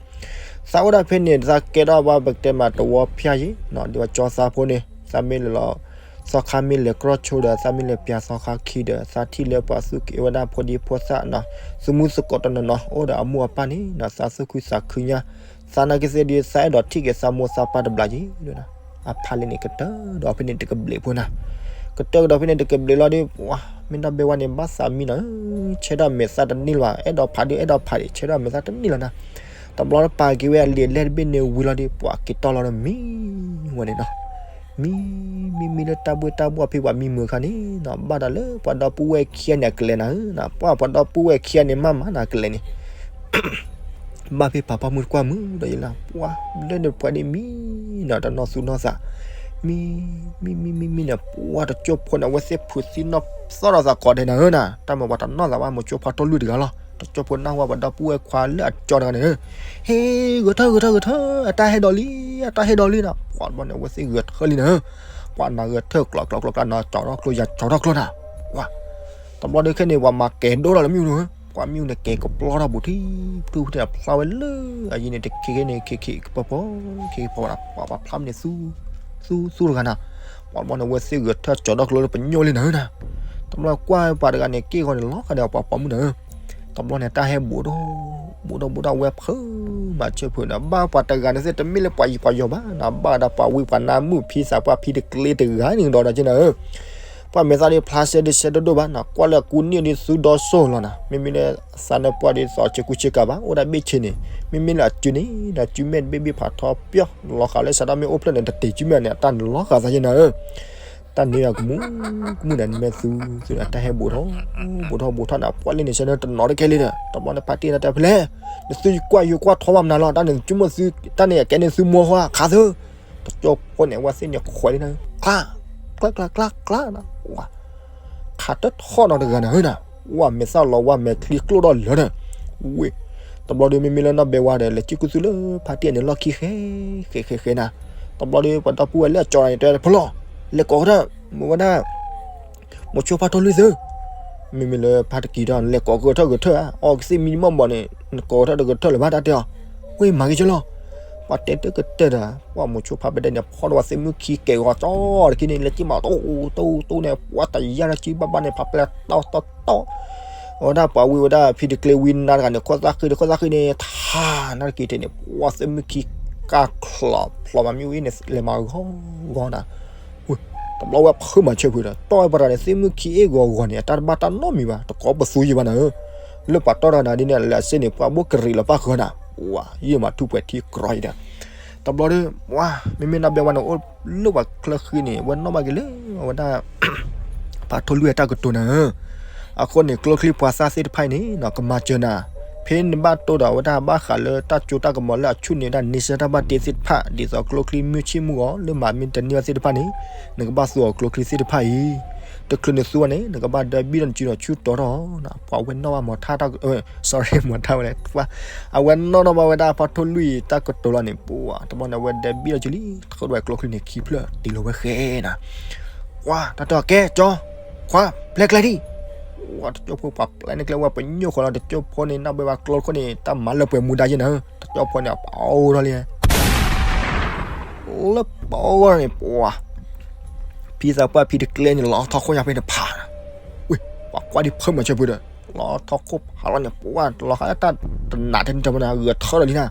သးအိၣ်ဒၣ်ဖဲန့ၣ် သးကဲထီၣ်ဘၣ်ပကတဲမးတဝီဖၠါယ့ၣ်နီၤ ဒ်ဝဲကၠီသးဖိန့ၣ် သးမ့ၢ်လဲၤလီၤ သီခါမ့ၢ်လဲၤကြီဆိဒီး သးမ့ၢ်လဲၤပၠးသီခါခံဒီး သးထံၣ်လၢပှၤသူၣ်က့ၤဝဲဒၣ်ဖိဒံဖိသၣ်နီၤ သုးမုၢ်သကိးတနီၤနီၤ အိၣ်ဒီးအမိၢ်အပၢ်န့ၣ်နီၤ သးသူၣ်ခုသးခုညါ သးနာ်က့သ့ၣ်ဒီး သးအဲၣ်ဒိးထံၣ်က့ၤသးမိၢ်သးပၢ်တဘျီယ့ၣ်နီၤ အဖါလံန့ၣ် ကတၢၢ်ဒီးဖဲန့ၣ်တကဘျံးဖိနီၤ ကတၢၢ်ကဒီးဖဲန့ၣ်တကဘျံးလီၤဒီး ပှၤ မ့ၢ်နီၢ်ဘဲဝါန့ၣ် ဘၣ်သးမံနီၤ ဆဲးထီၣ်မဲာ်သၣ်တန့ၢ်လၢၤဘၣ် အဲၣ်ဒိးဖးဒုးအဲၣ်ဒိးဖးဒံး ဆဲးထီၣ်မဲာ်သၣ်တန့ၢ်လၢၤနီၤ တဘျီတပာ်က့ၤဝဲအလံာ်အလဲၢ်တဘ့ၣ်န့ၣ်ဝံၤလီၤဒီး ပှၤက့ၤတီၢ်လီၤဒီးမံဝဲန့ၣ်နီၤ မံ မံမံလၢတၢ်ဘှ့ၣ်တၢ်ဘှီၣ်ဖဲပှၤမံမုာ်အခါန့ၣ်နီၤ ဘၣ်ဒီးလၢပှၤဒီပုၢ်ဝဲၢ်ခံဂၤန့ၣ်အကလဲၤနၤဧၢနီၤ ပှၤပှၤဒီပုၢ်ဝဲၢ်ခံဂၤန့ၣ် မၤမၤနၤကလဲၤန့ၣ် ဘၣ်ဖဲပာ်ပှၢ်မုၢ်တကွၢ်မုၢ်ဒီးယလၢ ပှၤ လၢန့ၣ်ပှၤဒ်မံနီၤ တနီၢ်သူၣ်နီၢ်သး မံ မံမံမံမံန့ၣ် ပှၤတကၠိဖိန့ၣ် အဝဲသ့ၣ်ဖုးသံနီၢ်သီၣ်ဒီးသးကိးဒဲးနၤဧၢနီၤ တၢ်မၤပှၤတနီၢ်သးဘၣ် မိၤဆိဖါထိၣ်လွံၢ်တဂၤလီၤ တကၠိဖိနၢ်ဟူပှၤဒီပုၢ်ဝဲၢ်ခွါလၢအကၠီတဂၤန့ၣ် ဟ့ ဂဲၤထၢၣ် ဂဲၤထၢၣ် ဂဲၤထၢၣ် အတၢ်ဟဲဒီးလံ အတၢ်ဟဲဒီးလံနီၤ ပှၤတဘျီန့ၣ် အဝဲသ့ၣ်ဂဲၤထၢၣ်လံနၤဧၢ ပှၤနၤဂဲၤထၢၣ်ကျီကျီကျီကျီနီၤ ကၠီထီၣ်ကျိယၤကၠီထီၣ်ကျိနၤ ပှၤ တဘျီဒီးခဲန့ၣ် ပှၤမၤကဲၤဒိၣ်ထီၣ်လၢမံၤမုာ်ဧၢ ကွၢ်မ့ၣ်အူန့ၣ်ကဲကပျီထီၣ်ဘူးထံ ထူထံၣ်ဖျါဝဲလၢအယံၤန့ၣ် တခ့ခ့န့ၣ် ခ့ခ့ကပီၤပီၤ ခ့ခ့ကပီၤဝဲဒၣ် ပှၤပှၤဖျါမ့ၢ်န့ၣ်သူ သူသူတဂၤနၤ, ပှၤဘီန့ၣ် ဝဲသ့ၣ်ဂဲၤထၢၣ်ကၠီၤထီၣ်ကျိလၢပညိၣ်လံနၤဧၢနၤ, တဘျီကွၢ်ပှၤတဂၤန့ၣ် က့ၢ်ဂီၤန့ၣ်လီၤဃာ်ဒီးပှၤပိာ်မုၣ်နၤဧၢ, တဘျီန့ၣ် တၢ်ဟဲဘူးထီၣ် ဘူးထီၣ်ဘူးထီၣ်ဝဲဖုမၤဆၢဖုးနၤ ဘၣ်ပှၤတဂၤန့ၣ်သ့ၣ် တမ့ၢ်လၢပှၤယံၤပှၤယီၤဘၣ်နၤ, ဘၣ်ဒီးပှၤဝံပှၤနါမုၣ်ဖံသးပှၢ်ဖံတကျ့တဂၤန့ၣ်ဒီးဒီးက့နၤဧၢ ပှၤမဲာ်သၣ်ဒ်ဖျါဆဲဒ်ဆဲဒိၣ်ဒိၣ်ဘၣ်နၤ, ကွၢ်လၢအကူန့ၢ်ဒ်သူဒီစိၢ်လီၤနၤ, မ့မ့ၢ်လၢသးနၢပှၢ်ဒ်သိးဆ့ကူဆ့ကၤဘၣ် အိၣ်ဒၣ်ဘ့ၣ်ဆ့န့ၣ်, မ့မ့ၢ်လၢအစုန့ၣ် ဒီးစုမဲာ်တဘ့ၣ်ဘ့ၣ်ဖးထီပၠီ လီၤဃာ်လၢစးထီၣ်မ့ၢ်အိၣ်ဖျၢၣ်န့ၣ် တတ့ၤစုမဲာ်န့ၣ် အတၢ်န့ၣ်လီၤဃာ်သးက့နၤဧၢ, တၢ်န့ၣ်အကမူၣ်ကမူၣ်နၤ နမဲာ်သူ သူအတၢ်ဟဲဘူးထီၣ် ဘူးထီၣ်ဘူးထီၣ်နၤ ပှၤလၢန့ၣ်ဆၢနၢတနီၤတကဲလံဒီး တဘျီန့ၣ် ဖါတံၢ်နတဲဖဲလဲၣ်, နသုယကွၢ်ယကွၢ်ထီဘၣ်မနုၤလီၤ တၢ်န့ၣ် နစုမိၢ်သု တၢ်န့ၣ်အကဲန့ၣ်သုမိၢ်ဃီခးသု တကၠိဖိန့ၣ် အဝဲသ့ၣ်န့ၣ်ခွဲးလံနၤ, ကျါ ကျါ ကျါ ကျါ ကျါ နၤ, ဝါ ခးတထီၣ်နီတဂၤနၤဧၢနၤ, ဝါမဲာ်သၣ်လီၤ ဝါမဲာ်ချံကျိၣ်ဒီးလၢနၤ, ဝ့ၢ် တဘျီဒီး မ့မ့ၢ်လၢနီၢ်ဘဲဝါဒီး လဲၤစံၣ်ကူၣ်သုလၢဖါတံၢ်န့ၣ် လီၢ်ခံဃဲ ဃဲ ဃဲ ဃဲနၤ, တဘျီဒီး ပှၤဒီပုၢ်ဝဲၢ်လၢအကၠီၤနၤန့ၣ် တဲဝဲ ဖိလီၤ လဲၤကိးကထၢၣ် မ့ၢ်ဝဲဒၣ် မိၤဆိဖါထိၣ်လွံၢ်သု, မ့မ့ၢ်လၢဖါတံၢ်ဒီး နလဲၤကိးကထၢၣ်ကထၢၣ်ဧါ, အီကသံၣ်မံမီၢ်ဘီန့ၣ် နကိးကထၢၣ်တကထၢၣ်လၢၤဘၣ် တၢ်တဲအီၤ, ဝ့ၢ်မၤဂ့ၤကၠီလီၤ, ပှၤတဲတကတၢၢ်ဒီး ပှၤမိၤဆိဖါပဒဲန့ၣ် ဖီၣ်ဒီးဝဲသ့ၣ်မုၢ်ခံကဲၤဂီၤကၠီတက့ၢ်န့ၣ် လဲၤစံၣ်မး တိတိတိန့ၣ် ပှၤတယာ်လၢစံၣ်ဘၣ်ဘၣ်န့ၣ် ဖးပျဲၢ်တီတီတီ အဝဲဒၣ်ပှၤဝံဝဲဒၣ်ဖံတကျ့ဝံနါတဂၤန့ၣ် ခိၣ်သၣ်ဃံဒီးခိၣ်သၣ်ဃံန့ၣ် ထါနၢ်တက့ၢ်တ့ၢ်န့ၣ် ပှၤသ့ၣ်မုၢ်ခံကၢ်ချီၣ်ဖျိးမးမ့ၣ်အူအ့ၣ်န့ၣ် လဲၤမၤဂီၤဂီၤနၤ, တဘျီဝဲဖုမၤဆၢဖုးဒီး တီၢ်ဝဲပှၤတဂၤန့ၣ် သ့ၣ်မုၢ်ခံအ့ၣ်ဂီၤဂီၤန့ၣ် အတၢ်တဘၣ်တၢ်နီတမံၤဘၣ် တကိးပသူယံၤဘၣ်နၤဧၢ, လၢပှၤတီၢ်တဂၤနၤဒ်န့ၣ် လဲၤစ့န့ၣ် ပှၤဘိၣ်ကရံးလီၤပၣ်ဃၢၤနၤ, ဝါယံာ်မးထူၣ်ပှဲၤထံကြီအံၤဒီး တဘျီဒီး ဝါ မ့မ့ၢ်နီၢ်ဘဲဝါန့ၣ် အိၣ်လၢပှၤချၢဃံန့ၣ် ဝဲနီၣ်ဘၣ်က့ၤလၢ အဝဲဒၣ် ဖါထိၣ်လွံၢ်အတၢ်ကတိၤနၤဧၢ, အဃိန့ၣ် ကျိချံပှၤသၣ်သ့ၣ်တဖၣ်အံၤန့ၣ် ကမၤစၢၤနၤ, ဖဲနဘၣ်တိၢ်ဒီးအဝဲဒၣ်ဘၣ်ဃးလၢတၢ်စိတၢ်ကမီၤလၢအဆူၣ်န့ၣ်ဝဲဒၣ် န့ဆၢၣ်တၢ်ဘၣ်တ့သ့ၣ်တဖၣ် ဒ်သိးကျိချံမုၢ်ဆ့ၣ်မုၢ်ဂီၤ လၢမၤမ့ၢ်တန့ၢ်ဘၣ်သ့ၣ်တဖၣ်န့ၣ် နကဘၣ်သူအီၤကျိချံသ့ၣ်တဖၣ်အံၤ, တချုးနသူအီၤန့ၣ် နကဘၣ်ဒၢဘံၣ်ဒီးနစုဒီးဆူတီၤထီၣ်နၤ, ပှၤဝဲနီၣ်ဘၣ်မၤထါတၢ် sorry မၤထါဝဲလဲၣ်, အဝဲနီၣ်ထီၣ်ဘၣ်ဝဲဒၣ်ဖါထိၣ်လွံၢ်အံၤတၢ်ကတိၤလီၤန့ၣ် ပှၤ တဘျီန့ၣ် အဝဲဒၢဘံၣ်ဒီးစုလံ ထီၣ်ဝဲကျိချံန့ၣ်ခံဖျၢၣ် တ့ၢ်လီၤဝဲဃဲနၤ, ပှၤ တၢ်တဲအီၤ ကဲ ကၠီ ခွါ ပျဲကျဲဒံး, ပှၤ တကၠိဖိပှၤပျဲန့ၣ်ကျဲဝဲ ပညိၣ်ဃီလီၤ တကၠိဖိန့ၣ် နီၢ်ဘဲဝါကျိခိၣ်န့ၣ် တၢ်မၤလၢပှဲၤမူဒါယဲနၤဧၢ, တကၠိဖိန့ၣ် အပအိၣ်ထီၣ်လံ လၢပအိၣ်န့ၣ် ပှၤ ဖံသးပှၢ်ဖံတကျဲန့ၣ် လီၤထီၣ်ခိၣ်ညါဖဲန့ၣ်ဖး, ဝ့ၢ် ပှၤကွၢ်ဒ်ဖုမၤဆၢဖုးဒီး လီၤထီၣ်ခိၣ်ဖးလီၤန့ၣ် ပှၤ လီၤဃာ်တၢ်တနးထဲန့ၣ်တမနၤ ဂဲၤထၢဒီးလံနၤ,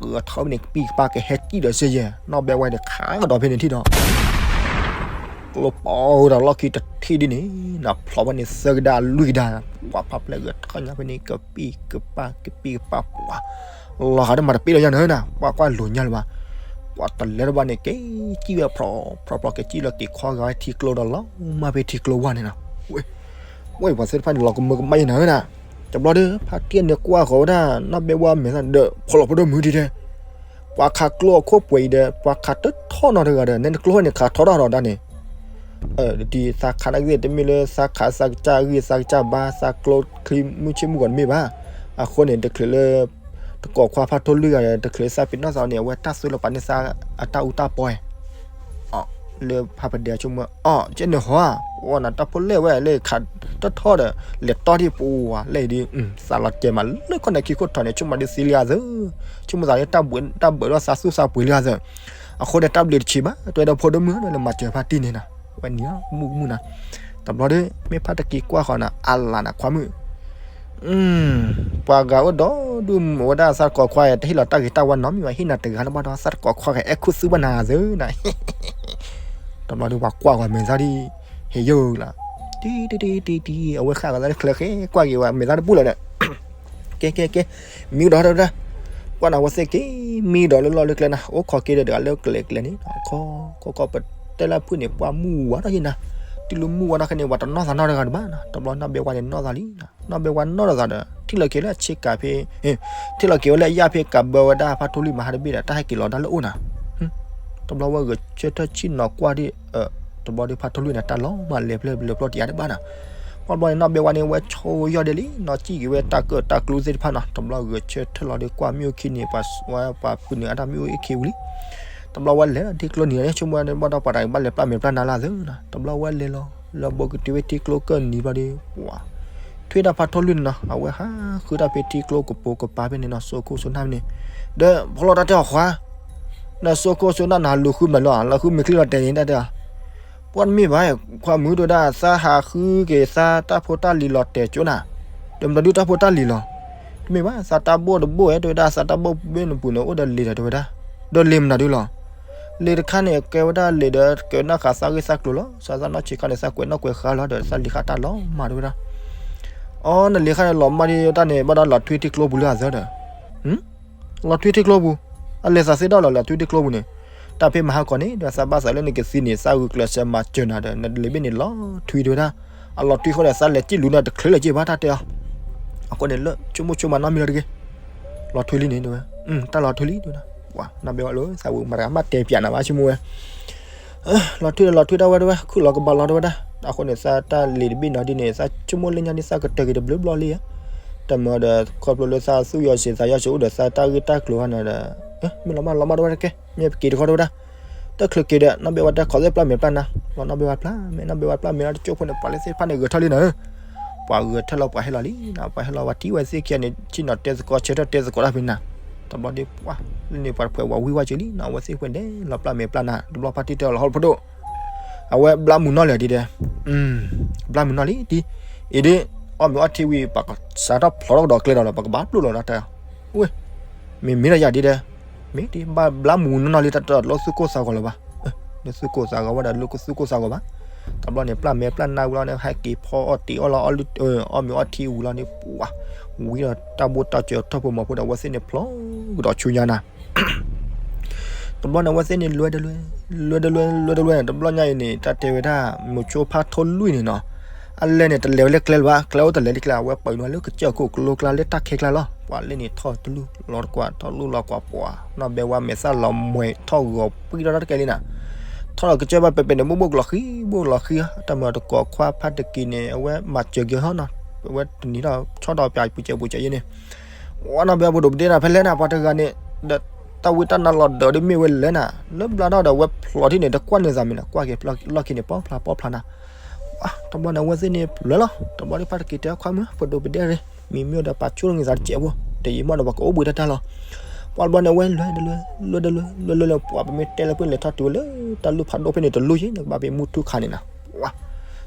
ဂဲၤထၢဖဲန့ၣ် ကပံၢ်ကပၢ်ကဟဲစံၣ်ဒီးစ့ယဲၢ် နီၢ်ဘဲဝါန့ၣ် ခးကဒီးဖဲန့ၣ်ထံၣ်ဒီး ကျိပီဒီးလီၢ်ခံတထံၣ်ဒ်န့ၣ် နဖျိးဝဲန့ၣ်သၢကဒါလွံၢ်ကဒါ, ပှၤဖးပျဲၢ်ဂဲၤထၢညါဖဲန့ၣ် ကပံၢ်ကပၢ် ကပံၢ်ကပၢ် ပှၤ လီၤဃာ်တမၤတပ့ၢ်လီၤညါနၤဧၢနၤ, ပှၤကွၢ်လိာ်ညါလၢၤဘၣ်, ပှၤတလဲၤတဘၣ်န့ၣ် က့ၤစံၣ်ဝဲဖျိးဖျိးဖျိး က့ၤစံၣ်လီၤက့ၤခီဂာ်ဝဲထံကျိဒီးလီၤမၢ်ဖဲထံကျိဝါန့ၣ်နၤ, ဝ့ၢ် ဝ့ၢ်ပှၤသ့ၣ်တဖၣ်န့ၣ် လီၤကမၢကမၣ်ယဲနၤဧၢနၤ, တဘျီဒီး ဖါတံၢ်န့ၣ်ကွၢ်ဃီၤဝဲဒၣ် နီၢ်ဘဲဝါမဲာ်သၣ်ဒီး ဖျိးလီၤဖိဒိၣ်မုၢ်ဒံးတဲ ပှၤခးကျိအခိၣ်ပှဲၤအံၤဒီး ပှၤခးတထီၣ်နီတဂၤဒီး နဲနကျိန့ၣ်ခးထီၣ်တၢ်ဒီးဒၣ်န့ၣ်, ဒ်သးခးနာ်က့ တမ့ၢ်လၢသးခးသးကစၢ်အဂံၢ်သးကစၢ်ဘါ သးကျိချံမုၢ်ဆ့ၣ်မုၢ်ဂီၤတမ့ၢ်ဘၣ်, အဃိန့ၣ် တချုးလၢ တကိးခွါဖါထိၣ်လွံၢ်ဂၤဒီး တချုးလၢသးပ့ၤနီၣ်သးန့ၣ် အဝဲတၢ်သိၣ်လၢပာ်န့ၢ်သးအတၢ်အူတၢ်ပီ လၢဖးပဒဲဆိကမိၣ် အီၣ်ကဲန့ၣ်ဟီဧါ, အီၣ်နၤတၢ်ဖိလဲၣ်ဝဲလၢခးတထီၣ်ဒီး လဲၤတီၢ်ဒံးပူၤဝဲလဲၣ်ဒ်, သးလီၤကဲမးလၢခီၣ်နၢ်ခံခိၣ်ထီၣ်န့ၣ် ဆိကမိၣ်ဒ်သ့လံဧါသၢ, ဆိကမိၣ်သးန့ၣ် တၢ်ဘၣ်ဒီးသးသူၣ်သးပှ့ၤလံဧါသၢ, အဃိန့ၣ် တၢ်ဘျုးတဆံးဘၣ် တဲဒီးဖိဒိၣ်မုၣ်လၢမၤစၢၤဖါတံၢ်န့ၣ်နၤ, ဝဲနံၤမုၢ်မုၢ်နၤ, တဘျီဒီး မ့ၢ်ဖါတံၢ်ကွၢ်ဃီၤနၤ အလၤနၤခွါမုၣ် ပှၤဂၤအိၣ်ဒီဒူၣ်မုၢ်ဝဲဒၣ်သးတကိးခွါ တဟ့ၣ်လီၤတၢ်ဂ့ၤတၢ်ဝါနီတမံၤဘၣ် ဟ့ၣ်နၤတဂၤလၢဘၣ်ဒီး သးတကိးခွါဂၤအဲၣ်ခူသူၣ်ဘၣ်နၤသၢနၤ, တဘျီဒီးပှၤကွၢ်ဃီၤမဲာ်သၣ်ဒ် ဟ့ၣ်ယိာ်လီၤ, တံတံတံတံတံ အဝဲဃၣ်ဂီၤသးလၢချၢဃဲ ကွၢ်က့ၤဝဲမဲာ်သၣ်တဘူၣ်လီၤဒီး ကဲကဲကဲ မံဒီးတဒၣ်, ကွၢ်နၤဝဲသ့ၣ်က့ၤ မံဒီးလၢလီၢ်လၢကျဲနၤ အိၣ်ခိးက့ၤဒီးတဂၤလၢကျဲကျဲန့ၣ် ခီခီခီပတဲလၢဖုၣ်န့ၣ် ပှၤမုၢ်ဝါထီၣ်ယဲနၤ, တုၤလၢမုၢ်ဝါထီၣ်ခဲန့ၣ် ပှၤတနီၣ်သးနီတဂၤတဘၣ်နၤ, တဘျီနီၢ်ဘဲဝါန့ၣ်နီၣ်သးလံနၤ, နီၢ်ဘဲဝါနီၣ်ဒီးသးဒီး ထံၣ်လီၤက့ၤလၢအဆ့ကၤဖဲ ထံၣ်လီၤက့ၤဝဲလၢအယၣ်ဖဲကးဘၢဝဲဒၣ်ဖါထိၣ်လွံၢ်မဟါတဘ့ၣ်ဒီး တၢ်ဟဲက့ၤလီၤဒၣ်လၢအိၣ်နၤ, တဘျီဝဲဂဲၤဆၢထၢၣ်ဆ့ၣ်နီၤကွၢ်ဒံး တဘျီဒီးဖါထိၣ်လွံၢ်န့ၣ် တၢ်လီၤမၢ်လဲၤဖျၢၣ်လၢဖျီၣ်တယါတဘၣ်နၤ, ပှၤဘျီန့ၣ် နီၢ်ဘဲဝါန့ၣ် ဝဲဆိယီၢ်ဒဲးလံ နီၢ်စံၣ်က့ၤဝဲတၢ်ကၢၣ်တၢ်ကျူသ့ၣ်တဖၣ်နၤ, တဘျီဂဲၤဆၢထၢၣ်လီၤဒီးကွၢ်မ့ၣ်အူခံန့ၣ် ပှၤဝဲပှၤပုၢ်နုာ်အတၢ်မ့ၣ်အူအ့ၣ်ခ့ဝံၤလံ တဘျီဝဲလဲၤထံကျိနံၤလီၤ ဆိကမိၣ်ဝဲဘၣ်ဒီးပှၤတဂၤဘၣ်လဲၤပျၢ်မဲာ်ပျၢ်နါလၢသၢနၤ, တဘျီဝဲလဲၤလီၤ လၢဘိကတုၤဝဲထံကျိကၢၢ်နံၤဘျီဒီး ပှၤ ဖဲတၢ်ဖးထီၣ်လွံၢ်န့ၣ်နီၤ အဝဲဟးဃုတၢ်ဖဲထံကျိကပိာ်ကပၤဖဲန့ၣ်နီၤ စိခိၣ်စိနၢ်ဖဲန့ၣ်, ဒီးဖီလီၤတၢ်တဲအီၤခွါ, ဒီးစိခိၣ်စိနၢ်န့ၣ် ဟးလူၤဃုမနုၤလီၤ လီၤဃုမ့ၢ်ချံလီၤတဲာ်န့ၣ် တၢ်တဲအီၤ, ပှၤတမ့ၢ်ဘၣ်, ခွါမုၣ်တဲဝဲဒၣ် သးဟးဃုက့ၤသးတၢ်ဖိတၢ်လံၤလီၤတဲာ်ကၠိနၤ, ဒီးမတၤဒုတၢ်ဖိတၢ်လံၤလီၤ, တမ့ၢ်ဘၣ် သးတၢ်ဘိၣ်တဘိၣ်ဧဲ တဲဝဲဒၣ် သးတၢ်ဘိၣ်ဘ့ၣ်နပူၤန့ၣ် အိၣ်ဒီးလံာ်ဒီးတဲဝဲဒၣ်, ဒီးလံာ်မနုၤဒုလီၤ, လံာ်တခါန့ၣ် ကဲဝဲဒၣ်လံာ်ဒီး ကဲဝဲဒၣ်ဃာ်သးဂ့ၢ်သးကျိၤလီၤ, သးသးနီၢ်ဆံးခါန့ၣ် သးကွဲးနီၣ်ကွဲးဃါလီၤ ဒီးသးလံာ်ဃာ်တၢ်လီၤမးတဲဝဲဒၣ်, အီ နလံာ်ဃာ်န့ၣ်လီၤမၢ်ဒ်တၢ်န့ၣ် ဘၣ်ဒီးလီၤထွံထံကျိပူၤလၢအသၢဒီး လီၤထွံထံကျိပူၤ, အလဲၤသးသ့ဒီၣ်လီၤ လီၤထွံထံကျိပူၤန့ၣ်, တၢ်ဖဲမဟါကီးန့ၣ် ဒီးသးဘၣ်သးလၢနကသံန့ၣ် သးဂုာ်ကျဲးစၢးမၤစၢၤနၤဒီး နလံာ်ဘ့ၣ်န့ၣ်လီၤထွံတဲဝဲဒၣ်, အလီၤထွံဃီဒီး သးလဲၤစံၣ်လူၤန့ၣ်တချုးလၢၤက့ၤဘၣ်တၢ်တဲအီၤ, အဃိန့ၣ်လၢဆိကမိၣ်ဆိကမးနီတမံၤလီၤတဂ့ၤ, လီၤထွံလံန့ၣ်တဲဝဲ, တၢ်လီၤထွံလံတဲဝဲဒၣ်, ပှၤနီၢ်ဘဲဝဲလၢသးဝံၤမၤတဂၤမးတဲပၠးနၤဘၣ်ဆိကမိၣ်ဝဲ လီၤထွံဒီးလီၤထွံဒၣ်ဝဲတဲဝဲ ခုၣ်လီၤကဘၣ်လီၤတဲဝဲဒၣ်, အဃိန့ၣ် သးတၢ်လံာ်တဘ့ၣ်နီၤဒ်န့ၣ် သးဆိကမိၣ်လၢညါဒ်သးကတၢၢ်က့ၤတဘျုးဘျီလံဧါ, တၢ်မၤဒီး ခီဖျိလၢသးသူၣ်ယီၤစံးသးယီၤစံးအိၣ်ဒီးသးတၢ်ဂ့ၢ်တၢ်ကျိၤဟါန့ၣ်ဒီး, မ့ၢ်လီၤမၢ်လီၤမၢ်တဲဝဲတကဲ, မ့ၢ်ပက့ၤတခီတဲဝဲဒၣ်, တချုးက့ၤဒီး နီၢ်ဘဲဝဲတဲခီသ့ၣ်ပျၢ်မဲာ်ပျၢ်နါ, လီၤနီၢ်ဘဲဝဲပျၢ်မဲာ်နီၤ တကၠိဖိန့ၣ် ပှၤလၢသ့ၣ်တဖၣ်န့ၣ်ဂဲၤထၢၣ်လံနၤဧၢ ပှၤဂဲၤထၢၣ်လီၤပှၤဟဲလီၤလံနီၤ ပှၤဟဲလီၤပှၤထံၣ်ဝဲသ့ၣ်ခံဂၤန့ၣ် ဆ့ၣ်နီၤတဲသကိးဆၢထၢၣ်တဲသကိးတၢ်ဖဲနၤ, တဘျီဒ်ပှၤ, လၢန့ၣ်ပှၤတဖှဲးဝးဝံၣ်ဝဲက့ၤလံနီၤ အဝဲသ့ၣ်ဖှဲးဒဲးလီၤပျၢ်မဲာ်ပျၢ်နါ တဘျီဖါတံၢ်တဲအီၤလီၤဟီၣ်တဖၣ်ဒိၣ်, အဝဲဘျါမုာ်နီၢ်လံဒ်ဒီး, ဘျါမုာ်နီၢ်လံဒ်, အံၤဒ်, အီၣ်မ့ၤအီထံဝံၤ ပကစးထီၣ်ဖျိးထီၣ်ကဒီးကျဲဒီးလီၤ ပကဘၣ်ပျိၣ်လီၤဒီးတဲ, ဝ့ၢ်, မ့မ့ၢ်ဒီးယၤဒ်ဒီး, မ့ၢ်ဒ်ဘၣ်ဘျါမုာ်နီၢ်နီၢ်လံတၢ်တလီၤသူၣ်ကိၢ်သးဂီၤလၢၤဘၣ်, လၢသူၣ်ကိၢ်သးဂီၤဝဲဒီးလၢသူၣ်ကိၢ်သးဂီၤဘၣ်, တဘျီန့ၣ် ပျၢ်မဲာ်ပျၢ်နါဝံၤလီၤန့ၣ် ဟဲက့ၤဖီအီၣ်တ့ၤအီၣ်လီၤ အီၣ်မ့ၤအီထံဝံၤလီၤန့ၣ် ပှၤ, ဝံၤဒီးတၢ်ဘိၣ်တၢ်စၢၤထီၣ်ဖိမီၤဖိဒီးအဝဲသ့ၣ်န့ၣ် ဖျိးကဒီးဆူညါနၤ တဘျီန့ၣ် အဝဲသ့ၣ်န့ၣ် လွဲတလွဲ, လွဲတလွဲ လွဲတလွဲန့ၣ် တဘျီညါအံၤန့ၣ် တၢ်တဲဝဲဒၣ် မိၤဆိဖါထိၣ်လွံၢ်န့ၣ်နီၤ, အလဲၣ်န့ၣ် တလဲၤဝဲလၢကျဲလၢၤဘၣ်, ကျဲအိၣ်တလဲၤလၢကျဲ အဝဲပာ်နုာ်လၢကစၢၢ်ခိၣ်ကျိကျါလၢတၢ်ခဲကျါလီၤ, ပှၤလၢန့ၣ်ထီၣ်တလူၢ်လီၤတကွၢ် ထီၣ်လူၢ်လီၤကွၢ်ပှၤ, နီၢ်ဘဲဝါမဲာ်သၣ်လီၤမှဲၤထီၣ်ဂီၤပှံၢ်ထီၣ်တၢ်တကဲလံနၤ, ထီၣ်လီၤကစၢၢ်ဘၣ်ပဲပဲန့ၣ် ဘိၣ်ဘိၣ်ကလီၤဃံ ဘိၣ်ကလီၤဃံ, တၢ်မၤတကိးခွါဖးတက့ၤန့ၣ် အဝဲမၤစၢၤက့ၤဟီနီၤ, အဝဲတနံၤထီၣ်ဆီထီၣ်ပၠးပူၤစဲးပူၤစဲးယဲန့ၣ် ဝဲနီၢ်ဘဲပဒိၣ်ပဒ့နၤ ဖဲလဲၣ်နၤ ပှၤတဂၤန့ၣ်, ဒီးတၢ်ဝံတၢ်နါလီၤဒၢးဒ်မ့ၢ်ဝဲလဲၣ်နၤ, လၢဘျါထီၣ်ဒီး အဝဲဖျိးထံၣ်န့ၣ် တကွၢ်န့ၢ်သးမ့ၢ်နၤ, ကွၢ်က့ၤလီၢ်ခံန့ၣ် ပီဖျါပီဖျါနၤ, တဘျီန့ၣ် အဝဲသ့ၣ်န့ၣ်ဖျိးလီၤ, တဘျီဒီးဖါတက့ၤတဲခွါမုၣ် ပဒိၣ်ပဒ့ရ့, မံမ့ၢ်ဒီးပာ်ဆိၣ်ဂ့ၤသးတစဲးဖိ, တယံာ်မီၢ်ဒီးပှၤကအိၣ်ဘှံးတၢ်တၢ်လီၤ, ပှၤတဘျီန့ၣ် အဝဲလွဲတလွဲ, လွဲတလွဲ, လွဲတလွဲလၢ ပှၤပမ့ၢ်တဲလၢပှဲၤလဲၤထီၣ်တုၤဝဲလၢ တၢ်လူၢ်ဖးဒိၣ်ဖဲန့ၣ်တလူၢ်ယဲ နကဘၣ်ပမူထူခါန့ၣ်နၤ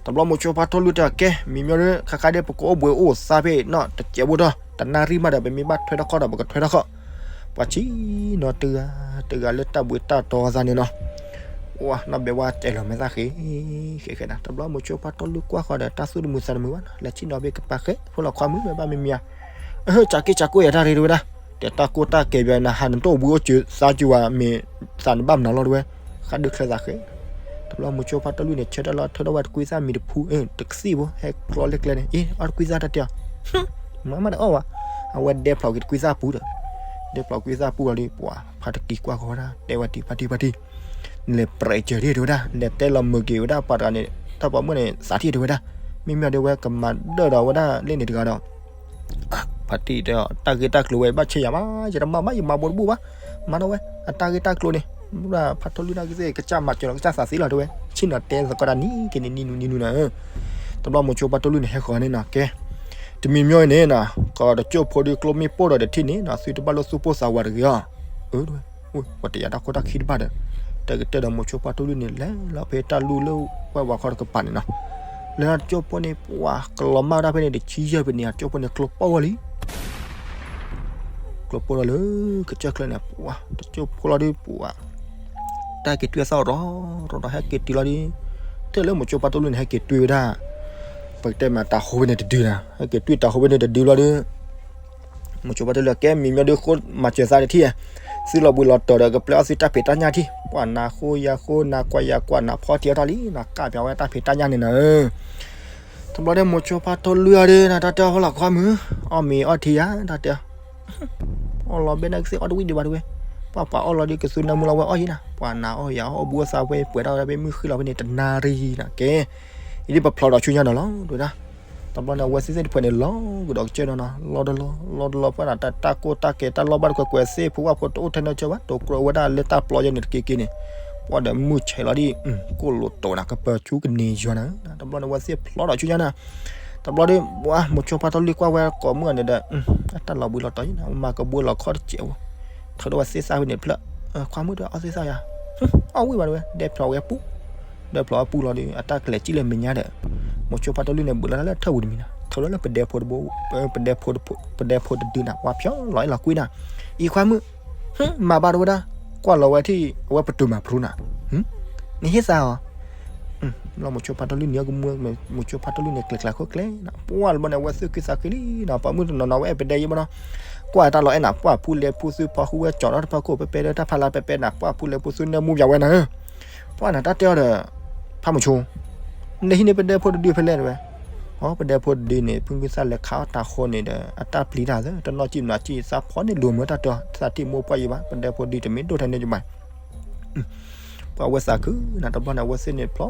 တဘျီမိၤဆိဖါထိၣ်လွံၢ်တဲ ကဲ မံမ့ၢ်ဒီး ခါခါဒဲး ပကအိၣ်ဘှံးအိၣ်သါဖဲနီၤ တစဲးဖိဒီး တနၣ်ရံၣ်မးဒီး ပမ့ၢ်ဘၣ်ထွဲထီၣ်ခီၣ်ဒီး ပကထွဲထီၣ်ခီၣ်, ပှၤဆံးနီၤတဂၤတဂၤလၢတၢ်ဘှံးတၢ်တီၤသးန့ၣ်နီၤ, နီၢ်ဘဲဝါတဲလီၤမဲာ်သၣ်ဃ့ ဃဲဃဲနၤ တဘျီမိၤဆိဖါထိၣ်လွံၢ်ကွၢ်ဃီဒီး တၢ်သူၣ်တမုာ်သးတမုာ်ဘၣ်နီၤ လဲၤဆံးနီၤဘ့ၣ်ကပၤဃဲ ဖိလီၤခွါမုၣ်မ့ၢ်ဘၣ်မံမံဧါ, အဟၢ ကးက့ၤကးကိးယၤတၢ်ရ့တဝဲဒၣ်, တဲတၢ်ကိၢ်တၢ်ကဲဘၣ်နၤ ဟးနတအိၣ်ဘှံးအိၣ်စၢၤသါစူၤဝဲမ့ၢ်သးနဘၣ်မနုၤလီၤတဝဲ, ဃးဒုးချၢသးဃဲ တဘျီမိၤဆိဖါထိၣ်လွံၢ်န့ၣ် ဆၢထၢၣ်လီၤထၢထီၣ်ဝဲတကွံသၣ်မံၤတဖု တကသံၣ်ဖိ ဟဲကျီလၢကျဲန့ၣ် အ့ အီၣ်တကွံသၣ်တၢ်တဲအီၤ, မၤမးဒီးအီၣ်ဝဲ, အဝဲဒဲဖျိးက့ၤတကွံသၣ်ပူၤဒီး, ဒဲဖျိးကွံသၣ်ပူၤလီၤဒီး ပှၤဖါတက့ၤကွၢ်ဃီဝဲဒၣ် တဲဝဲတံၤဖါတံၤဖါတံၤ, နလဲၤပြဲးစၢၤဒ်တဲဝဲဒၣ် နလဲၤတဲလီၤမုာ်က့ၤဝဲဒၣ်ပှၤတဂၤန့ၣ် တၢ်ပိာ်မုၣ်န့ၣ် သးထံၣ်တဲဝဲဒၣ်, မ့မ့ၢ်ဒီးဝဲကမၤဒၢၣ်ဒီးဝဲဒၣ်လၢန့ၣ်တဂၤဒီး ဖါတံၢ်တဲအီၤ တၢ်ဂ့ၢ်တၢ်ကျိၤဝဲ ဘၣ်ဆဲးယၤမး ယတမၤဘၣ် ယမၤဘိတဘူၣ်ဘၣ်, မၤဒီးဝဲ အတၢ်ဂ့ၢ်တၢ်ကျိၤန့ၣ် ဖါထိၣ်လွံၢ်န့ၣ်ကသ့ၣ် ကစၢ်မၤစၢၤလီၤကစၢ်သးသ့လီၤတဲဝဲ ဆ့ၣ်နီၤတဲသကိးတၢ်နံၤက့ၤန့ၣ် နံၤနူနံၤနူနၤဧၢ, တဘျီမိၤဆိဖါထိၣ်လွံၢ်န့ၣ် ဟဲဃီၤန့ၣ်နီၤ ကဲ, တမံၤမ့ၢ်အံၤန့ၣ်နီၤ ကီးတကၠိၢ်ဖိဒီးကျိမ့ၢ်ပိၢ်ဒီးတထံၣ်န့ၣ်နီၤ သုတဘၣ်လိၣ်သူၣ်ပိၢ်သးဝးတဂ့ၤဧါ, အၢ ဝဲတယာ်တၢ်ခိၣ်တၢ်ခံတဘၣ်ဒီး, တၢ်ကတၢၢ်ဒီးမိၤဆိဖါထိၣ်လွံၢ်န့ၣ် လဲၤလီၤဖဲတၢ်လူၢ်လၢဝဲဝၤခီတကပၤန့ၣ်နီၤ, လဲၤလီၤတကၠိၢ်ဖိန့ၣ် ပှၤကလီၤမၢ်ဝဲဒၣ်ဖဲန့ၣ် တဆံယဲၢ်ဖဲန့ၣ် တကၠိၢ်ဖိန့ၣ် ကျိပိၢ်ဝဲလံ ကျိပိၢ်လီၤလၢ ကစၢၢ်ချၢန့ၣ် ပှၤ တကၠိၢ်ဖိလီၤဒုး ပှၤ တၢ်က့ၤတွံၢ်သၣ်ရီ ရီဒီးဟဲက့ၤတုၤလီၤဒုး, ထဲလၢမိၤဆိဖါထိၣ်လွံၢ်န့ၣ် ဟဲက့ၤတွံၢ်ဝဲဒၣ်, ပကတဲမးတၤဟိဝဲန့ၣ်တဒုနီၤ ဟဲက့ၤတွံၢ်တၤဟိဝဲန့ၣ်တဒုလီၤဒုး, မိၤဆိဖါထိၣ်လွံၢ် ကဲမံၤမ့ၢ်ဒုး ဃိမၤစၢၤသးတထံၣ်, သုလီၤဘှံးလီၤတီၤဒီး ကပျဲအီၣ်သုတၢ်ဖံးတၢ်ညၣ်ထံၣ်, ပှၤနၤဃိယၤဃိ နၤကွၢ်ယၤကွၢ် နၤဖီထံအီၣ်ထီၣ်လံ နၤကးပၠးဝဲတၢ်ဖံးတၢ်ညၣ်န့ၣ်နီၤ တဘျီဒဲးမိၤဆိဖါထိၣ်လွံၢ်အီၤဒုး နတၢ်တဲအီၤဖီလာ်ခွါမုၣ်, အီၣ်မ့ၤအီထံယၤ တၢ်တဲအီၤ, အီၣ်လီၤဘဲနကသ့ၣ်အီၣ်တဝံၣ်ဒံးဘၣ်တဝဲ, ပှၤပှၤအီၣ်လီၤဒုးကသူနၢမူလီၤဝဲအီၣ်ယံၤနၤ, ပှၤနၤအီၣ်ယၤအီၣ် အိၣ်ဘှံးအိၣ်သါဝဲ ပှဲၤထီၣ်ဝဲဒၣ်ဖဲမုၢ်ဃ့လီၤဖဲန့ၣ် တနၣ်ရံၣ်နၤကဲ, အံၤဒ်ပဖျိးဒီးဆူညါနီၤလီၤ တဲဝဲဒၣ်, တဘျီန့ၣ် အဝဲသ့ၣ်သ့ၣ်တဖုန့ၣ် လီၤကဒီးကစၢၢ်နီၤနီၤ လီၤတလီၤ လီၤတလီၤ ပှၤနၤတၢ်ကိၢ်တၢ်ကဲတၢ်လီၢ်ဘၣ်တကွဲးကွဲးသ့ၣ် ဖိဝၣ်ဖိတအိၣ်ထဲနီၤကၢဘၣ် တိာ်ကြၢးဝဲဒၣ်လၢတၢ်ပျီယဲန့ၣ်တက့ၢ်က့ၢ်န့ၣ်, ပှၤဒီးမုၢ်ဆဲးလီၤဒ် ကိၣ်လိာ်တိာ်နၤ ကပၢၤဆူကန့ၢ်ယွၤနၤ, တဘျီန့ၣ် အဝဲသ့ၣ်ဖျိးဒီးဆူညါနၤ, တ တဘျီဒီး မိၤဆိဖါထီၣ်လွံၢ်ကွၢ်ဝဲကိးမုၣ်အီၤန့ၣ်ဒီး အတၢ်လီၤဘှံးလီၤတီၤယံၤနၤ, မၤကဘှံးလီၤခီၣ်တစဲးဝဲ, ထုးဒီးဝဲသ့ၣ်သၣ်ဖဲန့ၣ်ဖျၢၣ်, ခွါမုၣ်ဒီးအီၣ်သ့ၣ်သၣ်ယၤ, အီၣ်ဝံၣ်ဘၣ်တဝဲ, ဒဲဖျိးဝဲပူ, ဒဲဖျိးဝဲပူလီၤဒီး အတၢ်ကလဲၤကံၣ်လၢမဲာ်ညါဒီး မိၤဆိဖါထီၣ်လွံၢ်န့ၣ် ဘုးလီၤတၢ်လၢထၢၣ်ဝံၤတမံၤနၤ, ထုးလီၤလၢပဒဲဖိတဘိ, ပဒဲဖိတဒုနၤ, ဝါဖျိလီၤအဲၣ်လီၤကွံနၤ, အံၤခွါမုၣ်, မၤဘၣ်တဝဲဒၣ်, ကွၢ်လီၤဝဲထံၣ် အဝဲပတုာ်မၤဖျိနၤ, နဟ့ၣ်သးအီၤ လီၤမိၤဆိဖါထီၣ်လွံၢ်န့ၣ်ကမူ, မိၤဆိဖါထီၣ်လွံၢ်န့ၣ်ကျဲၤကျဲၤခိၣ်ကျဲၤနၤ, ပှၢ်လၢဘီန့ၣ် အဝဲသူၣ်ခုသးခုလံနၤ, ပှၤမုၣ်တနီၤနီၤဝဲအဲၣ်ပဒဲယံၤဘၣ်နီၤ, ကွၢ်တၢ်လီၤအဲၣ်နၤ, ပှၢ်ဖူလဲၤဖူသုဖီဃုဝဲကၠီၤထီၣ်တဖၣ်ခိၣ် ပဲပဲဒီးတၢ်ဖးလါပဲပဲနၤ, ပှၢ်ဖူလဲၤဖူသုနဲၣ်မူယၤဝဲနၤဧၢ, ပှၢ်နၤတၢ်တဲအီၤဒီး ဖးမိၤဆိ နဟံးန့ၢ်ပဒဲဖိတဒုဖဲလဲၣ်တဝဲ, အီ ပဒဲဖိတဒုန့ၣ် ဖုၣ်ဖုၣ်သၣ်လဲၤခးအီၣ်တၤဃီန့ၣ်ဒီး အတၢ်ပျံၤတၢ်သၢ တနီၣ်စံၣ်မနုၤစံၣ် သးဖီန့ၢ်လိၤမ့ၢ်တၢ်တဲအီၤ သးတံၢ်မိၢ်ပှၢ်ယံၤဘၣ် ပဒဲဖိဒုတမ့ၢ်ဒိၣ်ထဲန့ၣ်ယဘၣ် ပှၤဝဲသးခုနၤတဘျီန့ၣ် အဝဲသ့ၣ်န့ၣ်ဖျီ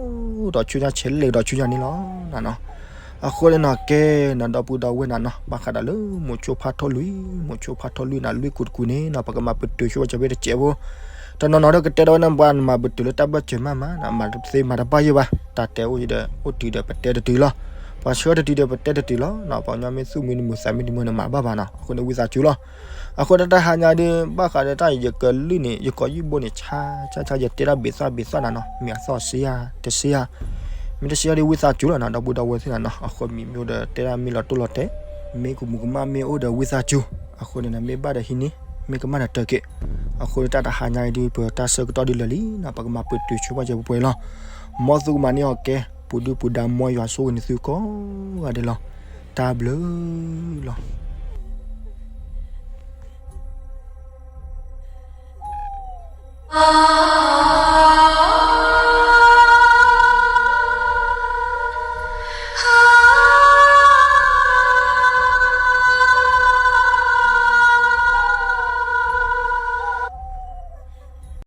ဒီးဆူညါ ဆဲးလဲၤဒီးဆူညါန့ၣ်လီၤနၤနီၤ. အဃိန့ၣ်နီၤ ကဲနၤဒီပုၢ်ဒီဝဲၢ်နၤနီၤ ဘၣ်ဃးဒီးလၢမိၤဆိဖါထီၣ်လွံၢ် မိၤဆိဖါထီၣ်လွံၢ်နၤ လွံၢ်ကူတကူန့ၣ်နီၤ ပကမၤပတုာ်ဆိဝဲကၢၤဝဲတစဲးဖိ တနီၤနီၤဒီးကတဲဒီးဝဲန့ၣ် ပှၤနမၤပတုာ်လၢတၢ်ဘၢၣ်စၢၤမးမး မၤတသ့မၤတဘၣ်ယံၤဘၣ် တၢ်တဲအိၣ်ဒီး အိၣ်တုၤဒီးပတဲတတုၤလီၤ. ပှၤဆှၢတတုၤဒီးပတဲတတုၤလီၤ. ပှၤကညီမ့ၢ်သူၣ်မံနမုာ်သးမံနမုာ်န့ၣ် မၤဘၣ်ဘၣ်နီၤ အဃိန့ၣ်ဝံသးစူၤလီၤ. အဃိတၢ်တဟါညါဒီး ဘၣ်ဃးဒီးတၢ်ယကလုၢ်န့ၣ် ယကိးယုၢ်ဘိန့ၣ် ဆါဆါဆါ ယတဲတၢ်ဘ့ၣ်သၣ်ဘ့ၣ်သၣ်နၤနီၤ မ့ၢ်အသီၣ်စ့ဧါ တစ့ဧါ မ့ၢ်တစ့ဧါဒီးဝံသးစူၤလီၤနီၤ ဒီပုၢ်ဒီဝဲၢ်သ့ၣ်နၤနီၤ အဃိမံၤမ့ၢ်အိၣ်ဒီးတဲဒၣ်မ့ၢ်လီၤတိၢ်လီၤတဲာ် မ့ၢ်ကမူးကမၣ်မ့ၢ်အိၣ်ဒီးဝံသးစူၤ အဃိန့ၣ်နၤ မ့ၢ်ဘၣ်ဒီးဟံးန့ၢ် မ့ၢ်ကမၣ်ဒီးတၢ်က့ၤ အဃိန့ၣ်တၢ်တဟါညါအံၤဒုး ပတၢ်ဆၢကတီၢ်ဒုးလၢာ်လံနီၤ ပကမၤပတုာ်ဆိပှၢ်စၢၤပှဲၤပှဲၤလီၤ. မ်သုကမၤန့ၢ်အီၤကဲ ပူၤဒုပူၤဒါ မ်ယွၤဆိၣ်ဂ့ၤန့ၢ်သုကိးဂၤဒဲးလီၤ. တၢ်ဘျုးလီၤ.